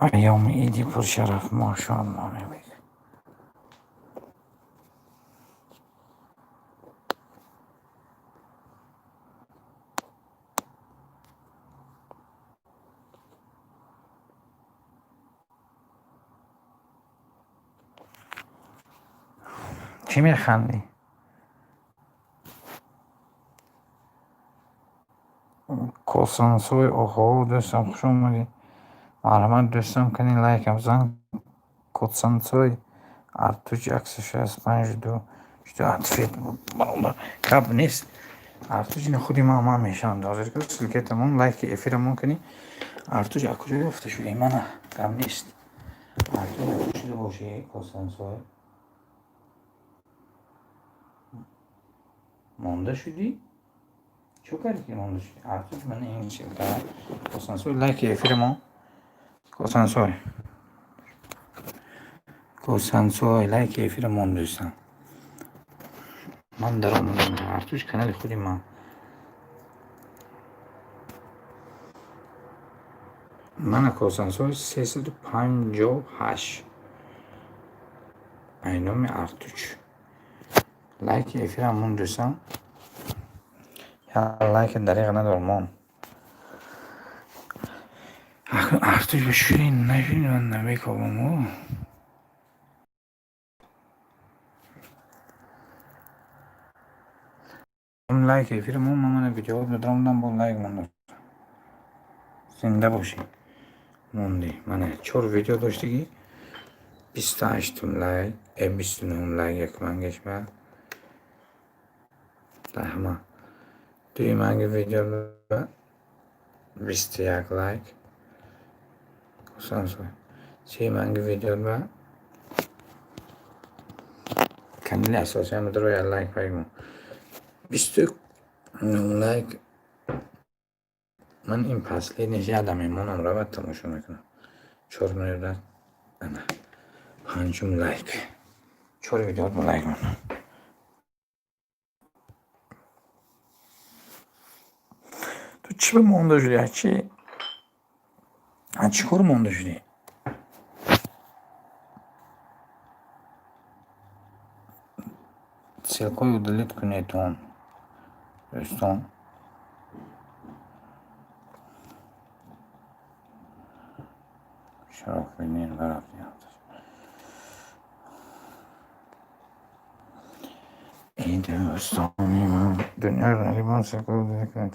Айёми иди пуршараф, мошоалло мебинед. Чӣ механдӣ? Косансой, оҳо, дӯстам, хуш омадӣ. Марҳамат дӯстам, кани лайкам зан. Косансой, Артуч 165 2. Что ответ бародар? Гап нест. Артуч ини худи ман мешавам. Ҳозир ки ссылкатамон лайки эфирамон кани. Артуч аз куҷо ёфта шуда? Мана гап нест. Артуч аз куҷо шуда бошӣ, Косансой? Монда шудӣ? Чӣ кардӣ ки монда шудӣ? Артуч мана ин ссылка. Косансой лайки эфирамон. Косансой. Косансой лайки эфирамон дӯстам. Ман даромадам. Артуч канали худи ман. Мана Косансой 358. Айноми Артуч. Лайки эфирам мон, дӯстам. Я лайки дариға надор, мон. Артуч ба шӯри нашуди, ман намекобам. Лайк эфир мон, ман видео медаромдам, бо лайк монд. Зинда бошӣ. Монди. Мана чор видео доштагӣ. 28-ум лайк, 29-ум лайк якумангеш ба. Раҳмат. Дуюманги видео ба 21 лайк. Хусансой. Сеюманги видео ба канали асосиам дро лайк паймон. 29 лайк. Ман ин последний ядам мемонам, равад тамошо мекунам. Чор минут, ана панҷум лайк. Чор видео ба лайк монам. Ту чӣ ба монда шудӣ? А чӣ? А чӣ кор монда шудӣ? Ссылкаи удалить кунедон, дӯстон. Шарофиддин рафти. Эй дӯстони ман, дунёи ғарибон, ссылкаи удалить кунед.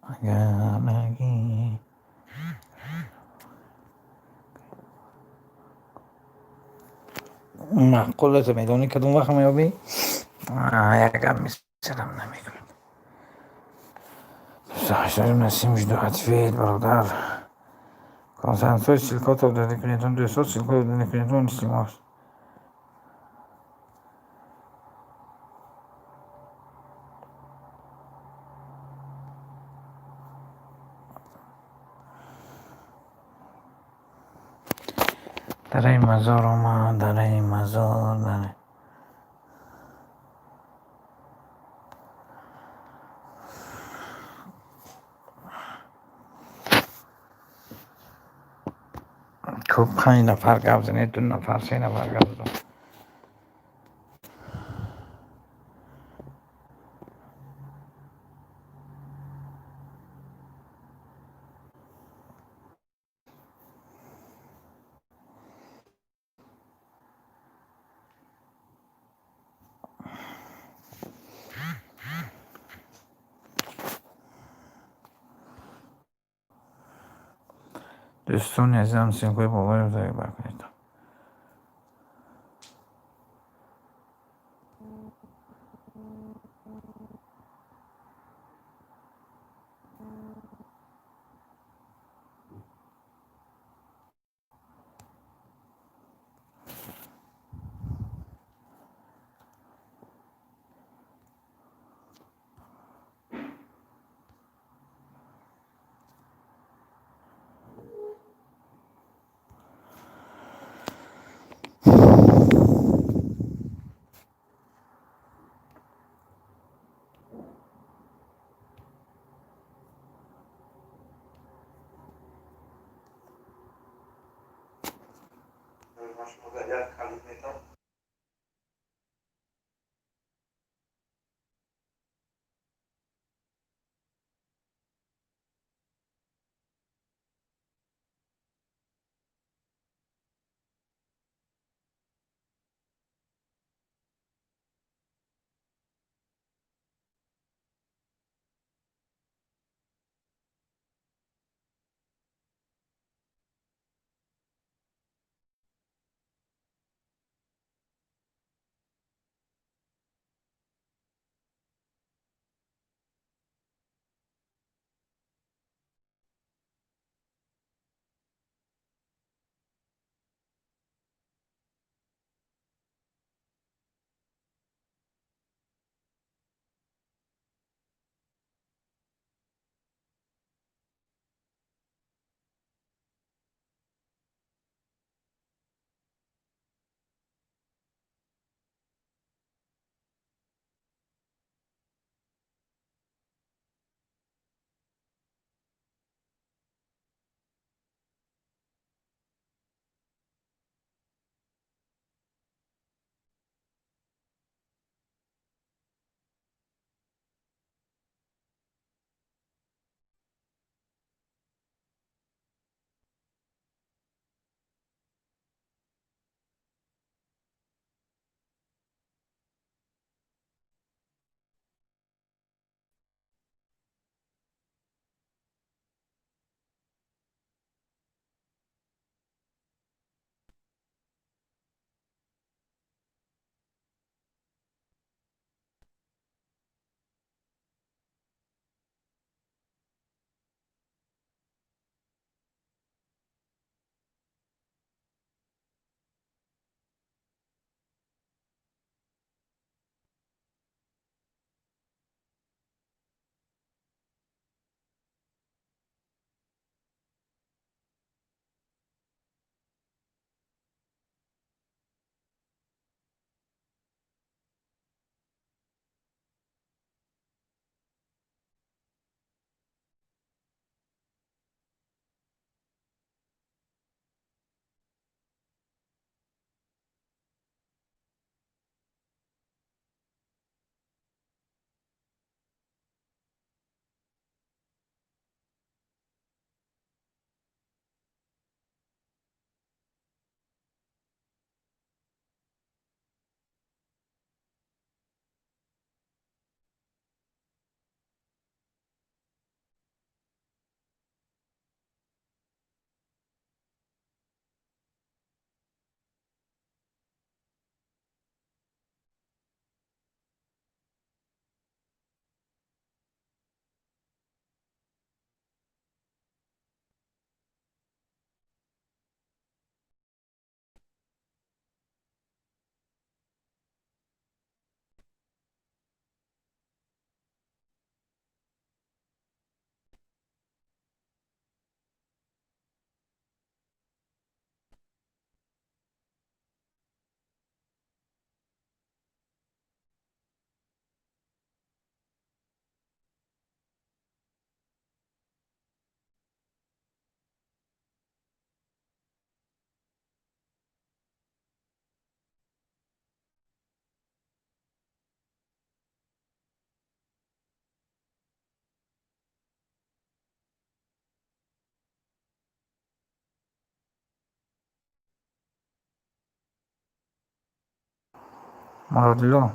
Агар нагӣ маъқулата, медонӣ кадом вақт меёбӣ? Як гап мисалам намекунад. Насим, жду ответ, бародар. Консансой, ссылкато удалить кунедон, дӯстон, ссылкаи удалить кунедон, илтимос. Дараи мазор омад, дараи мазор, дараи. Хуб, панҷ нафар гап занед, ду нафар, се нафар гап зад. Дӯстони азизам, ссылкаи болоро заебар кунед. Як калид метам. Муродило,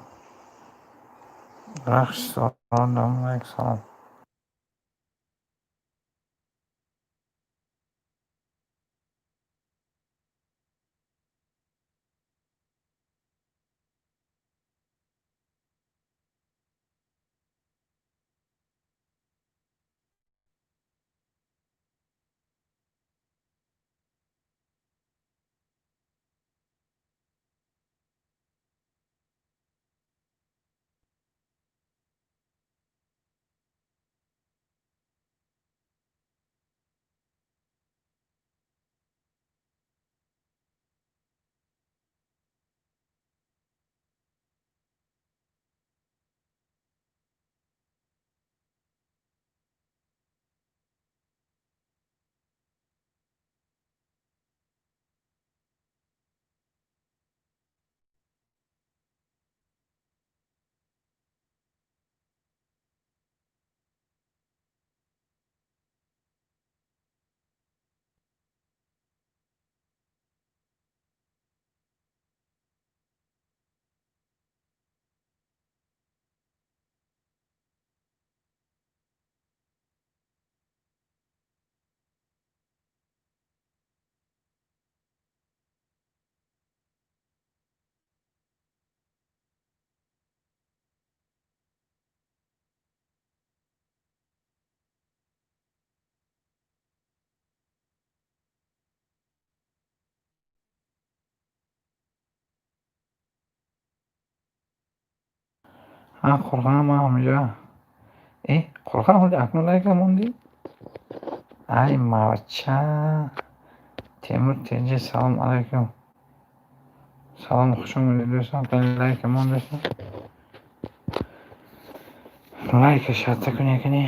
Рахш, салом алейкум, салом. Ҳа, Қурғон, ман ҳаминҷа. Э, Қурғон, ҳоли акнун лайка мондӣ? Ай, мавча. Темур Теҷи, салом алайкум. Салом, хуш омадед, дӯстон. Қани, лайка мондеста? Лайка шарта кунед, кани.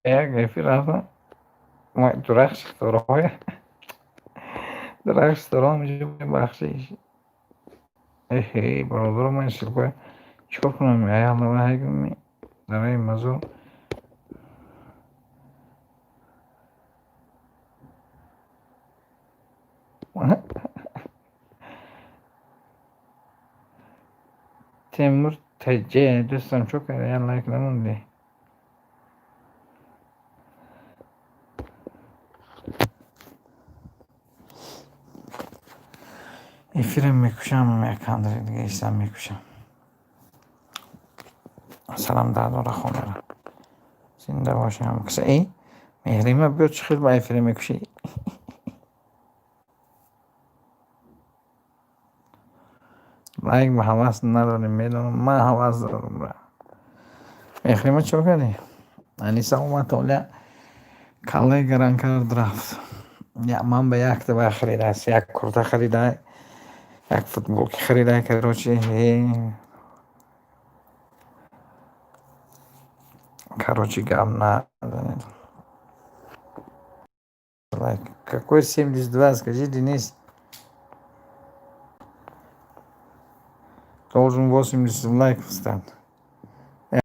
Як эфир рафтам. Дурахш ситораҳоя. Дурахш ситораҳо ҳаминҷо, бахшиш. Эҳе, бародаро, ман ссылка чикор кунам? Ай, дар ин мазор. Темур Теҷе, дӯстам, чо карда? Як лайк намондӣ? Эфирам мекушам, якандри дига истам, мекушам. Салам дадора хонара. Зинда бошам. Каса э Меҳрима, биё, чӣ хел ба эфира мекушӣ? Лайк ба ҳавас надорем, медонам, ман ҳавас дорам. Меҳрима, чӣ кардӣ? Аниса омад, толя каллаи гаран кард, рафт. Ман ба якта вай харидааст, як курта харида, як футболки харида, короче, короче, гап назанед. Лайк. Какой 72, скажи, Денис? Должен 80 лайков стать.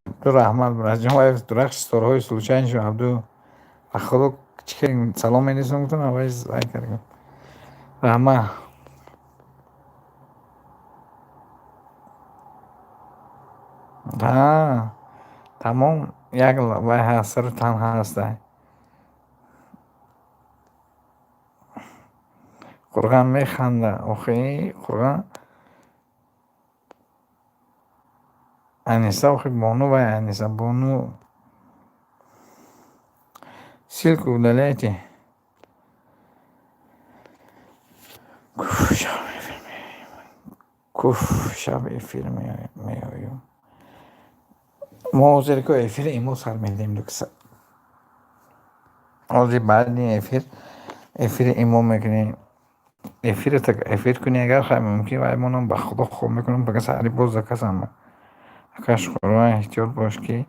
Абдурахман, братҷон, вай дурахши ситораҳои случайно шуд, Абду. Ба худо, чӣ салом менависам, гуфтам, аввал лайк кардам. Раҳмат. Ҳа, тамом, як вай ҳаст, сару тан ҳаста. Қурғон механда. Охи, Қурғон. Аниса, охи, бону, вай Аниса, бону. Ссылку удаляйте. Куф, шаб эфир меоем. Куф, шаб эфир меоем. Мо ҳозир ку эфири имо сар медиҳем, дукса. Ҳозир баъди эфир эфири имо мекунем. Эфир эфир кунӣ, агар хай мумкин, вай монам, ба худо, хоб мекунам, пага саҳари боз закасам. Ака, шукрона, эҳтиёт бош, ки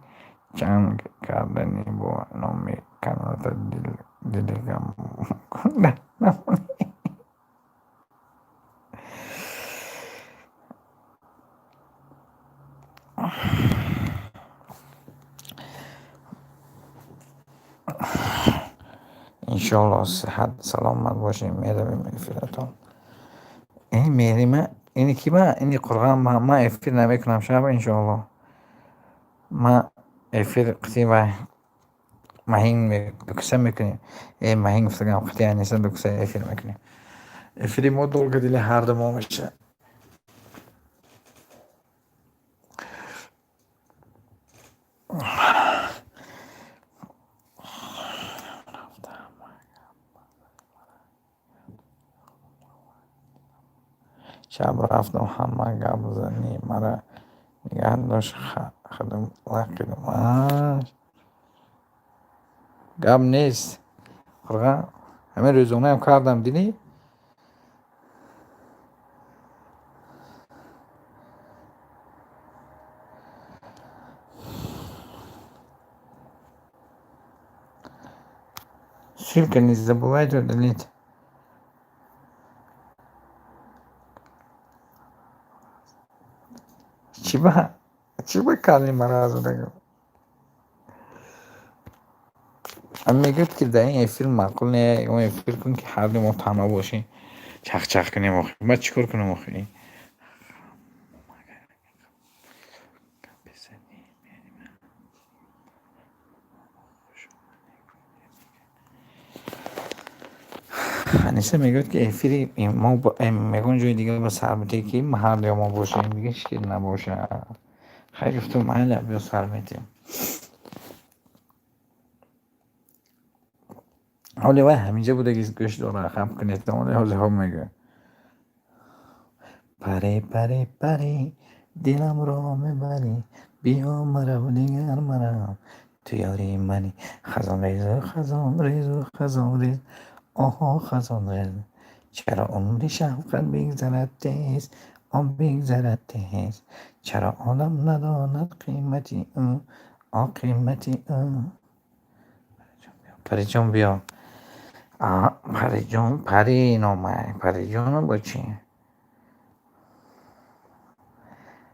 ҷанг кардани бо номи каналата дилигам намонӣ. Иншоалло, сиҳат саломат бошем, меравем эфиратон. Ин Меҳрима, ини ки ма, ини Қурған, ман эфир намекунам шаб, иншоалло. Ман эфир қити вай Маҳин дукса мекунем. Э, Маҳин гуфтагам, қити Аниса дукса эфир мекунем. Эфири мо долго дили ҳарду мо мешавад. Шаб рафтам, ҳама гап занӣ мара нигаҳ дошт, худам лақидам. Гап нест. Қурған, ҳамин рӯзонаам кардам, дидӣ? Ссылка не забывайте удалить. Чиба? Чиба калли мара задагам? Мегӯяд, ки дар ин эфир маъқул не, он эфир кун, ки ҳарду мо танҳо бошем, чахчах кунем охи. Ман чӣ кор кунам охи? Аниса мегӯяд, ки эфири мо ягон ҷои дига ба сар метиҳӣ, ки ҳардуя мо бошем, дига ҳеч ки набошад. Хай, гуфтум, майла, биё сар метиҳем. Ҳоли вай ҳаминҷа будаги, гӯш дора, хаб кунед, ҳоли ҳозирҳо мегӯяд. Паре, паре, паре, диламро мебарӣ, биё, марав, дигар марав, ту ёри мани. Хазон резу, хазон резу, хазон рез, оҳо, хазон рез. Чаро умри шафқат бигзарад тез, о бигзарад тез? Чаро одам надонад қимати ӯ, о қимати ӯ? Париҷон, биё. Париҷон, Пари номай. Париҷону бо чӣ?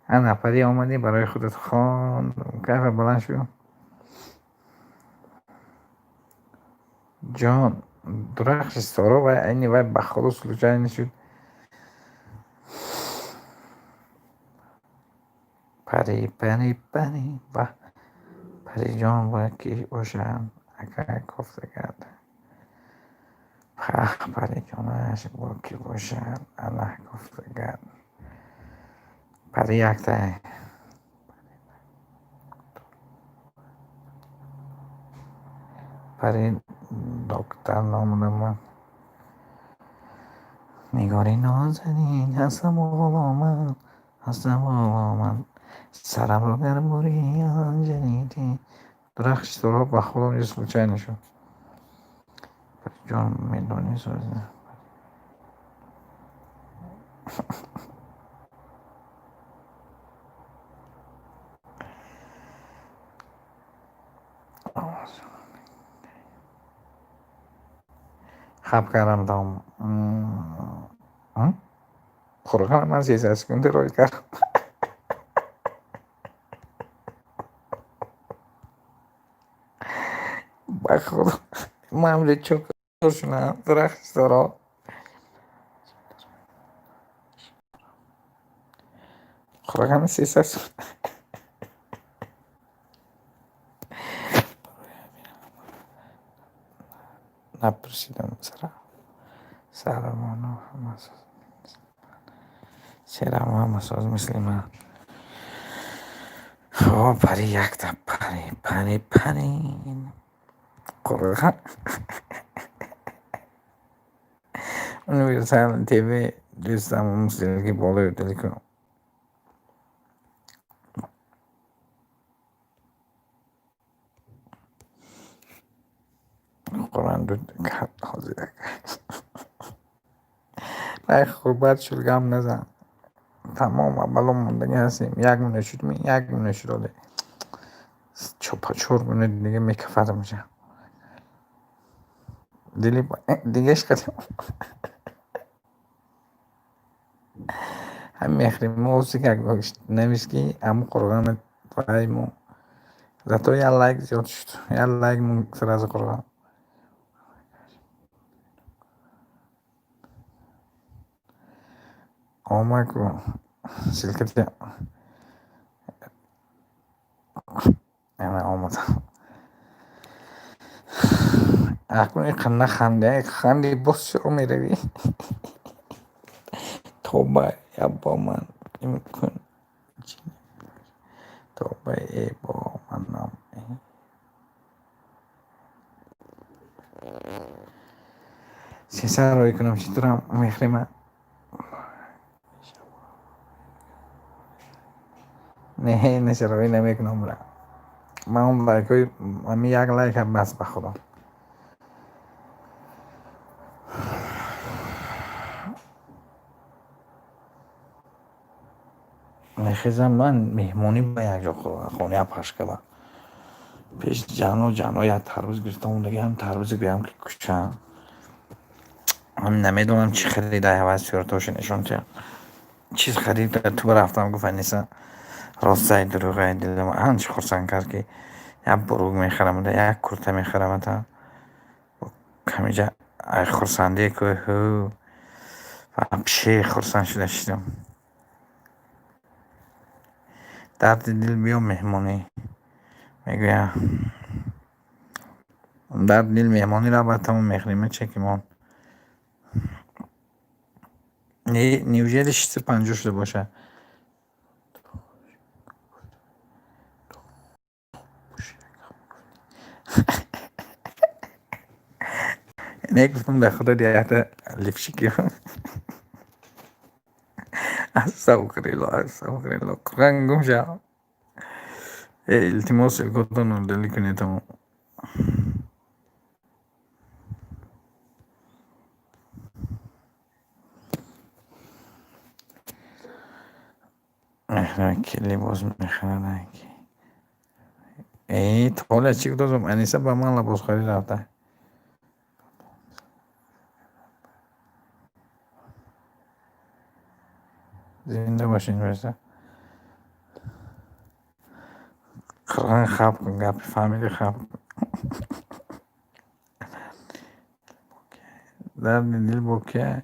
Ана, Пари, омадӣ, барои худат хон. Кайфа баланд шуд? Ҷон, дурахши соро вай айни вай ба худо случайно шуд. Пари, пари, пари, баҳ, Париҷон бояд ки бошад? Ака кофта карда. Пах, Париҷонаш бо кӣ бошад? Аллаҳ кофта кард. Пари яктай. Пари доктор номудам ман. Нигори нозанин, ҳастаму ғуломам, ҳастаму ғуломам. Сарамро гар бурӣ анҷанидӣ. Дурахши соро ба худо случайно шуд. Париҷон, медонӣ сози? Хаб кардам тамом. Қурған, ман 13 секунда рой кардам. Ба худо, ман чо шунам, дурахши соро. Қурғани 300. Напурсидам сара. Сарамоно ҳама соз. Серам ҳама соз мисли ман. О, Пари якта, Пари, Пари, Пари. Қурған. Универсал ТВ дӯстам, ссылки болои телеком. Қуръан ду ҳозир. Вай хуб, баъд шуд, гап назан. Тамом, аввало мондагӣ ҳастем. Як минут шуд, як минут шуд оли. 4 минут дига мекафад меша. Дили дигаш кардем. Ҳам мехрим мо как навис, ки ҳам қурғани вай мо. Зато як лайк зиёд шуд. Як лайк сразу қурған. Омаку ссылка ти ана омад. Акнун иқа наханди, ханди, боз чиро меравӣ? Тоба, я бо ман имкон тоба, э бо манам. Сесар рой кунам, читурам, мехрима? Не, нешароӣ намекунам, бра. Ман он лайкҳои ами як лайкам бас, ба худо. Мехезам ман меҳмонӣ ба якҷо, хонаи апашкала, пеш ҷано ҷано як тарбуз гирифтам, ондагиам тарбузи гӯям ки кушам. Намедонам, чӣ харида, ҳавас сӯратоша нишон тиям. Чиз харид, ту рафтам, гуфт Аниса, ростай дурӯғай, дилам анча хурсанд кард, ки як бурук мехарам, як курта мехарамата. Ҳамиҷа ай хурсандие ку ҳу вообще хурсанд шуда шидам. Дарди дил, биё меҳмонӣ, мегӯям. Дарди дил меҳмонӣ равад, тамом мехӯрем, чекимон. Неужели 650 шуда бошад? Не, гуфтам, дар худо якта лифчики. Астағфирулло, астағфирулло. Қуръон гум шав. Э, илтимос, ссылка отон удалить кунед тамом. Ки либос мехарад? Э, Толя чӣ гуфтам? Аниса ба ман либосхарӣ рафта. Зинда бошед, мирза. Қуръон хаб кун, гапи фаҳмидӣ, хаб кун. Дарди дил бо кия?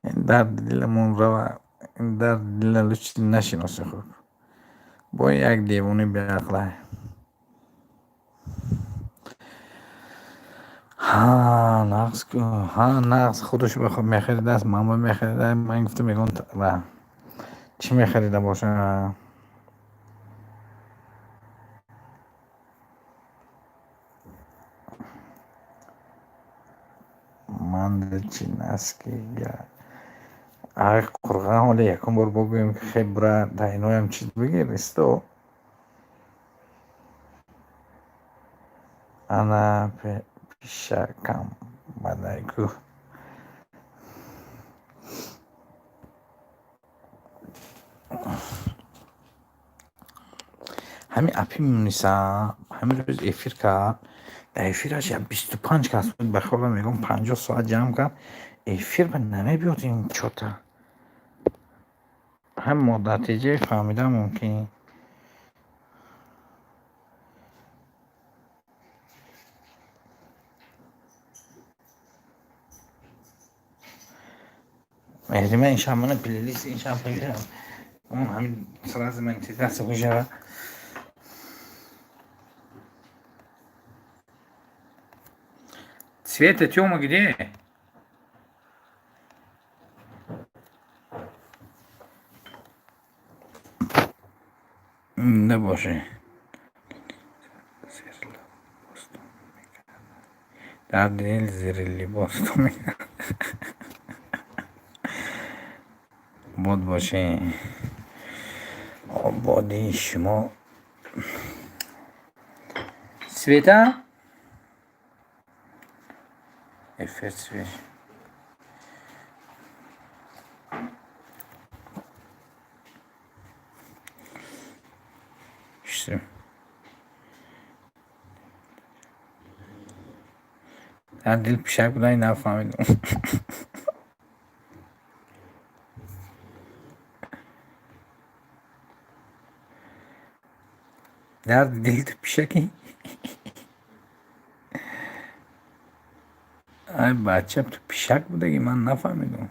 Ин дарди диламон рава, ин дарди дила лучи нашиноси хуб. Бо як девони беақлай. Ҳа, нағз ку, ҳа, нағз, худаш мехаридааст, ман ба мехарида, ман гуфтам, ягон ва чӣ мехарида боша? Ман чи наски ай қурған, ҳоле якум бор бигӯем, ки хеб бура, да иноям чиз бигир, исто. Ана пишакам бадай ку. Ҳамин апи Муниса ҳамин рӯз эфир кард, дар эфираш як 25 кас буд, ба хиёлам мегӯям, 50 соат ҷамъ кард, эфир ба намебиёд ин чота. Ҳам натиҷаи фаҳмидан мумкин. Меҳрима, ин шаб мана плейлист ин шаб бигирам. Он ҳамин сразу монетизация мешавад. Света, Тёма где? Набоши. Дар дил зери либосту мекард. Обод бошед. Ободии шумо. Света? Эфир свеж. Что? Дар дил пишак будай, нафаҳмидам. Дар дил ту пишакӣ? Ай бача, ту пишак будагӣ, ман нафаҳмидам.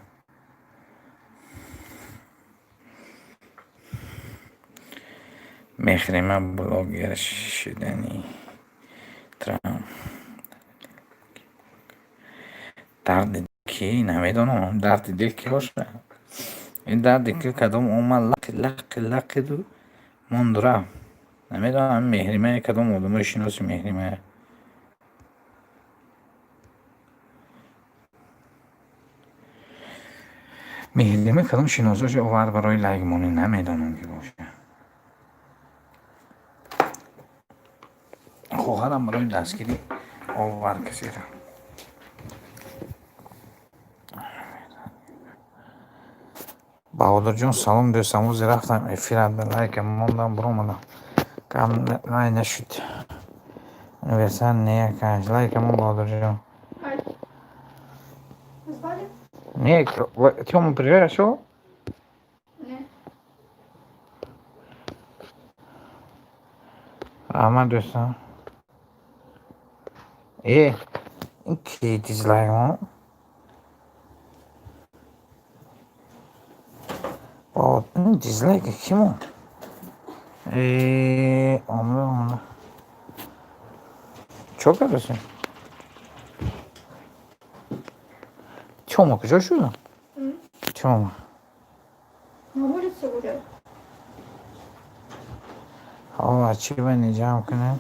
Меҳрима блогер шидани Трамп. Дарди кӣ намедонам, дарди дил кӣ бошад? Ин дарди ки кадом омад, лақи лақи лақиду монд, рафт. Намедонам, Меҳримае, кадом одамои шиноси Меҳримае. Меҳрима кадом шиносоши овард барои лайкмонӣ, намедонам, ки бошад. Хоҳарам барои дастгирӣ овард касеро. Баҳодурҷон, салом, дӯстам. Рӯзе рафтам эфират ба лайка мондам, биромадам. Кам най нашуд. Универсал не якаш. Лайка мон, Баҳодурҷон. Не, Тёма пришёл? Не. Раҳмат, дӯстам. Э, ин ки дизлайк мон? Ин дизлайк ки монд? Э, омада, омада. Чо кардасем? Тёма куҷо шуд? Тёма. На улице гуляет. Ҳо, чӣ ба ниҷам кунем?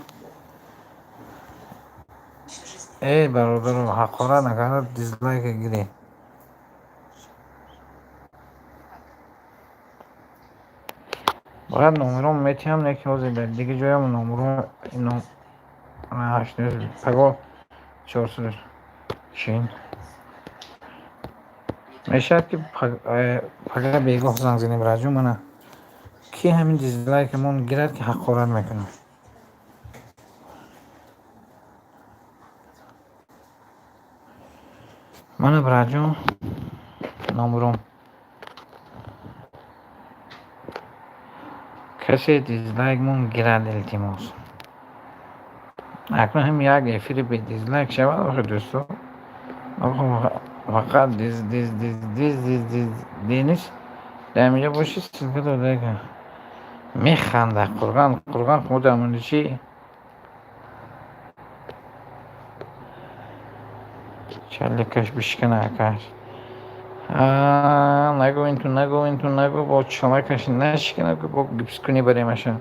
Эй, бародаро, ҳақорат накарда дизлайка гиред. Бояд номером метиҳам, не ки ҳозир дар дига ҷоям номеро паго чорсад чин мешавад, ки пага бегоҳ занг занем. Раҷо, мана ки ҳамин дизлайкамон гирад, ки ҳақорат мекунад. Мана, браҷон, номером. Касе дизлайкмон гирад, илтимос. Акнун ҳам як эфири бе дизлайк шавад, охи, дӯсто. Фақат диз, диз, диз, диз, диз, диз, денис дар инҷа боши, ссылка дода механда. Қурған, қурған, худамони чӣ? Чаликаш бишкана, акаш. Нагӯ, инту нагӯ, инту нагӯ, бо чалакаш нашикана, бо гипс кунӣ баремаша.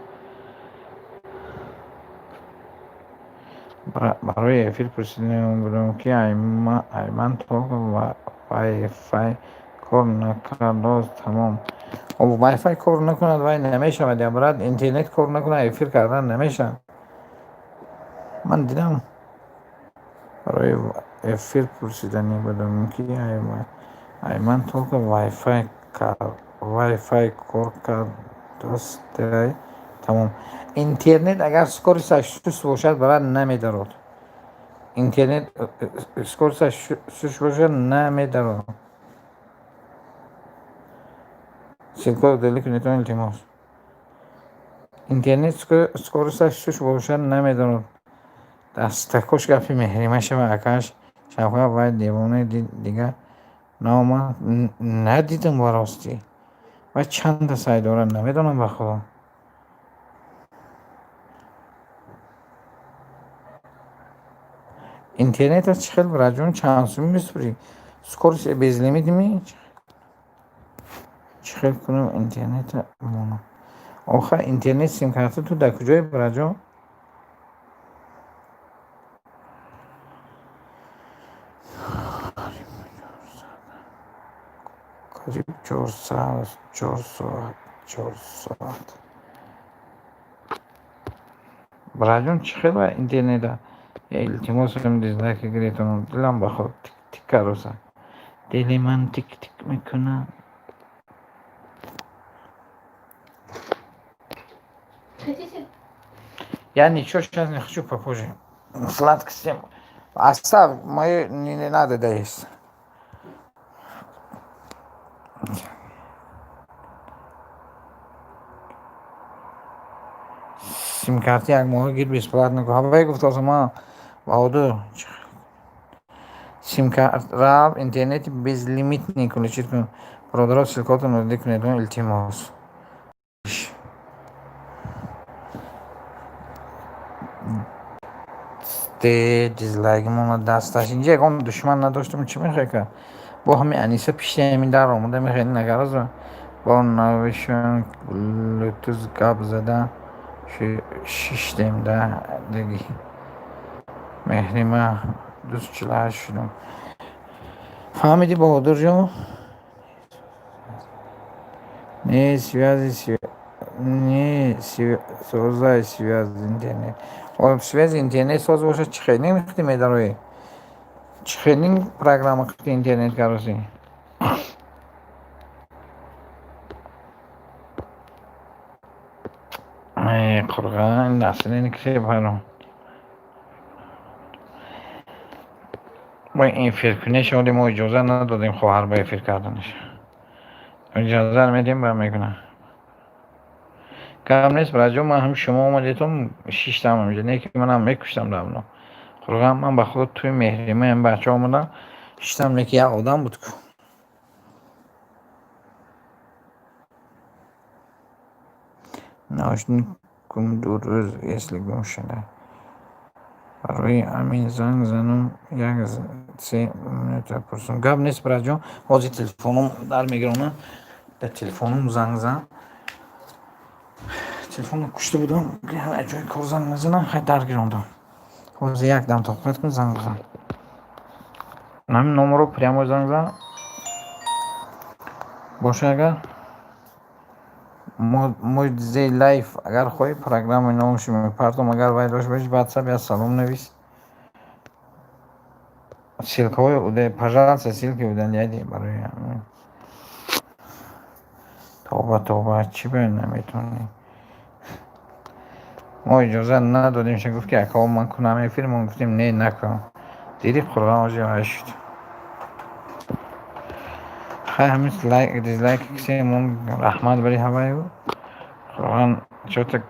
Барои эфир пурсидем будам, ки айман то вайфай кор накардоз, тамом. Вайфай кор накунад, вай намешавад, я брат. Интернет кор накунад, эфир кардан намешавад. Ман дидам. Барои эфир пурсиданӣ будам, ки айман только вайфай кор кардостай, тамом. Интернет агар скорость аш суст бошад, брат, намедарод. Интернет скорость аш суст бошад, намедарод. Ссылка ро удалить кунед, илтимос. Интернет скорость аш суст бошад, намедарод. Дастакош гапи Меҳрима шава, акаш Шавқат, вай девонаи дига наомад, надидам ба ростӣ. Вай чанда сай дорад, намедонам, ба худо. Интернетат чӣ хел, браҷон, чанд сумӣ месупурӣ? Скорость безлимит ми? Чӣ хел кунам интернета монам? Оха, интернет симкарта ту дар куҷое, браҷон? Қариб 400, 4 соат, 4 соат. Браҷон, чӣ хел интернета? Илтимосам, дизлайка гиретонам, дилам ба худ тик тик кароса. Дили ман тик тик мекунад. Хотите? Я ничего сейчас не хочу, попозже. Сладкости. Оставь, мои не надо доесть. Симкарти як моҳа гир, бесплатно. Ҳавай гуфтасам, ма Баҳодур. Симкарт рав, интернети безлимитный включить кун. Бародаро, ссылка отон удалить кунед, илтимос. Де дизлайк мона дасташ. Инҷа ягон душман надоштам, чӣ мехоҳӣ ка? Бо ҳамин Аниса пишти ҳамин дар омада мехоҳӣ нагараза. Бо навишон Блютуз гап зада шиштем да диги. Меҳрима 248 шудам. Фаҳмидӣ, Баҳодурҷон? Не связи, не созай связи интернет. Связи интернет соз бошад, чӣ хеле мехти медароӣ? Чӣ хеле программа қити интернет кароси? Қурған наслини кисе паро. Бо эфир кунеш оли мо иҷоза надодем хоҳар ба эфир карданаш. Иҷоза медиҳем, ба мекунам. Гап нест, браҷон, ман ҳам шумо омадетон шиштам инҷа, не ки манам мекуштам давно. Қурған ман ба худо туи меҳримаям бача омадам, шиштам, не ки як одам буд ку. Наушник гум ду рӯз если гум шуда. Барои ҳамин занг занум як се минута пурсум. Гап нест, браҷон, ҳозир телефоном дар мегиронам. Дар телефоном занг зан. Телефонро кушта будам, ҷои кор занг назанам, хай дар гирондам. Ҳозир як дам тоқат кун, занг бизан. Ҳамин номерро прямо занг зан. Боша агар Мой лайф агар хоҳӣ программаи номашро мепартом, агар вай дошта бошӣ, ватсап я салом навис. Ссылкаҳои, пожалуйста, ссылки удаляйте барои тоба тоба, чӣ ба наметавонӣ? Мо иҷоза надодем, ша гуфт ки акао ман кунам эфир, мо гуфтем не, накун. Диди қурған ҳозир вай шуд. Хай ҳамин лайк дизлайк кисемон раҳмат бари ҳаваю. Қурған чота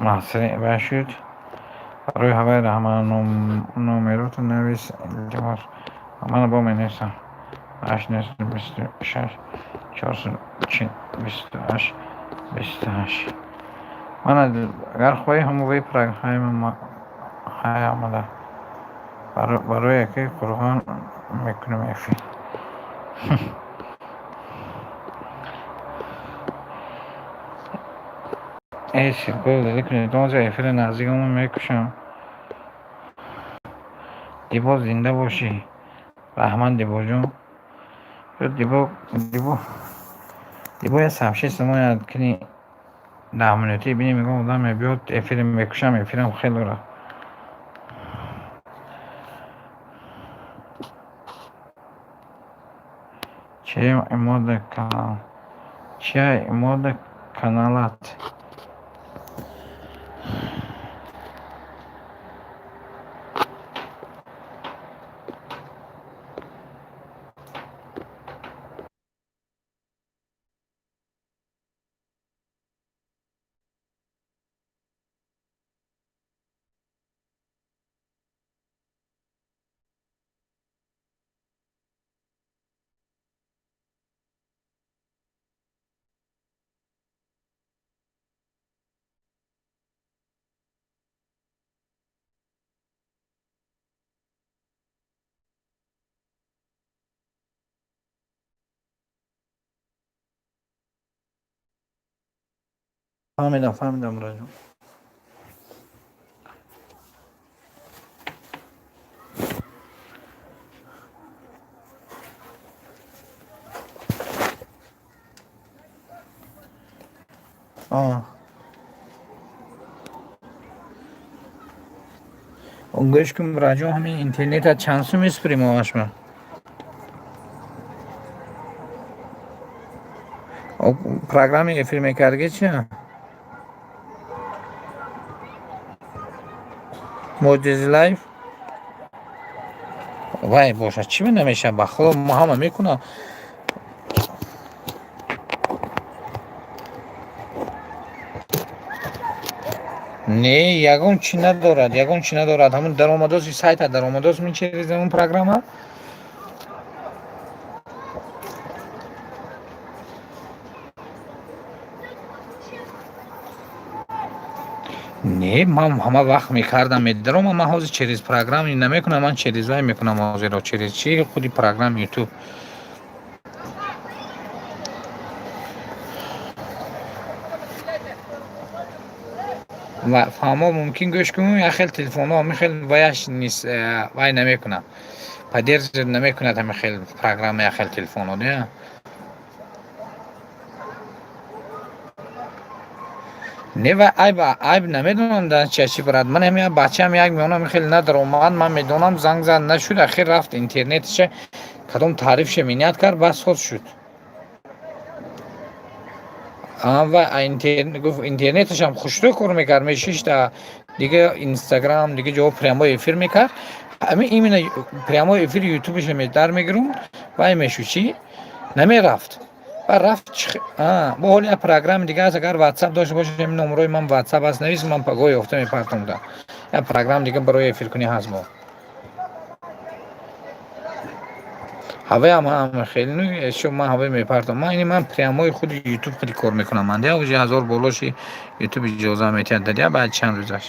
маҳсари вай шуд. Барои ҳавай раҳмат номерото навис, илтимос. Ман бо менависам. 8 926 440 28 28. Ман агар хоҳӣ ҳамон программа хай омада. Барои яке қурғон мекунем эфир. Э ссылкаро удалить кунед, ҳозир эфири наздикамон мекушам. Дибо зинда бошӣ. Раҳмат, Дибоҷон. Дибо Дибо Дибо я сообщение мояд кини 10 минутӣ бинем, мегӯям одам мебиёд, эфири мекушам, эфирам хеле рафт. Чия имода канал? Чия имода каналат? Фаҳмидам, фаҳмидам, Муроҷон. Гӯш кун, Муроҷон, ҳамин интернета чанд сум месупурӣ моҳашма? Программаи эфир мекардагӣ чия? Моҷизи лайф? Вай бошад, чӣ намешавад? Ба худо мо ҳама мекунам. Не, ягон чӣ надорад, ягон чӣ надорад. Ҳамун даромадоси сайта даромадос мечерез ҳамун программа. Не, ман ҳама вақт мекардам, медаром, ман ҳозир через программа намекунам, ман через вай мекунам ҳозиро, через чи, худи программа ютуб. Ва фаҳмо, мумкин гӯш кун, як хел телефонҳо ҳамин хел ваяш нист, вай намекунад, поддерживать намекунад ҳамин хел программа, як хел телефонҳо дия. Не, ва айб, айб намедонам дар чи чи брат. Ман ҳамин бачаам як миёна ҳамин хел надаромад, ман медонам, занг зад, нашуд, ахир рафт интернетша кадом таърифша менять кард, баъд соз шуд. Ва гуфт, интернеташам хушрӯ кор мекард, мешишта дига Инстаграм, дига ҷо прямой эфир мекард. Ҳамин именно прямой эфири ютубаша дар мегирум, вай мешуд, чӣ намерафт. Ба рафт, бо ҳоли як программа дига аст, агар ватсап дошта бошед, ҳамин номерои ман ватсап аст, навис, ман пагоҳ ёфта мепартомда. Як программа дига барои эфиркунӣ ҳаст бо. Ҳаваям ҳам хеле, ну шо, ман ҳаваи мепартом. Ман ини ман прямой худи ютуб худи кор мекунам. Ман дия уже 1000 болоши ютуб иҷоза метиҳад, дадия баъд чанд рӯзаш.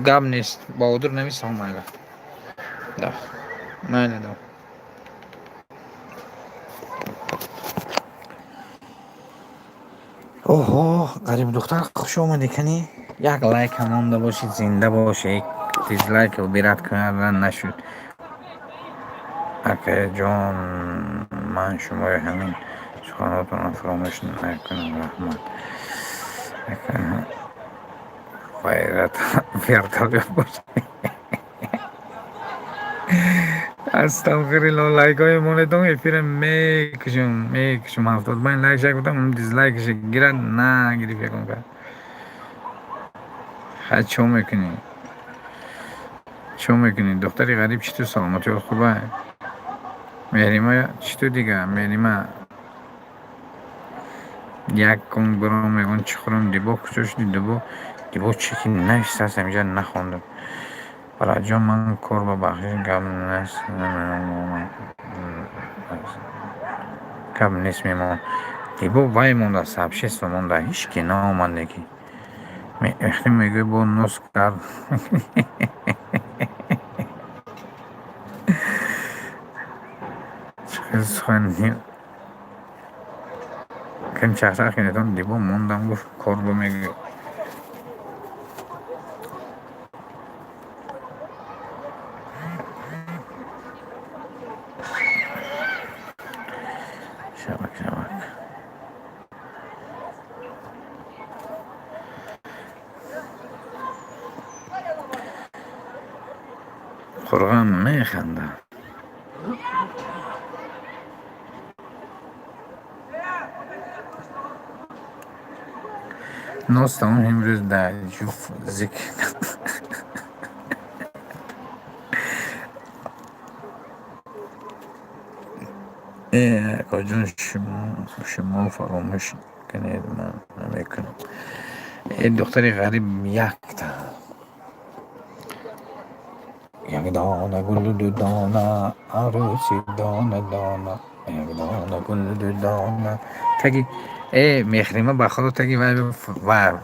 Гап нест, Баҳодур, нависам, майла. Да. Майла, да. Оҳо, ғарибдухтар, хуш омадӣ, кани? Як лайк ҳам монда бошед, зинда бошед. Дизлайк убирать кардан нашуд. Акаҷон, ман шумои ҳамин суханотонро фаромӯш накунам, раҳмат. Ака, ғайрат вертолёт бошед. Астағфирулло, лайкҳои монедон, эфира мекушум, мекушум, 75 лайк шак будам, дизлайкша гирад, нагирифт ягон кас. Хай, чо мекунӣ? Чо мекунӣ? Духтари ғариб, чӣ ту, саломатиёт хуба? Меҳрима, чӣ ту дига? Меҳрима, як кун биром, ягон чӣ хӯрам, дибо куҷо шуди, дибо? Дибо чӣ ки навиштааст, ҳаминҷа нахондам. Бараҷон, ман кор ба бахшиш, гап нест, гап нест, мемон. Дибо вай монда, сообщество монда, ҳеҷ ки наомад леки. Мехтӣ мегӯӣ, бо нос кард. Чӣ хел сухани кам чахчах кунедон, дибо мондам, гуфт, кор бо мегӯ. Шабак, шабак. Қурғам механдад. Нос тамом, имрӯз дар ҷуф зикр. Э, акоҷон, шумо фаромӯш кунед, ман намекунам. Э, духтари ғариб, якта. Як дона гул, ду дона, арӯси дона дона, як дона гул, ду дона. Таги э Мехрима, ба худо, таги вай ва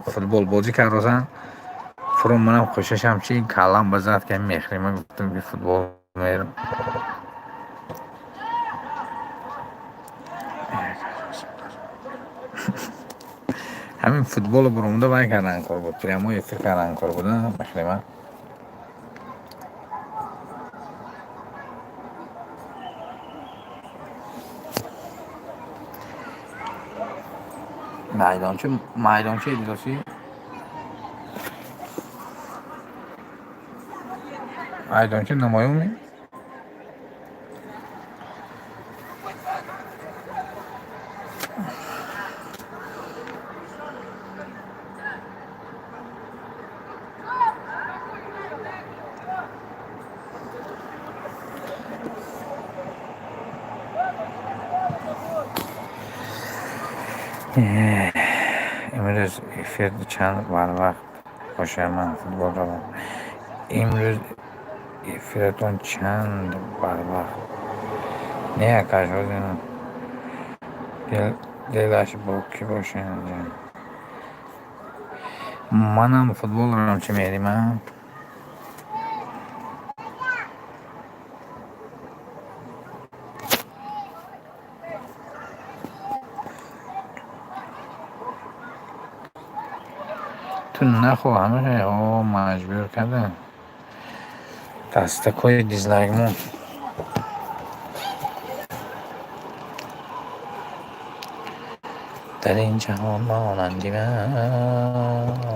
футбол бозӣ кард, фуру манам хушашам чи калам ба зад, ки Мехрима гуфтам, ки футбол мерам. Ҳамин футболо буромада вай кардан кор буд, прямой эфир кардан кор буд, Мехрима. Майдонча, майдонча дидосӣ? Майдонча намоён. Имрӯз эфир чанд барвақт бошад, ман футбол равам. Имрӯз эфиратон чанд барвақт? Не, акаш, ҳозир дил. Дилаш бо кӣ бошад? Манам футболрам чӣ мерима? Ту нахо ҳамаи маҷбур карда. Дастакҳои дизлайкмон. Дар ин ҷаҳон монанди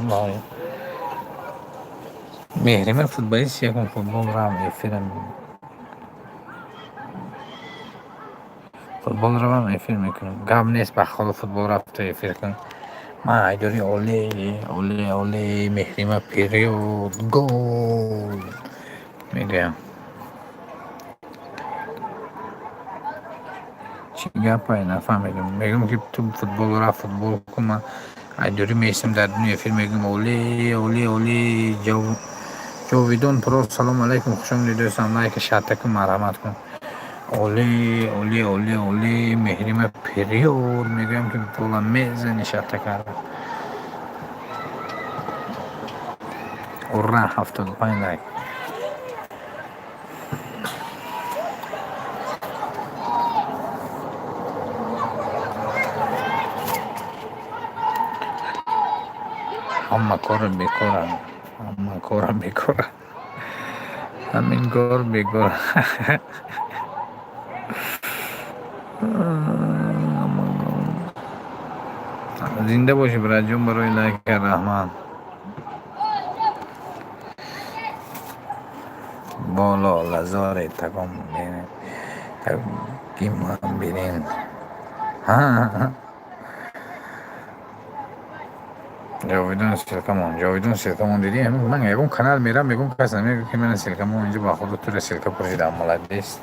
ман Меҳрима футболист якум футболрам эфирам футбол равам эфир мекунам. Гап нест, ба холо футбол рафта эфир кун. Ман айдори оле оле оле Меҳрима период гол мегӯям. Чӣ гапае нафаҳмидам. Мегӯям ки ту футбол рафт футбол кун, ман айдорӣ меистам дар дуни эфир мегӯям оле оле оле. Ҷовидон Про, салому алайкум, хуш омадед дӯстам, лайка шарта кун, марҳамат кун. Оле оле оле оле Меҳрима период мегӯям ки бола мезани шарта карда. Ура, 75 лайк. Ҳама кора бекора, ҳама кора бекора, ҳамин кор бекора. Зинда бошӣ, братҷон, барои лайка раҳмат. Боло лазоре тагом тагиман бирин. Ҷовидон ссылкамон, Ҷовидон ссылкамон дидӣ? Ман ягон канал мерам, ягон кас намегӯ ки мана ссылкамон инҷо ба худо тура ссылка пурсидам, молодец.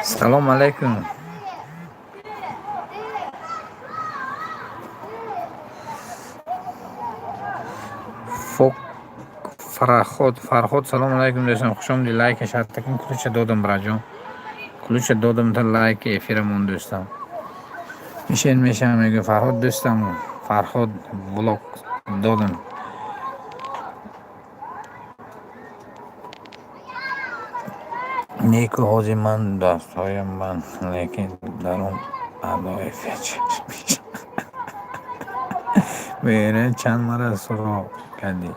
Салом алайкум. Фок Фарход, Фарход, салом алайкум дӯстам, хуш омадӣ, лайка шарта кун, ключа додам, братҷон. Ключа додам та лайки эфирамон дӯстам. Мишен мешам мегӯ Фарход дӯстам, Фарход влог додам. Неку ҳозир ман дастҳоям банд, лекин дарун адои фечаш мешавад. Меҳрина чанд мара суроғ кардӣ?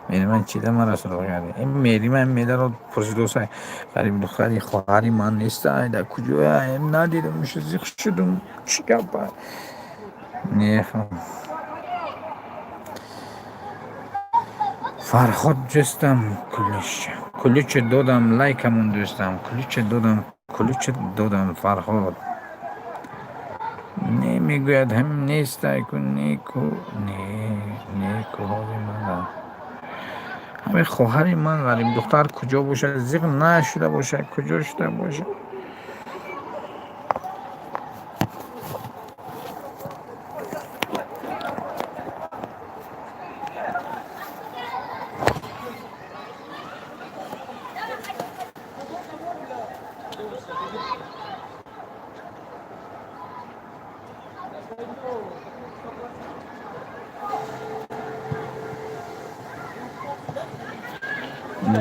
Меҳрима чида мара суроғ кардӣ? Ин Меҳрима медаро пурсидоса, ғариб духтари хоҳари ман нестай, дар куҷоя? Надидам, зиқ шудум, чӣ гапа? Нехам. Фарход дӯстам, ключа. Ключа додам, лайкамон дӯстам, ключа додам, ключа додам, Фарход. Не мегӯяд, ҳамин нестай ку, неку, не, неку ҳози ман. Ҳамин хоҳари ман ғариб духтар куҷо бошад, зиқ нашуда бошад, куҷо шуда бошад?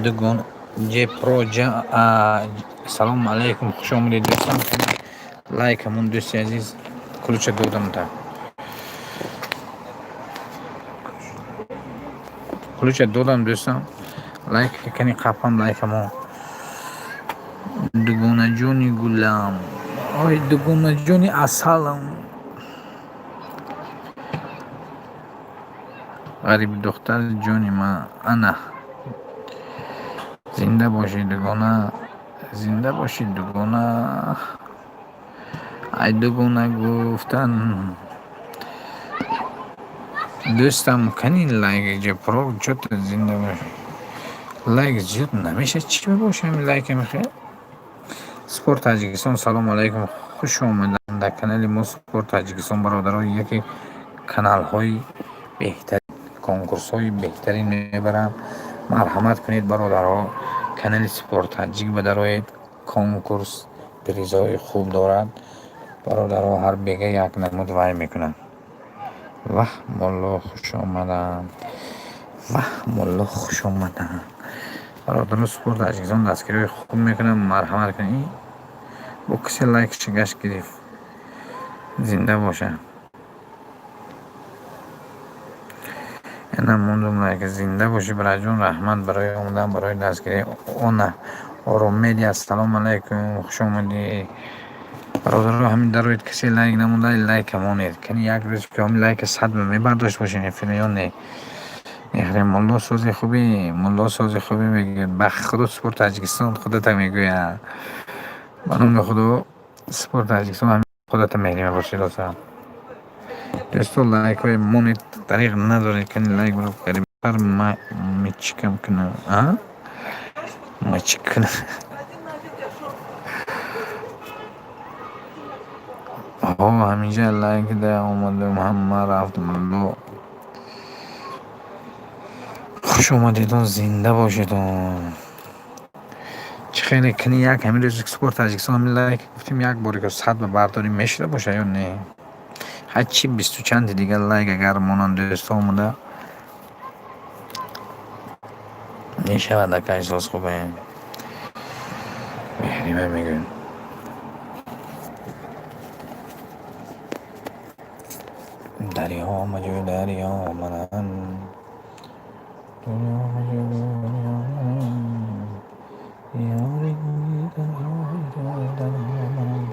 Дугон Ҷепроҷа, салому алайкум, хуш омадед дӯстам. Лайкамон дӯсти азиз, ключа додам та. Ключа додам дӯстам. Лайк кани қапам лайкамон. Дугонаҷони гулам. Ой, дугонаҷони асалам. Ғариб духтар ҷони ман, ана. Зинда бошӣ дугона, зинда бошӣ дугона. Ай дугона гуфтан. Дӯстам, кани лайк ҷепро чё-то зинда бош. Лайк зиёд намешад, чӣ бошам лайка мехоҳед? Спорт Таҷикистон, салому алайкум, хуш омаданд дар канали мо Спорт Таҷикистон, бародаро, яке каналҳои беҳтарин, конкурсҳои беҳтарин мебарам. Марҳамат кунед, бародарҳо, канали Спорт Таҷик бадароед, конкурс призҳои хуб дорад. Бародарҳо ҳар бега як намуд вай мекунанд. Ваҳ, мулло хуш омаданд. Ваҳ, мулло хуш омаданд. Бародаро, Спорт Таҷикистон дастгириҳои хуб мекунанд, марҳамат кунед. Бо касе лайкша гашт гирифт. Зинда бошад. Ина мондум лайк. Зинда бошӣ, бираҷон, раҳмат барои омадан, барои дастгирӣ. Она Ором Медиа, ассалому алайкум, хуш омадӣ. Бародаро, ҳамин дароед, касе лайк намонда, лайка монед. Кани як рӯз ки ҳамин лайка 100 мебардошт бошед эфира ё не. Мехрем мулло сози хубӣ, мулло сози хубӣ мегӯяд. Ба худо Спорт Таҷикистон худата мегӯяд. Ба номи Худо Спорт Таҷикистон ҳамин худата меҳрима бошед оса. Дӯсто, лайкҳои монед, дариқ надоред, кани лайк бро қарибтар мечикам кунам. А? Мачик кунам. Ҳо, ҳаминҷа лайк да омадам, ҳама рафт мулло. Хуш омадедон, зинда бошедон. Чӣ хеле кани як ҳамин рӯз Спорт Таҷикистон ҳамин лайк гуфтем як боре ки 100 ба бардорем мешуда боша ё не? Ҳарчи бисту чанди дигар лайк агар монанд дӯсто омада мешавад ака эҳсос хубе. Меҳрима мегӯем. Дарё маҷӯ дарё манам. Дарё маҷӯ дарё манам. Ёри гули танҳои танҳо манам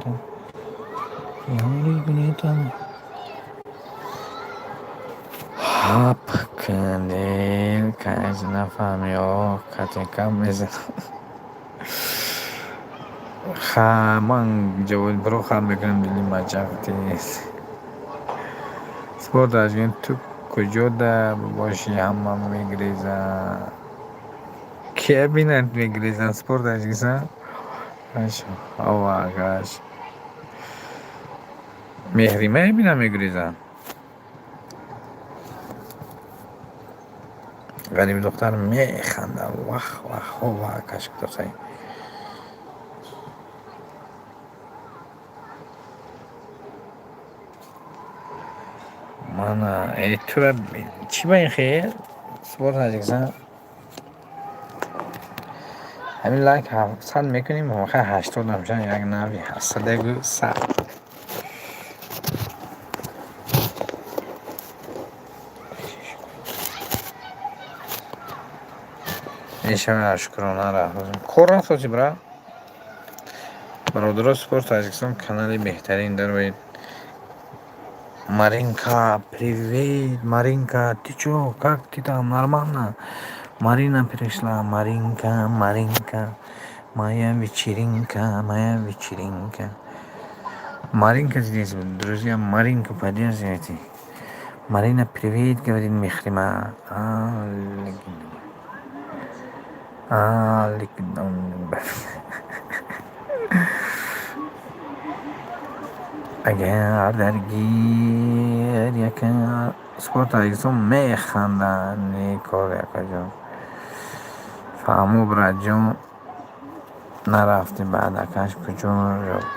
Ёри гули танҳо. Ҳап кандел кайз нафаҳми о катека мезанам. Ха, ман ҷавобро хаб мекунам дили мачақти. Спорт Таҷикистон ту куҷо да бошӣ ҳама мегрезанд. Кия бинанд мегрезанд Спорт Таҷикистон? Ова акаш. Меҳрима бинам мегрезанд. Ғариб духтар механдад. Вах вах ова акаш досай. Мана э тура чӣ ба ин хел? Спорт Таҷикистон ҳамин лайк 700 мекунем, охир 80 намешавад, як нави 701 100. Мешавад, шукрона раҳмат. Кор рафтоси бра? Бародаро, Спорт Таҷикистон канали беҳтарин дароед. Маринка, привет, Маринка, ты чё, как ты там, нормально? Марина пришла, Маринка, Маринка, моя вечеринка, моя вечеринка. Маринка здесь, друзья, Маринку поддерживайте. Марина, привет, говорит Мехрима. А, Агар дар гиря Спорт Таҷикистон механданд. Некор якаҷон. Фаҳмо братҷон, нарафтӣ баъд акаш куҷо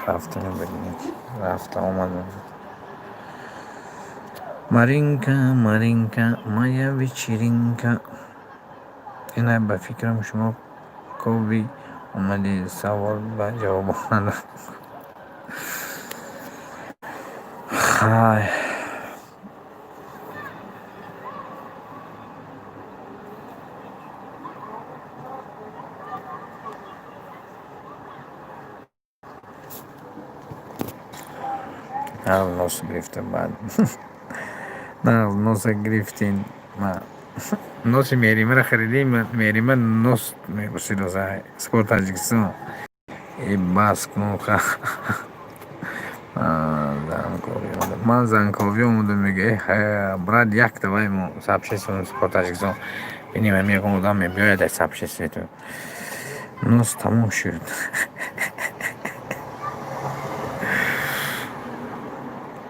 рафтани будӣ? Рафта омадам. Маринка, Маринка, моя вечеринка. Ина ба фикрам шумо кови омадед, савол ба ҷавоб надод. Хай. Нос гирифта баъд. Нағз носа гирифтин. Носи Меҳримаро харидем, Меҳрима нос мепурсид. Спорт Таҷикистон. Э бас кун. Ман занковӣ омадам, мега, брат, як давай мо сообщество Спорт Таҷикистон бинем, ҳами ягон одам мебиёяд дар сообществото. Нос тамом шуд.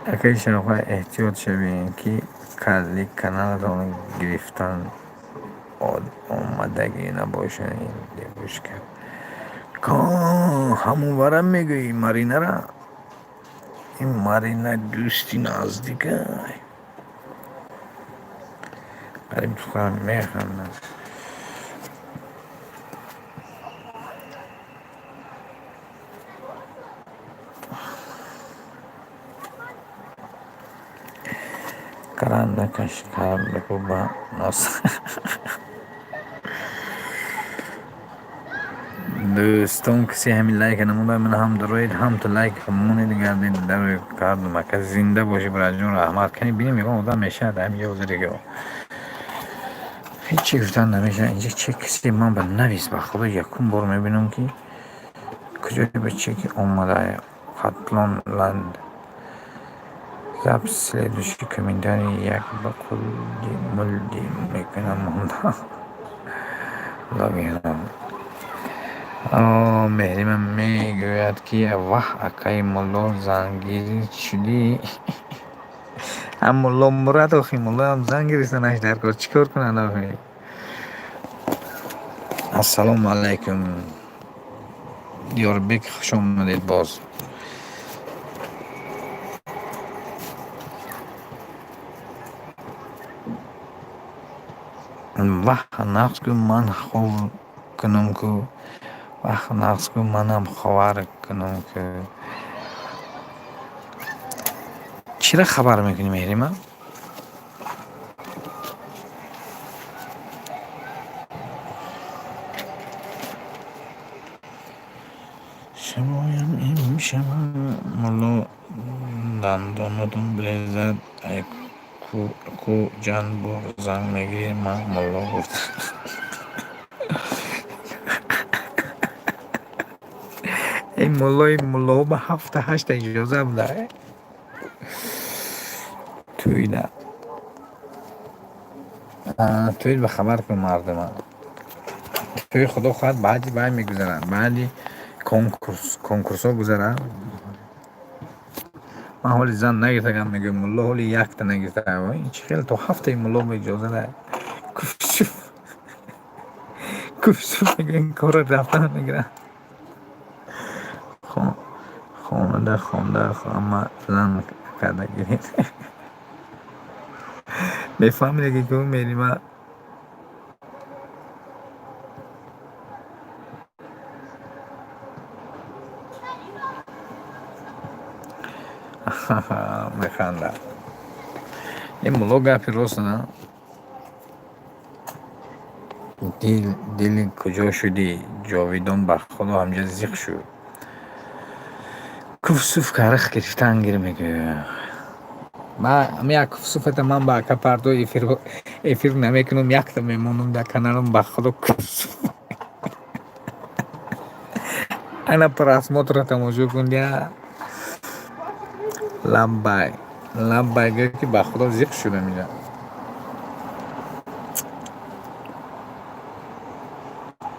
Акаи Шарофа, эҳтиёт шавед, ки калли каналатон гирифтан омадагӣ набошад. Ин девушка ҳамон вара мегӯӣ, Маринара? Ин Марина дӯсти наздикай. Қариб сухан механдад. Каран накаш, кардаку ба нос. Дӯстон, касе ҳамин лайка намуда, ман ҳам дароед, ҳам ту лайк монед, гардед дарои кардум. Ака, зинда бошӣ, браҷон, раҳмат. Кани бинем, ягон одам мешавад ҳамин ё. Ҳечи гуфтан намешавад. Инҷа че касе ман ба навис, ба худо, якум бор мебинам, ки куҷое ба чеки омада. Хатлон ланд запись, следующий комментарий як ба қулди мулди мекунам монда. Логинам. Меҳрима мегӯяд, ки ваҳ, акаи мулло, зангир шудӣ? Ҳам мулло мурад, охи муллоам зан гирифтанаш дар кор, чӣ кор кунад охи? Ассалому алайкум, Ёрбек, хуш омадед боз. Ваҳ, нағз ку, ман хов кунам ку. Ваҳ, нағз ку, манам ховар кунам ку. Чира хабар мекунӣ, Меҳрима? Шабоям имшаб мулло дандонатон билезад, ай ку ҷан бор занг мегирӣ, ман мулло гуфт. Эй муллои муллоҳо ба ҳафта ҳашта иҷоза буда тӯйда. Тӯй ба хабар кун мардума. Тӯй худо хоҳад баъди бай мегузарад, баъди конкурс, конкурсҳо гузарад. Ман ҳоли зан нагирифтагам, мегӯям, мулло ҳоли якта нагирифта. Чӣ хел то ҳафтаи мулло ба иҷоза да? Куфсуф куфсуф мегӯям, кора рафтан мегирад. Хонада хонда ҳама зан карда гиред. Мефаҳмиде ки ку Мерима механдад. Ин мулло гапи рост на? Дил дили куҷо шудӣ, ҷовидон, ба худо ҳамҷа зиқ шуд. Куфсуф карих гирифтан гир мегӯяд. Ма як куфсуфата ман ба ака Пардо эфир намекунам, якта мемонам дар каналам, ба худо, куфсуф. Ана просмотра тамошо кун я. Лаббай. Лаббай гӯ, ки ба худо зиқ шудам инҷа.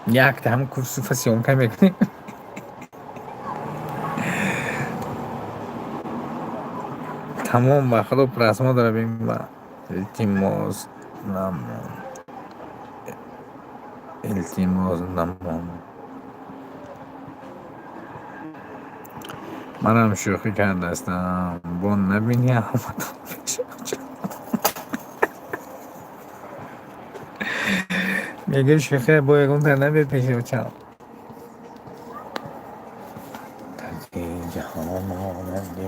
Якта ҳам куфсуфа съёмка мекунем. Тамом, ба худо, просмотра бин ба. Илтимос намон. Илтимос намон. Манам шӯхӣ кардастам. Бо набинӣ ҳаматон мешавад. Мегӯ шӯхӣ бо ягонта набе пеши очам. Тарки ҷаҳон омадӣ.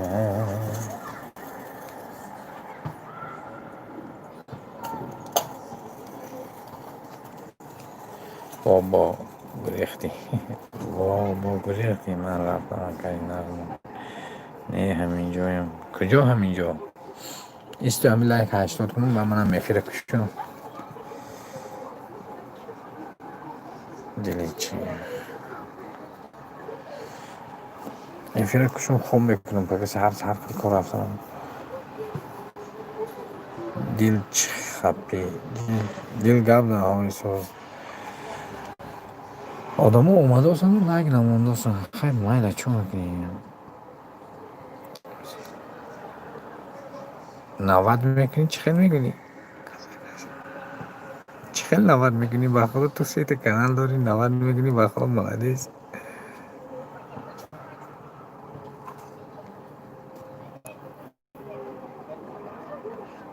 Бобо гурехтӣ. Бобо гурехтӣ, ман рафтам, акаи нағма. Не, ҳаминҷоям. Куҷо ҳаминҷо? Исто, ҳамин лайк 80 кунам ва манам эфира кушам. Дили чи? Эфира кушум, хоб мекунам, пака саҳар саҳар кор рафтам. Дил чӣ хапи, дил гап ҳои соз. Одамо омадаостанд, лайк намондаостанд. Хай, майла, чӣ мекунем? 90 мекунӣ, чӣ хел мекунӣ? Чӣ хел 90 мекунӣ? Ба худо, ту сета канал дорӣ, 90 мекунӣ, ба худо, молодец.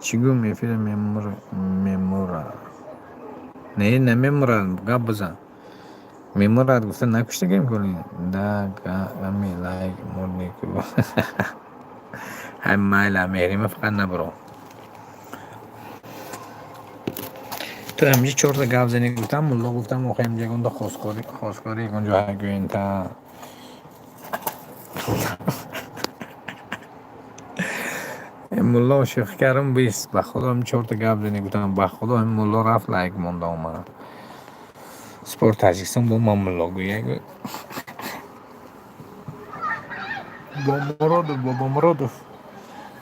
Чӣ гум эфира мемурад? Не, намемурад, гап бизан. Мемурад гуфта накуштагем кунӣ? Да гами лайк мурдику. Ҳай, майла, меҳрима, фақат набуро. Ту ҳамҷа чорта гап занӣ, гуфтам, мулло гуфтам, охи ҳамҷа ягонта хосгорӣ ягон ҷо гӯен та. Мулло, шӯхӣ кардам, бист. Ба худо, ҳам чорта гап занӣ гуфтам, ба худо, ҳам мулло рафт, лайк монда омад. Спорт Таҷикистон бо ман мулло гӯя. Бобомуродов, Бобомуродов.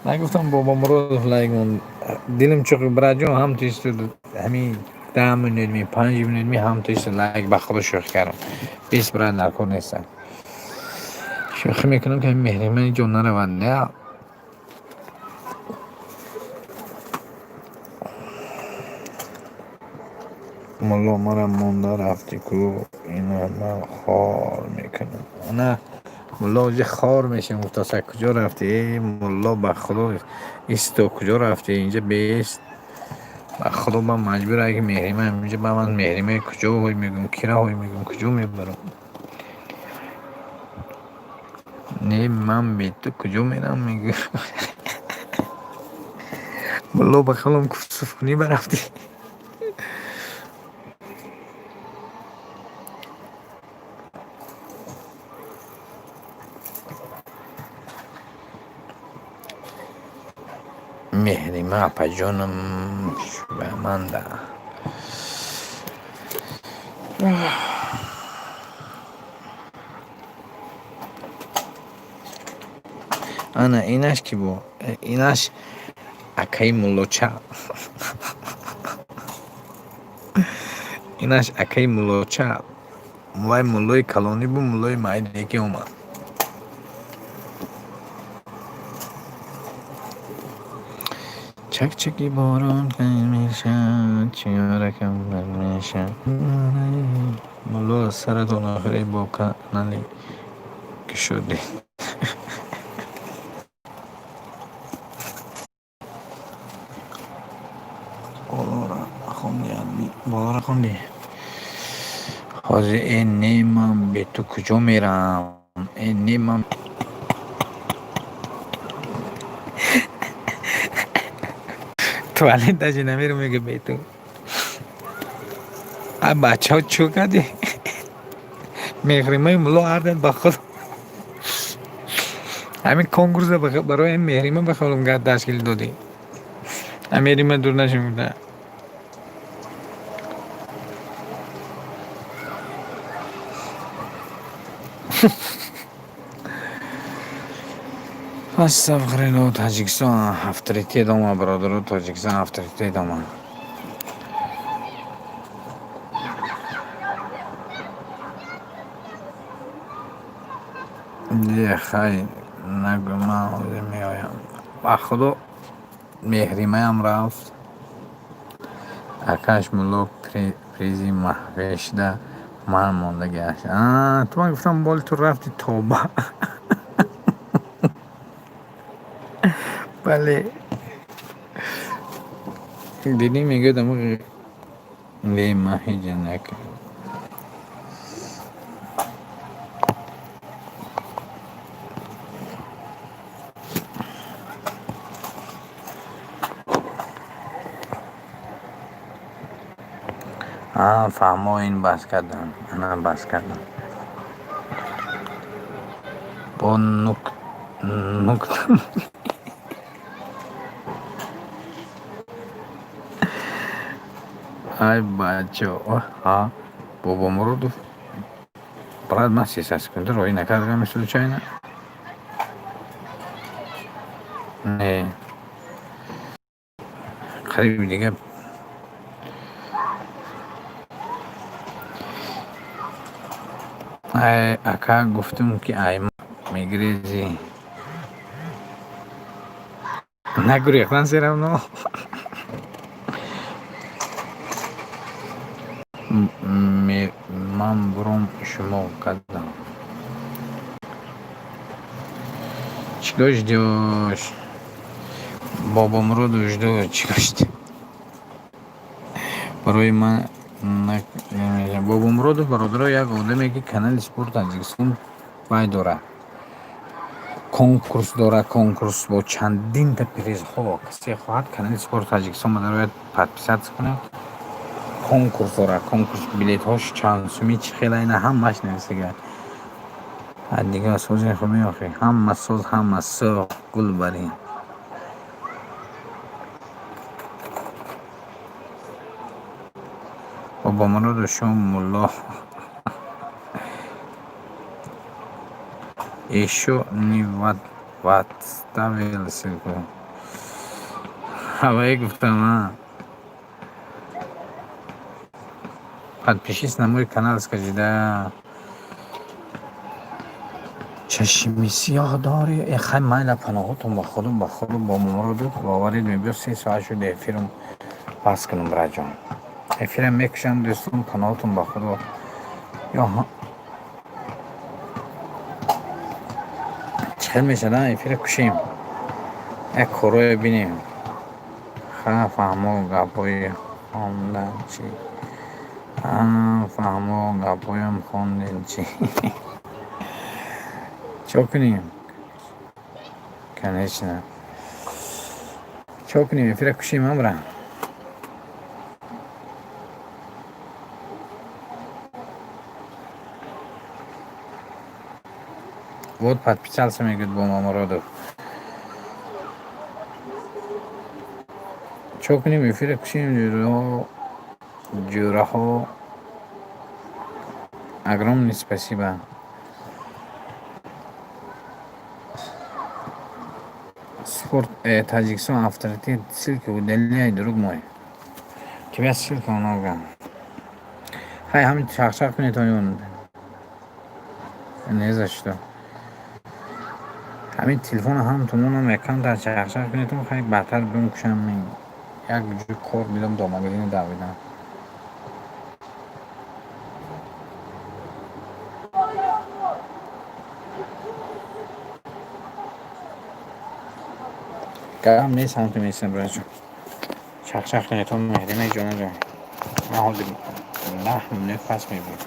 Нагуфтам, Бобомуродов лайк монд. Дилам чуқи, браҷон, ҳам тисту ҳамин 10 минут ми, 5 минут ми, ҳам тисту лайк, ба худо, шӯхӣ кардам. Бист, брат, дар кор нестам. Шӯхӣ мекунам, ки ҳамин меҳримани ҷон наравад. Не. Мулло, мара монда рафтӣ ку, ина ман хор мекунам. На, мулло оҷа хор мешавам, гуфтаса, куҷо рафтӣ? Э, мулло, ба худо, исто, куҷо рафтӣ? Инҷа бест. Ба худо, ман маҷбурам, ки меҳрима инҷа ба ман меҳрима куҷо ҳой мегӯям, кира ҳой мегӯям, куҷо мебарам? Не, ман бе ту куҷо мерам, мегӯям. Мулло, ба хелам кусуфкунӣ барафтӣ. Меҳрима апаҷонам шубаҳманда. Ана инаш ки бо? Инаш акаи муллоча. Инаш акаи муллоча. Вай муллои калонӣ бу, муллои майдеки омад. Чакчаки борон мешад, чиёракам мешад. Мулло, саратон охире бо канале кушодед. Болора хонди, болора хонди. Ҳозир э не, ман бе ту куҷо мерам? Э не, ман туалет даже намерам, мега, бе ту. А бачаҳо чӯ кардӣ? Меҳримаи мулло ҳардан, ба худ, ҳамин конкурса барои меҳрима ба хелам ташкил додӣ. Меҳрима дур нашим гуфта. Астағфируллоҳ, Таҷикистон авторитет омад, бародаро, Тоҷикистон авторитет омад. Де хай, нагӯ, ман ҳозир меоям. Ба худо, меҳримаям рафт. Акаш мулло призи маҳвешда ман монда гашт. Ту ман гуфтам, боли ту рафти тоба. Бале. Дидӣ, мегӯяд, аму ле ман ҳеҷ накардам. Фаҳмо, ин бас кардам. Ана бас кардам. Бо нук нукта. Ай бачо, ҳа, Бобомуродов. Брат, ман 300 секунда роӣ накардам случайно. Не, қариби дига. Ай, ака, гуфтум, ки ай мегирезӣ. Нагурехтан всё равно. Ман буром шумо кардам. Чӣ ждёшь? Бобомуроду жду. Чӣ ждёшь? Барои ман Бобомуродов, бародаро, як одаме, ки канали Спорт Таҷикистон вай дорад, конкурс дорад, конкурс бо чандинта призҳо. Касе хоҳад, канали Спорт Таҷикистон барояд подписаться кунад. Конкурс дорад, конкурс, билетҳош чанд суми, чӣ хела, ина ҳамааш нависага. Дига сози хуб охи, ҳама соз, ҳама сӯх, гулбарин. Бобомуроду, шумо мулло ещё не подставил ссылку. Ҳавае гуфтам, а подпишись на мой канал, скажи, да. Чашми сиёҳ дорӣ. Э, хай, майла, паноҳотон ба Худо, ба Худо. Бобомуроду, боварид мебиё, 3 соат шуд, эфирам пас кунам, браҷон. Эфирам мекушам, дӯстон, паноҳотон ба Худо. Ё чӣ хел мешавад, эфира кушем, як корое бинем. Ха, фаҳмо, гапҳои хондан чӣ? Фаҳмо, гапҳоям хондем чӣ? Чо кунем? Конечно, чо кунем? Эфира кушем, амра. Вот, подписался, мегӯяд Бобомуродов. Чо кунем? Эфира кушем, ҷӯраҳо. Огромный спасибо. Спорт Таджикистан авторитет, ссылки удаляй, друг мой. У тебя ссылка много. Хай, ҳамин чақчақ кунед, он не за что. Ҳамин телефона ҳам тумонам якамтар чақчақ кунедтон, хай, баъдтар бим кушам, як ҷо кор бидам, до магазини давидам. Гап нест, ҳамту месам, браҷон. Чақчақ кунедтон, меҳрина ҷонаҷон. Ман ҳозир 10 минут пас мебиём.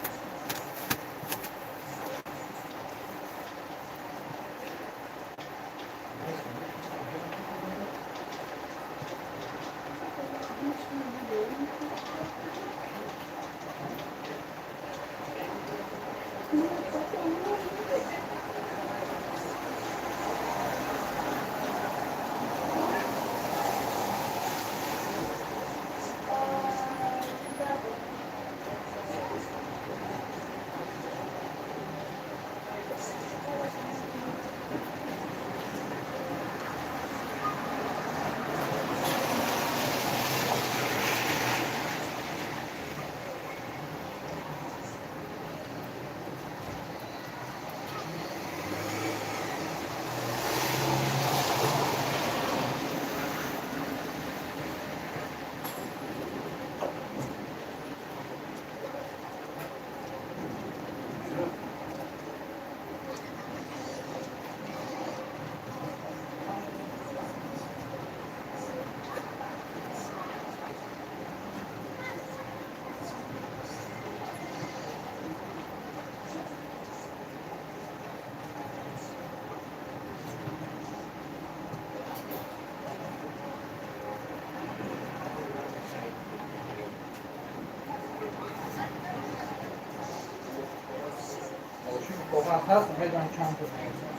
Коғаз ҳаст, медонам чанд пул мегирад.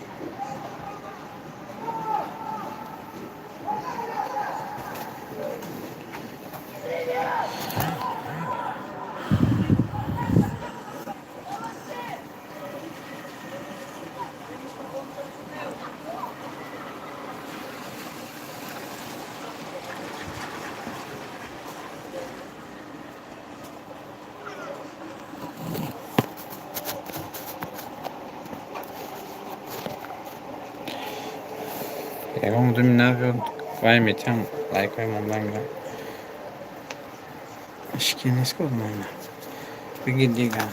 Ягон одами набиёд, вай метиҳам, лайкҳои мондан гирам. Ишки нест ку одамои. Бигир дигар.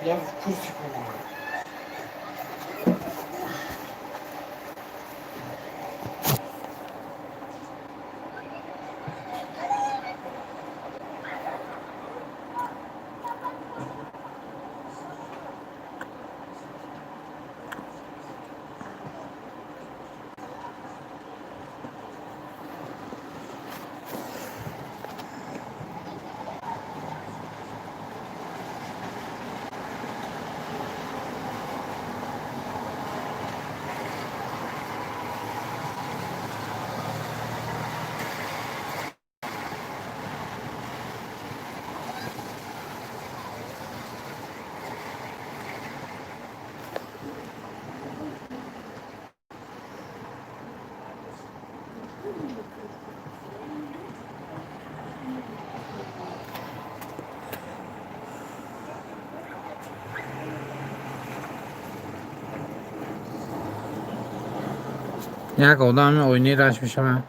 Я в курсе, по-моему. Як одами оинаи рашк мешавад,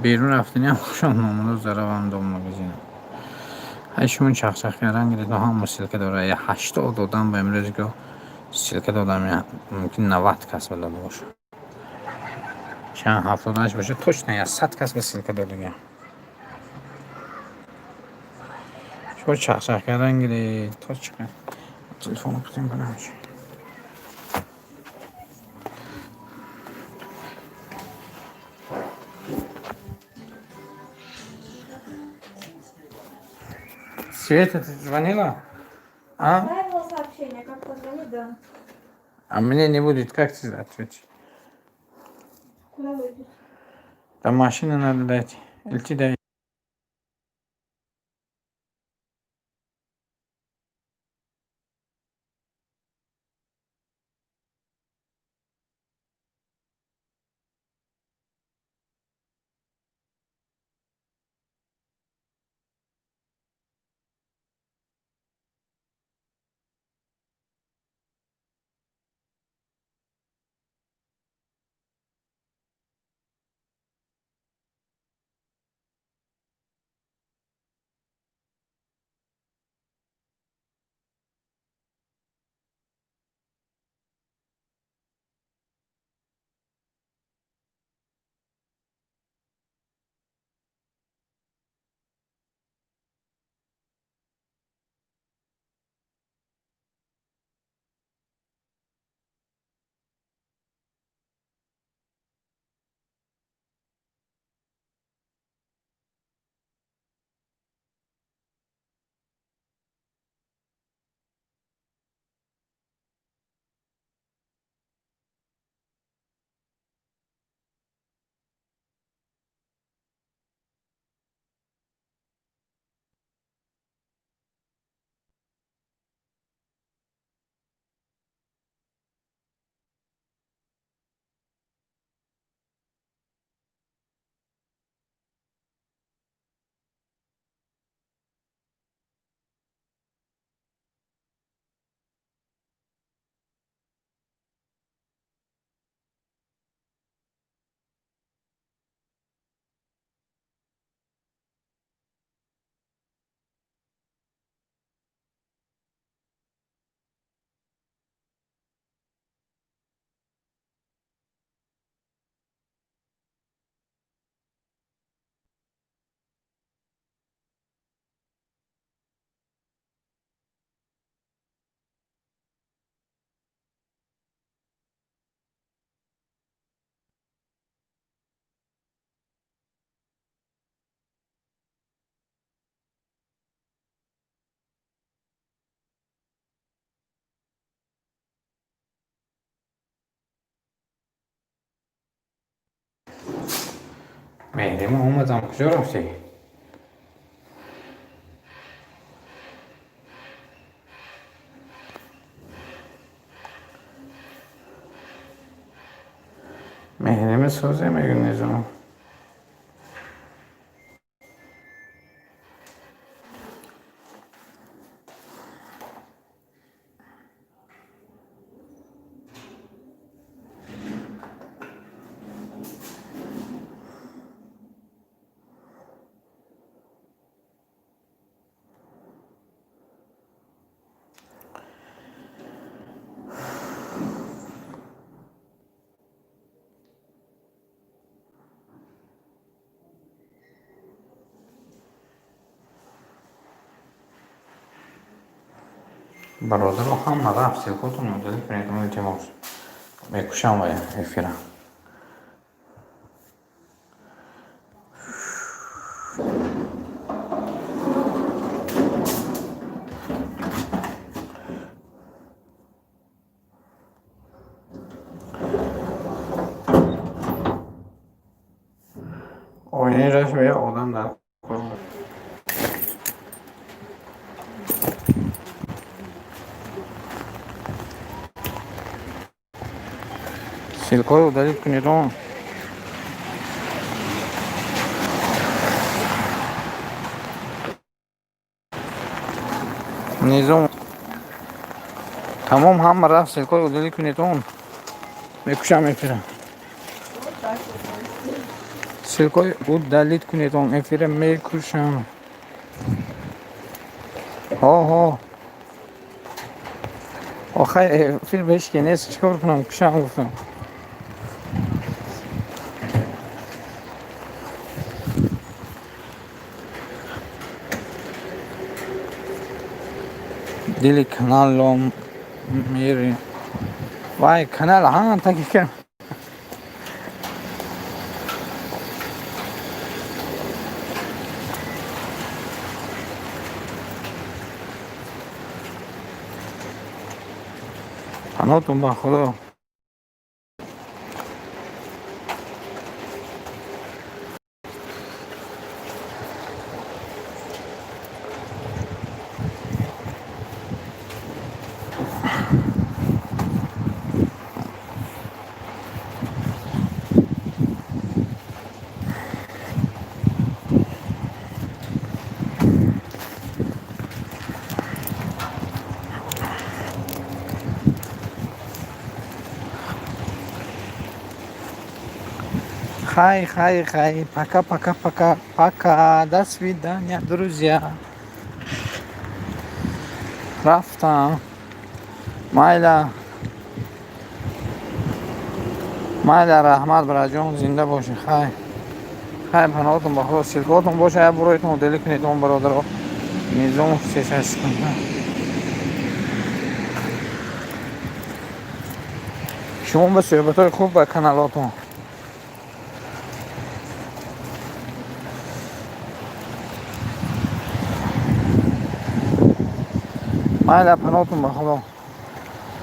берун рафтаниам хушам номуда заравам дом магазина. Ҳай шумо чахчах кардан гиред, ҳама ссылка дора. 80 одам ба имрӯз го ссылка додам, мумкин 90 кас ба дода бошад. Чанд 78 бошад, точно 100 кас ба ссылка додагиам. Шумо чахчах кардан гиред, то чиқа. Телефонро путем кунам. Света, ты звонила? А? Отправила сообщение, как позвонить, да. А мне не будет, как ты ответишь? Куда выйдешь? Там машину надо дать. Или ты дай. Меҳрима, омадам, куҷо рафтӣ? Меҳрима сӯзе мегӯ, Низом. Бародаро, ҳама рафт, ссылкотон удалить кунед, илтимос. Мекушам вая эфира. Оинаи ба як одам дар кор буд. Ссылкҳоро удалить кунед он. Низом. Тамом, ҳама рафт, ссылкҳоро удалить кунед он. Мекушам эфира. Вот так вот новости. Ссылкҳои удалить кунед он, эфира мекушам. Ҳо, ҳо. Охай, эфир ба ҳеч ки нест, чӣ кор кунам, кушам гуфтам. Дили каналро мери. Вай, канал ҳа таки кар. Паноҳтон ба Худо. Хай, хай, хай, пока, пока, пока, пока, до свидания, друзья. Рафтам. Майла. Майла, раҳмат, бираҷон, зинда бошӣ, хай. Хай, паноҳатон ба Худо, ссылкотон боша, як буроитон удалить кунед он, бародаро. Низом сешаш кунад. Шумо ба суҳбатҳои хуб ба каналотон. Майла, паноҳатон ба Худо.